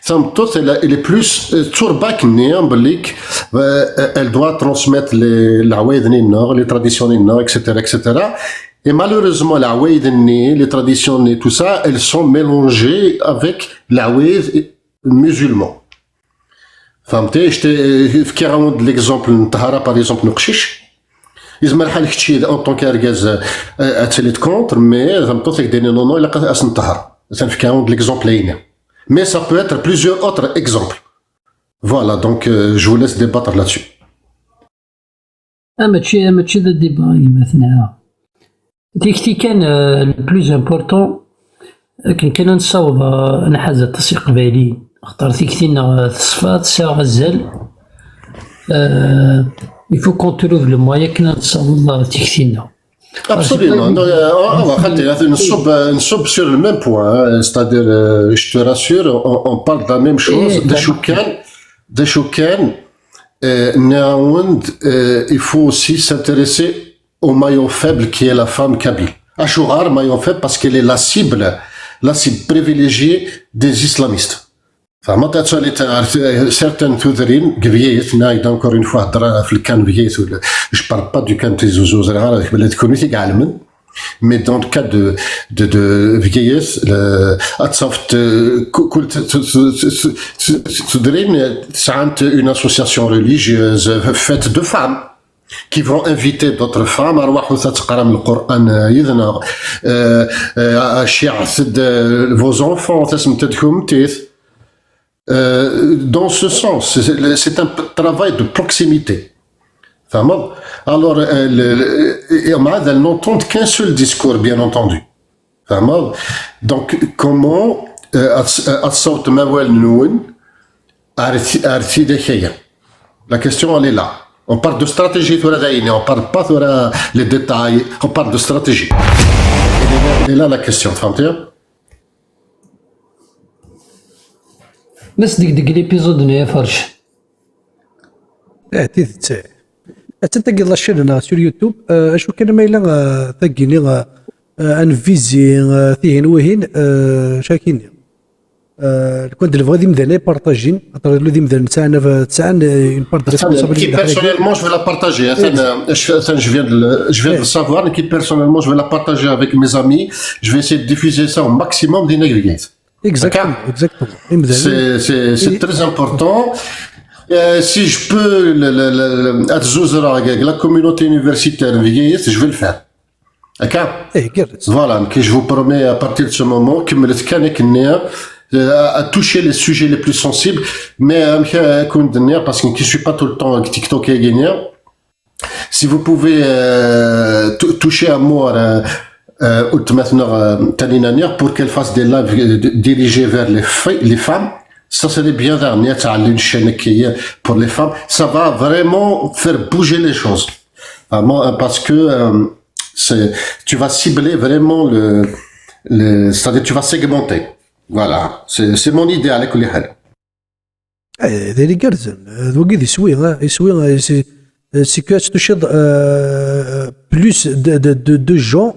tameṭṭut, elle, elle est plus euh, turbac-nni, belli euh, elle doit transmettre les, les traditions, et cetera, et cetera. Et malheureusement, les traditions et tout ça, elles sont mélangées avec les musulmans. فهمتي؟ Fkiɣ-awen-d l'exemple n ṭṭhara, par exemple, n uqcic. Yezmer lḥal kečči en tant qu'argaz ad tiliḍ contre, mais tameṭṭut ad k-d-tini non, non, ilaq ad as-neṭṭher. Atan fkiɣ-awen-d l'exemple-ayni. Mais ça peut être plusieurs autres exemples. Voilà, donc euh, je vous laisse débattre là-dessus. Ah, mačči, mačči d débat, yemma-tneɣ. Tikti kan, euh, le plus important, akken kan ad nessaweḍ euh, ad nḥaz aṭas iqbayliyen. Axaṭer tikti-nneɣ euh, teṣfa, tesɛa azal. Euh, il faut qu'on trouve le moyen akken ad nessaweḍ euh, tikti-nneɣ. Absolument. Non, euh, on, on va خلي نصب نصب sur le même point, hein. C'est-à-dire, euh, je te rassure, on, on parle de la même chose. D acu kan, d acu kan, euh, il faut aussi s'intéresser au maillon faible qui est la femme kabyle. Acuɣer maillon faible? Parce qu'elle est la cible, la cible privilégiée des islamistes. Certaines tudrin, encore une fois, je parle pas du cas de Tizi Ouzou, mais dans le cas de, de, de Bgayet, ad tafeḍ tudrin sɛant une association religieuse faite de femmes qui vont inviter d'autres femmes à voir le Coran, vos enfants, dans ce sens, c'est un travail de proximité. Alors, elles n'entendent qu'un seul discours, bien entendu. Donc, comment euh, la question, elle est là. On parle de stratégie, on parle pas les détails, on parle de stratégie. Et là, la question, فهمتي؟ Nesdegdeg l'épisode-nni, a Ferc. Eh, tidet. Attan tagi la chaîne-nneɣ sur YouTube. Euh, acu kan ma yella euh, tagi-nni euh, euh, anvizi euh, tihin wihin euh, cakini. Lukan d lebɣi d imdanen ay partajin, aṭer d imdanen sɛan sɛan une part de responsabilité. Personnellement, je vais la partager. Atan, je viens de, je viens de savoir, qui personnellement, je vais la partager avec mes amis. Je vais essayer de diffuser ça au maximum. Exactement, exactement. C'est très important. Euh, si je peux, ad zuzreɣ la communauté universitaire, je vais le faire. Voilà, je vous promets à partir de ce moment que je vais toucher les sujets les plus sensibles, mais euh, parce que je ne suis pas tout le temps avec TikTok et si vous pouvez euh, toucher à moi, euh, euh, pour qu'elle fasse des lives euh, dirigés vers les, les femmes, ça serait bien une chaîne pour les femmes. Ça va vraiment faire bouger les choses. Vraiment, parce que euh, tu vas cibler vraiment le, le c'est-à-dire tu vas segmenter. Voilà, c'est mon idée à l'école. Eh, d ayen igerrzen. D wagi d iswi, eh, iswi, eh, c'est que ad tuciḍ plus de, de, de, de gens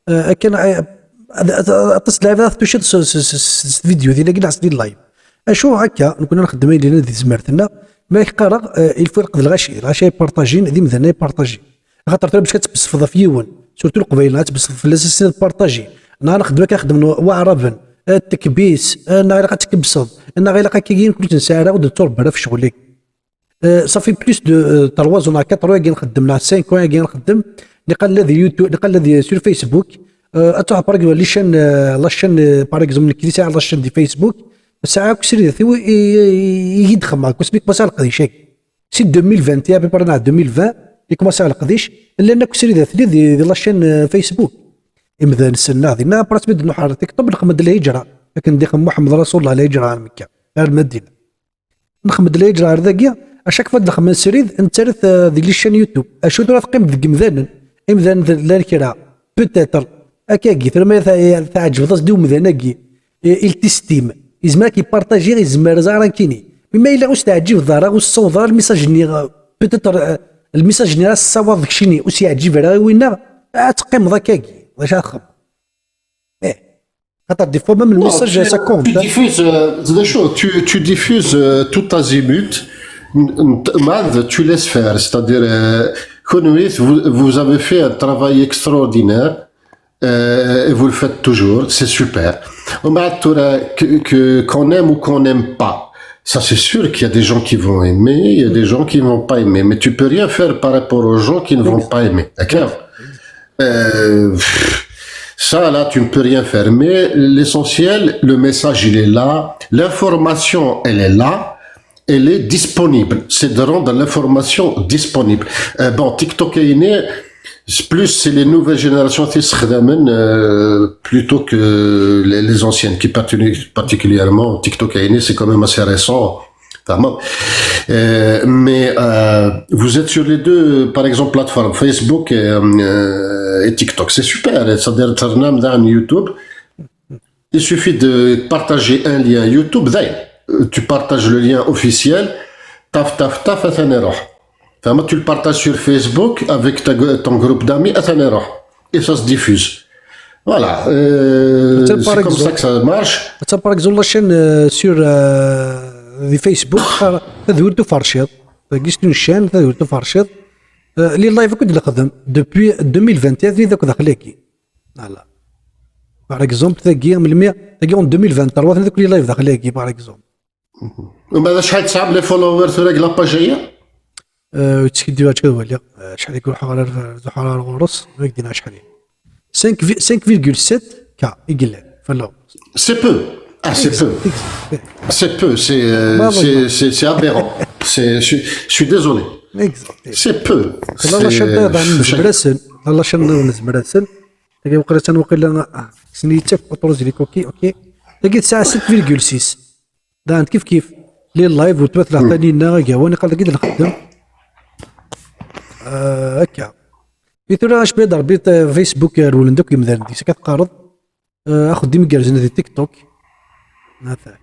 akken aṭas n lɛibad ad tuciḍ s vidéo dinagi neɣ s di live. Acu akka, nekni nxeddem ayen yellan di tezmert-nneɣ, Ma qqareɣ, euh, il faut lqed lɣaci, lɣaci ay partajin, d imdanen ay partajin. Axaṭer tura bac ad tbesfeḍ ɣef yiwen, surtout Leqbayel, ad tbesfeḍ fell-as ass ad partaji. Neɣ nxeddem akka, xeddmen Waɛraben, euh, tekbis, euh, neɣ ilaq ad tkebseḍ, neɣ ilaq akka, nekni ur nesɛi ara, ur d-netturebba ara ɣef ccɣel-agi. Euh, ça fait plus de, euh, trois ans, quatre ans agi nxeddem, neɣ cinq ans agi nxeddem, niqal la di YouTube, niqal la di, sur Facebook, euh, ad truḥ, par exemple, les chaînes, euh, la chaîne, euh, par exemple, nekk di sɛiɣ la chaîne di Facebook, sɛiɣ akk sridet-iw i, i, i, i yi-d-xemmeɣ, kusmi commencer leqdic-agi. Si deux mille vingt, à peu près, neɣ deux mille vingt, i commencer leqdic, llan akk sridet-nni di, di la chaîne, euh, Facebook. Imdanen ssnen-aɣ dinna, après mi d-nruḥ ar TikTok, nxeddem-d lhijra, akken d-ixeddem Muḥemmed Rasulullah, lhijra ar Mekka, ar Madina. Nxeddem-d lhijra ar dagi, à chaque fois d-nxeddem srid, nettarra-t, euh, di les chaînes YouTube. Acu tura teqqim deg imdanen? Imdanen llan kra, peut-être, akkagi, tura ma ta-, teɛǧbeḍ-as-d i umdan-agi, i, il t'estime, yezmer ad k-ipartaji, yezmer ẓar akini. Mais ma yella ur s-teɛǧibeḍ ara, ur tessawaḍeḍ ara lmisaj-nni, euh, peut-être, euh, lmisaj-nni ara tessawaḍeḍ keččini, ur s-yeɛǧib ara i winna, ad teqqimeḍ akkagi, d acu ara txedmeḍ? Eh, xaṭer des fois même le message, ça compte, hein. Non, tu, tu diffuses, euh, tu, tu diffuses, euh, tout azimut, n-, n-, mais tu laisses faire, c'est-à-dire, euh, Khonouit, vous, vous avez fait un travail extraordinaire, euh, et vous le faites toujours, c'est super. Au moins, que, que, qu'on aime ou qu'on n'aime pas, ça c'est sûr qu'il y a des gens qui vont aimer, il y a des gens qui ne vont pas aimer, mais tu peux rien faire par rapport aux gens qui ne vont pas aimer, d'accord ? Euh, pff, ça, là, tu ne peux rien faire. Mais l'essentiel, le message, il est là. L'information, elle est là. Elle est disponible. C'est de rendre l'information disponible. Euh, bon, TikTok est né. Plus, c'est les nouvelles générations qui se, euh, plutôt que les, les anciennes, qui particuli-, particulièrement TikTok est né, c'est quand même assez récent. Vraiment. Euh, mais, euh, vous êtes sur les deux, par exemple, plateformes, Facebook et, euh, et TikTok. C'est super. Ça veut dire, tu as un dans YouTube. Il suffit de partager un lien YouTube. D'ailleurs, euh, tu partages le lien officiel. Taf, taf, taf, atan iruḥ. Vraiment, tu le partages sur Facebook avec ta, ton groupe d'amis, atan iruḥ. Et ça se diffuse. Voilà, euh, c'est comme ça que ça marche. Attends, par exemple, la chaîne, euh, sur, euh, di Facebook, Tadwilt Uferciḍ. Tagi c'est une chaîne, Tadwilt Uferciḍ. Euh, les lives akk i d-nexdem depuis deux mille vingt et un, d akk daxel-agi. Voilà. Par exemple, tagi, melmi, tagi en deux mille vingt-trois, d akk les lives daxel-agi, par exemple. Umbeɛd acḥal tesɛam les followers tura deg la page-agi? Euh, ur ttskiddibeɣ, ad waliɣ. Euh, acḥal i iruḥ ɣer, ad ruḥeɣ ɣer ɣur-s, ad ak-d-iniɣ acḥal i. Cinq vi-, cinq virgule sept K i yellan, followers. C'est peu. Ah, c'est peu. C'est peu, c'est, euh, c'est, c'est, c'est aberrant. C'est, je suis, je suis désolé. C'est peu. La chaîne-nniḍen nezmer-asen. La chaîne-nniḍen nezmer-asen. Tagi waqila, atan waqila, ah, kksen-iyi-tt akk, autorise les cookies, ok. Tagi tesɛa sept virgule six. Dan kif kif. Les lives, weltma-tneɣ Taninna Agawan, iqal dagi d-nxeddem. Ah, akka. I tura acku d Rebbi, eh, Facebook, eh, rewlen-d akk yimdanen deg-s, akka teqqareḍ. Eh, axeddim igerrzen di TikTok. Atan.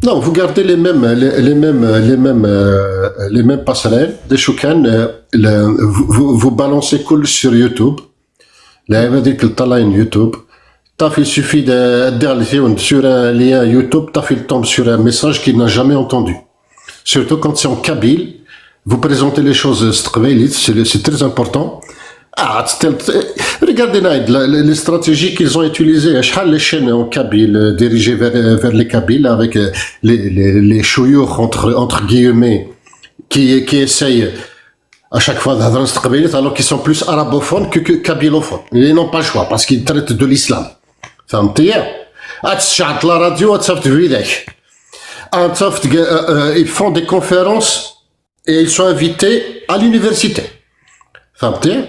Non, vous gardez les mêmes, les, les mêmes, les mêmes, euh, les mêmes passerelles, des choucanes, euh, le, vous, vous, vous balancez cool sur YouTube. Là, il va dire que le talent YouTube. Taf, il suffit de, de dire sur un lien YouTube, taf, il tombe sur un message qu'il n'a jamais entendu. Surtout quand c'est en kabyle, vous présentez les choses, euh, c'est, c'est très important. Ah, c'est tel-, regardez là, la, la, les stratégies qu'ils ont utilisées. شحال les chaînes en kabyle, euh, dirigées vers, euh, vers les Kabyles avec, euh, les, les, les شيوخ entre, entre guillemets, qui, qui essayent à chaque fois de هضروا s teqbaylit, alors qu'ils sont plus arabophones que, que kabylophones. Ils n'ont pas le choix parce qu'ils traitent de l'islam. فهمتي؟ Ad tceɛleḍ la radio, ad tafeḍ widak. Ad tafeḍ, euh, euh, ils font des conférences et ils sont invités à l'université. فهمتي؟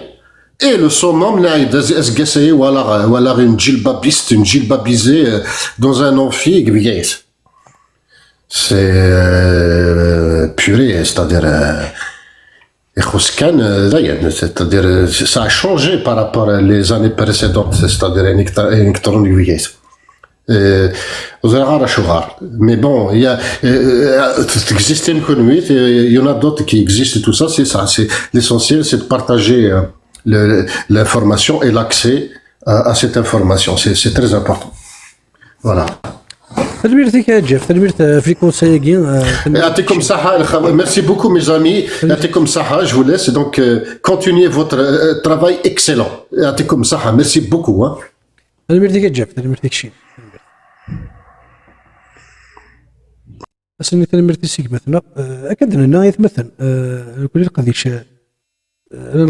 Et le summum, نعيد، أز-، أزقاسي ولا، ولا une djellabiste, une djellabisée, euh, dans un amphi, c'est, euh, purée, c'est-à-dire, euh, ixuṣ kan, euh, dayen, c'est-à-dire, euh, ça a changé par rapport à les années précédentes, c'est-à-dire, électro-, électronique. Euh, ur ẓriɣ ara acuɣer. Mais bon, il y a, euh, euh, ça existe, il y en a d'autres qui existent, tout ça, c'est ça. C'est, l'essentiel, c'est de partager, euh, le, l'information et l'accès à, à cette information. C'est, c'est très important. Voilà. Tanemmirt-ik a Jeff, tanemmirt ɣef les conseils-agi. يعطيكم الصحة الخوة. Merci beaucoup mes amis. يعطيكم الصحة. Je vous laisse. Donc, euh, continuez votre euh, travail excellent. يعطيكم الصحة. Merci beaucoup. Hein. Tanemmirt-ik a Jeff, tanemmirt-ik cci. Ass-nni tanemmirt i segmat-nneɣ. Akka d-nenna i atmaten, nekkni leqdic, eh,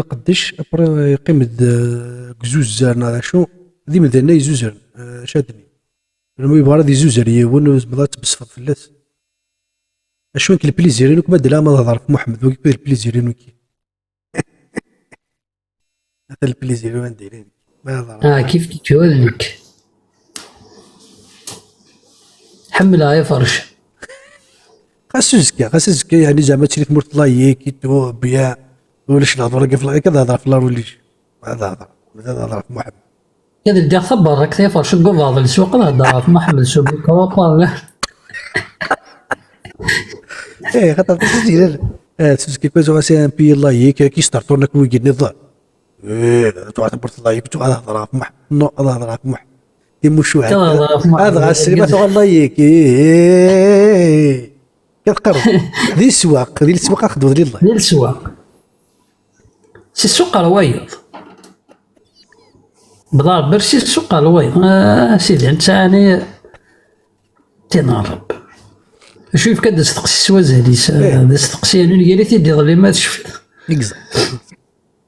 nqeddec, après yeqqim-d, eh, deg zuzzer neɣ d acu, d imdanen ay izuzren, eh, acu ad d-nini. Lma yebɣa ad izuzzer yiwen, ur tezmireḍ ad tbesfeḍ fell-as. Acu nekk lplizir-inu, ma d la ma ad hedreɣ ɣef Muḥemmed, wagi d lplizir-inu nekki. Ata lplizir-iw anda yella nekk. Ma ad hedreɣ. Ah, kif kif ur d nekk. Ḥemmleɣ ifercen. Xas uzekka, xas uzekka, yeɛni zeɛma ad tili tmurt layik, i tuɣ, bya, ulac lehdur-agi ɣef layik, ad hedreɣ ɣef la religion. Ad hedreɣ, ad hedreɣ ɣef Muḥemmed. Ad ldiɣ taberrakt, ifercen deg ubeɛḍ n lsuq, ad hedreɣ ɣef Muḥemmed s umikru, parla. Eh, xaṭer, aṭas i d-yellan. Eh, s uzekka, quoi, c'est un pays laïque, qui se retourne avec Wiggy Nizar. Eh, tu vas t'apporter laïque, tu vas t'apporter Muḥ-, non, tu vas t'apporter Muḥ-, timucuɛin. Ad hedreɣ ɣef Muḥ-, ad ɣas sliba tuɣal laïque. Eh, eh, eh. Ad teqqareḍ. Di leswaq, di leswaq ad xedmeḍ lillahi. Di leswaq. Si ssuq ɣer wayeḍ. Bḍa Rebbi si ssuq ɣer wayeḍ. Ah, sidi, netta ɛni tin n Rebbi. Acu yefka d asteqsi s wazal-is, d asteqsi, yernu nnger-it-id iḍelli ma tecfiḍ. Exact.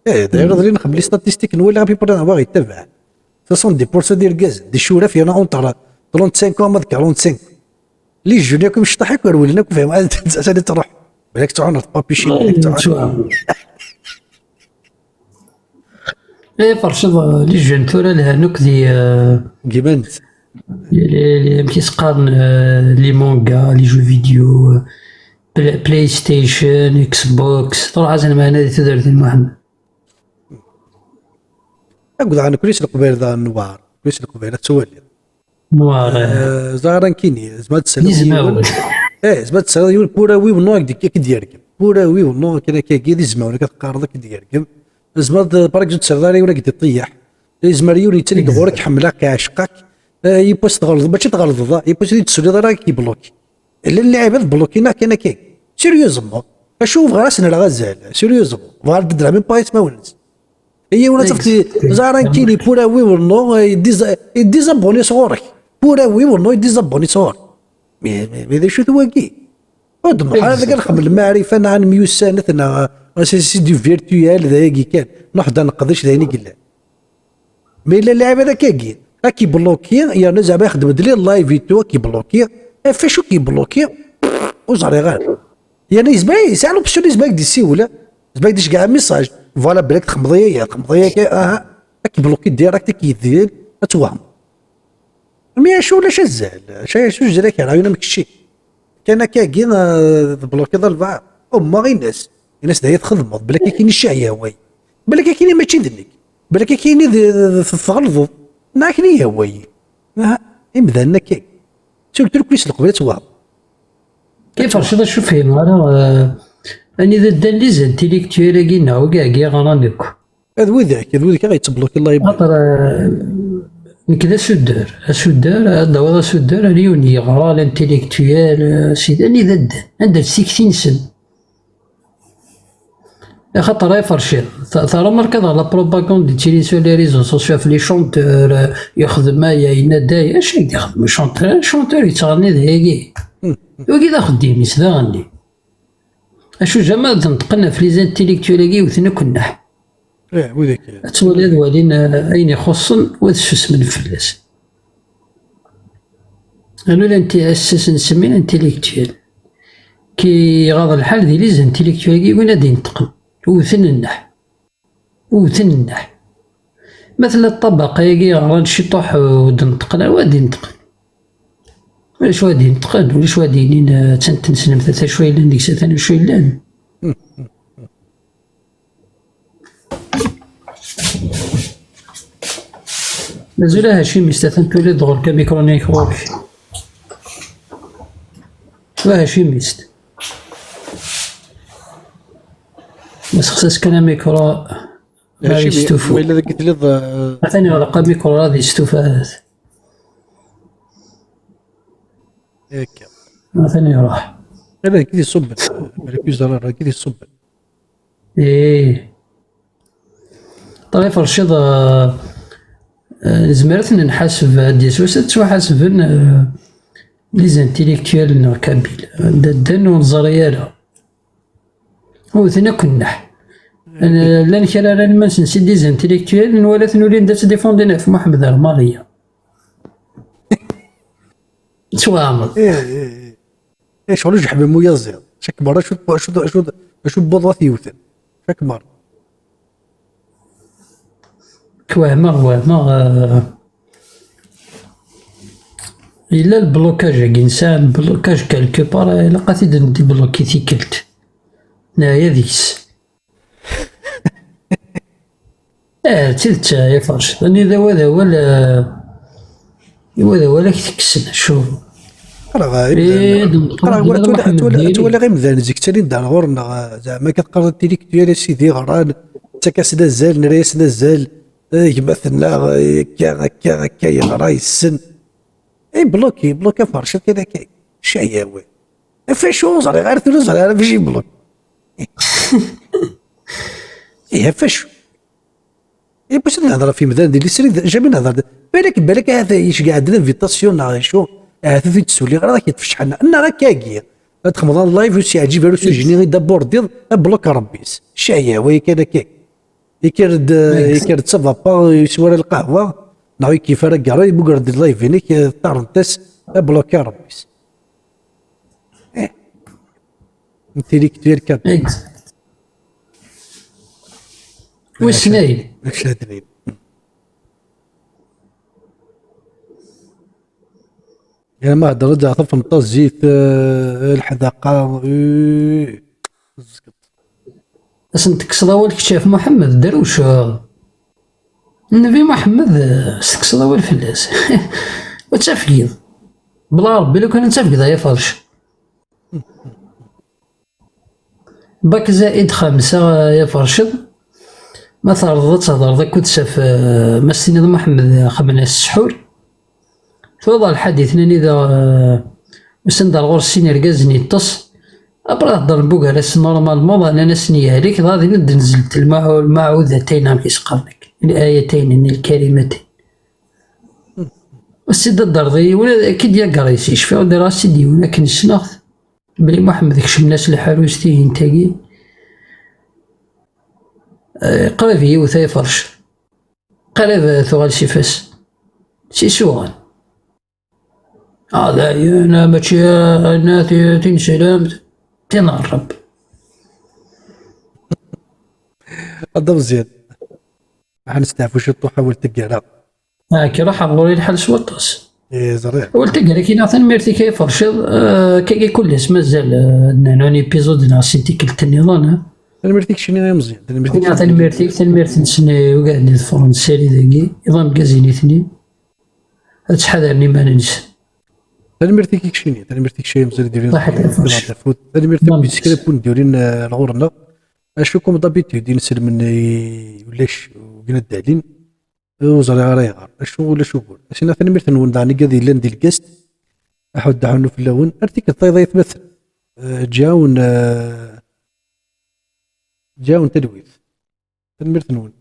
Eh, d'ailleurs, iḍelli nxemmel les statistiques, nwala à peu près wa ɣ-yettabaɛ. Soixante-dix pour cent d irgazen, d ccuraf, il y en a entre trente-cinq ans ma d quarante-cinq. Les jeunes akk imecṭaḥ akk rewlen akk, fhem, ad, ad, ad truḥ. Balak tɛuneḍ papichine, balak tɛuneḍ. Eh, ferceḍ, eh, les jeunes tura lhan akk di, eh, Gimant. Les, les, les, amek i s-qqaren, eh, les mangas, les jeux vidéo, eh, Play-, PlayStation, Xbox, truḥ-asen lmeɛna di tudert n Muḥemmed. Akked daɣen, nekkni s Leqbayel daɣen newɛer. Nekkni s Leqbayel, ad twaliḍ. Newɛer, eh. Eh, ẓer ara nekkini, zma ad tesɛiḍ yiwen. Eh, zma ad tesɛiḍ yiwen, pura oui ou non, ad k-d-, ad k-d-yergem. Pura oui ou non, akken akkagi, d izmawen, ad teqqareḍ, ad k-d-yergem. Zma ad, par exemple, tesɛiḍ ara yiwen ad k-d-iṭeyyeḥ. Yezmer yiwen yettili ɣur-k, ḥemmleɣ-k, ɛecqeɣ-k. Eh, yiwwas tɣelḍeḍ, mačči tɣelḍeḍ, ah, yiwwas ur d-tessuliḍ ara ad k-yebloki. Llan lɛibad blokina kan akka. Sérieusement. Acu bɣiɣ ad sen-rreɣ azal? Sérieusement. Bɣiɣ ad beddleɣ même pas ismawen-nsen. Yiwen ad tafeḍ, ẓer ankini, pura oui ou non, yeddiza-, yeddizabunis ɣur-k. Pura oui ou non, yeddizabunis ɣur-k. Mais, mais, mais d acu-t wagi? Ur d-nruḥ ara deg lxem lmaɛrifa neɣ nemyussanet neɣ c'est, c'est du virtuel, d ayagi kan. Nruḥ-d ad neqdec, d ayen i yellan. Ma yella lɛibad akkagi, ad k-ibloki, yerna zeɛma ixeddem-d les live et tout, ad k-ibloki. Ɣef wacu k-ibloki? Ur ẓriɣ ara. Yerna yezmer, yesɛa l'option, yezmer ad k-d-yessiwel, yezmer ad k-d-iceggeɛ message. Voilà, belak txemmeḍ aya, txemmeḍ aya, aha, ad k-ibloki direct, ad k-yedil, ad twehmeḍ. Mais acu ulac azal? Acu, acu zrek ara yun am kečči? Kan akkagi, eh, tblokiḍ albaɛḍ. Ummeɣ ines. Ines d aya txedmeḍ. Belak akini ccah yehwa-yi. Belak akini mačči d nekk. Belak akini d, d, d, tɣelḍeḍ. Neɣ akini yehwa-yi. Aha, imdanen akkagi. Surtout kuis leqbayel ad twehmeḍ. Kif rciḍ acu fhimeɣ ara, eh, anida ddan les intellectuels-agi neɣ wigi agi ɣran akk. Ad widak, ad widak ara yettbloki live. Xaṭer, eh, nekk d asudder. Asudder, ad d-tawiḍ asudder, ar yiwen yeɣra, l'intellectuel, eh, sidi, anida ddan, anda-tt tikti-nsen? Axaṭer ay ferciḍ, ta-, tara marka daɣ la propagande yettili sur les réseaux sociaux ɣef les chanteurs, eh, yexdem aya, yenna-d aya, acu i d-ixdem chanteur? Chanteur yettɣenni d ayagi. Wagi d axeddim-is, d aɣenni. Acu zama ad neṭqen ɣef les intellectuels-agi yewten akk nneḥ? Eh, widak. Ad twali ad walin, eh, ayen ixuṣṣen, u ad ssusmen fell-as. Anu la nti-, ass-a nsemmi intellectuel. Ki iɣaḍ lḥal di les intellectuels-agi win ad d-ineṭqen. Wten nneḥ. Wten nneḥ. Ma tella ṭṭabaqa-agi ɣran ciṭuḥ, ur d-neṭqen ara, wa d-ineṭqen. Ulac wa d-ineṭqen, ulac wa d-yinin, eh, attan tneslemt, ata acu yellan deg-s, atan acu yellan. Mazal a Hacimist, atan tuliḍ ɣur-k amikru-nni ɣur-k. A Hacimist. Ma sexsas kan amikru. Ma yestufu. Wala deg tliḍ. Atan yeɣleq amikru, ad yestufu ahat. Akka. Atan iruḥ. Ala, nekk d iṣubben. Balak ur yeẓri ara, nekk d iṣubben. Ih. Ṭrif Rcid, eh, eh, nezmer ad ten-nḥaseb, ad d-yas wass ad ttwaḥasben, eh, les intellectuels neɣ Kabyle. Anda ddan ur neẓri ara. Wten akk nneḥ. Llan kra ara nman-sen si des intellectuels, nwala-ten ulin-d ad ttdifundin ɣef Muḥemmed Rmaliya. Ttwaɛmeḍ. Ih, ih, ih. Ih, ccɣel ujeḥmam uyaziḍ. Cakk merra acu, acu, acu, acu n wuḍu i t-yewten. Cakk merra. K-, wehmeɣ, wehmeɣ, eh, yella lblokaj-agi, nesɛa lblokaj quelque part, ilaq ad t-id-ndibloki tikkelt. Neɛya deg-s. Eh, d tidet, eh, ya Ferced. Anida wa d awal, eh, wa d awal ad k-tekksen, acu? Qqareɣ, eh, imdanen, qqareɣ, ttwaliɣ imdanen zik ttalin-d ar ɣur-neɣ, eh, zeɛma akka teqqareḍ intellectuel, a sidi, ɣran, ttak-asen azal, nerra-yasen azal, eh, gma-tneɣ, eh, akka, akka, akka, yeɣra, yessen. Eh, bloqué, bloqué Ferced kan akka. Cayaway. Ɣef acu? Ur ẓriɣ ara tura, ur ẓriɣ ara ɣef acu yebloki. Ih, ɣef acu? Iwwi-s ad nehder ɣef yimdanen di l'isri, jamais nehder. Balak, balak ahat yeceggeɛ-d l'invitation neɣ acu, ahat ur t-id-suliɣ ara, ad k-yeṭṭef ccḥani. Neɣ akkagi, ad txedmeḍ live, ur s-yeɛǧib ara usujet-nni i d-abordiḍ, ad bloqué Rebbi-s. Cayaway kan akka. Yekker-d, yekker-d ça va pas, yeswa ara lqahwa, neɣ ur yekfi ara, ggaṛ, yemmuger-d live-inek, ṭṭarent-as, ad bloqué Rebbi-s. Eh. Intellectuel kan. Exact. Wissen ayen. Acu ad d-nini? Ya ma hedreḍ-d ɣef tfenṭazit, eh, leḥdaqa, eh, zged. Ad sen-tekkseḍ awal kečč ɣef Muḥemmed, drewceḍ. Nnbi Muḥemmed, eh, s-tekkseḍ awal fell-as. Ur ttafgiḍ. Bla Rebbi, lukan ad tafgeḍ ay aferc. Bak zaid xemsa, ya Ferced. Ma tɛerḍeḍ ad tehḍreḍ akked-s ɣef, eh, ma s-tiniḍ Muḥemmed xemmen-as ssḥur. Twalaḍ lḥadit-nni da, eh, usan-d ar ɣur-s sin irgazen yeṭṭes. Après heddren bugar-as normalement, nnan-asen yehlek, dɣa din d-nzelt lmaɛu-, lmaɛudat-ayin, amek i s-qqaren akka, l-ayat-ayin-nni, lkalimat-ayin. As-id-adreḍ i yiwen, ad k-id-yagger yes-i, cfiɣ ddreɣ-as-id yiwen akken ssneɣ-t. Bli Muḥemmed kecmen-as lḥarus tihint-agi. Eh, qrib yiwet ay ferc. Qrib, eh, tuɣal s ifas. S isuɣan. Ah, d ayen, ah, mačči, ah, anna ti-, tineslemt, tin n Ṛṛebb. Ad d-mẓiyen. Ad nesteɛfu ciṭuḥ, awal taggara. Ah, kra ḥeɣ ɣur-i lḥal s waṭas. Eh, ẓriɣ. Awal taggara kina, tanemmirt-ik ay Ferciḍ. Ah, kagi kullas mazal, ah, ad nernu un épisode neɣ sin tikkelt nniḍen, ah. Tanemmirt-ik keččini ay Meẓyan. Tanemmirt-ik. Kina tanemmirt-ik, tanemmirt-nsen i ugaden iḍefren ssari dagi, iḍ ameggaz i nitni. Ad ttḥadaren iman-nsen. Tanemmirt-ik i keččini, tanemmirt i keččini, mazal d-yuli. Ṣaḥit, ay Ferciḍ. Tafut. Tanemmirt akk i sekra n wun d-yulin, eh, ar ɣur-neɣ. Acu comme d'habitude, inselmen i ulac, ugin ad d-alin. Ur ẓriɣ ara ayɣer. Acu ulac ugur. Asina tanemmirt-nwen daɣen i gad yellan di lgast. Aḥuddu aḥunnu fell-awen. Ar tikkelt tayeḍ ay atmaten. Eh, ǧǧiɣ-awen, eh, ǧǧiɣ-awen talwit. Tanemmirt-nwen.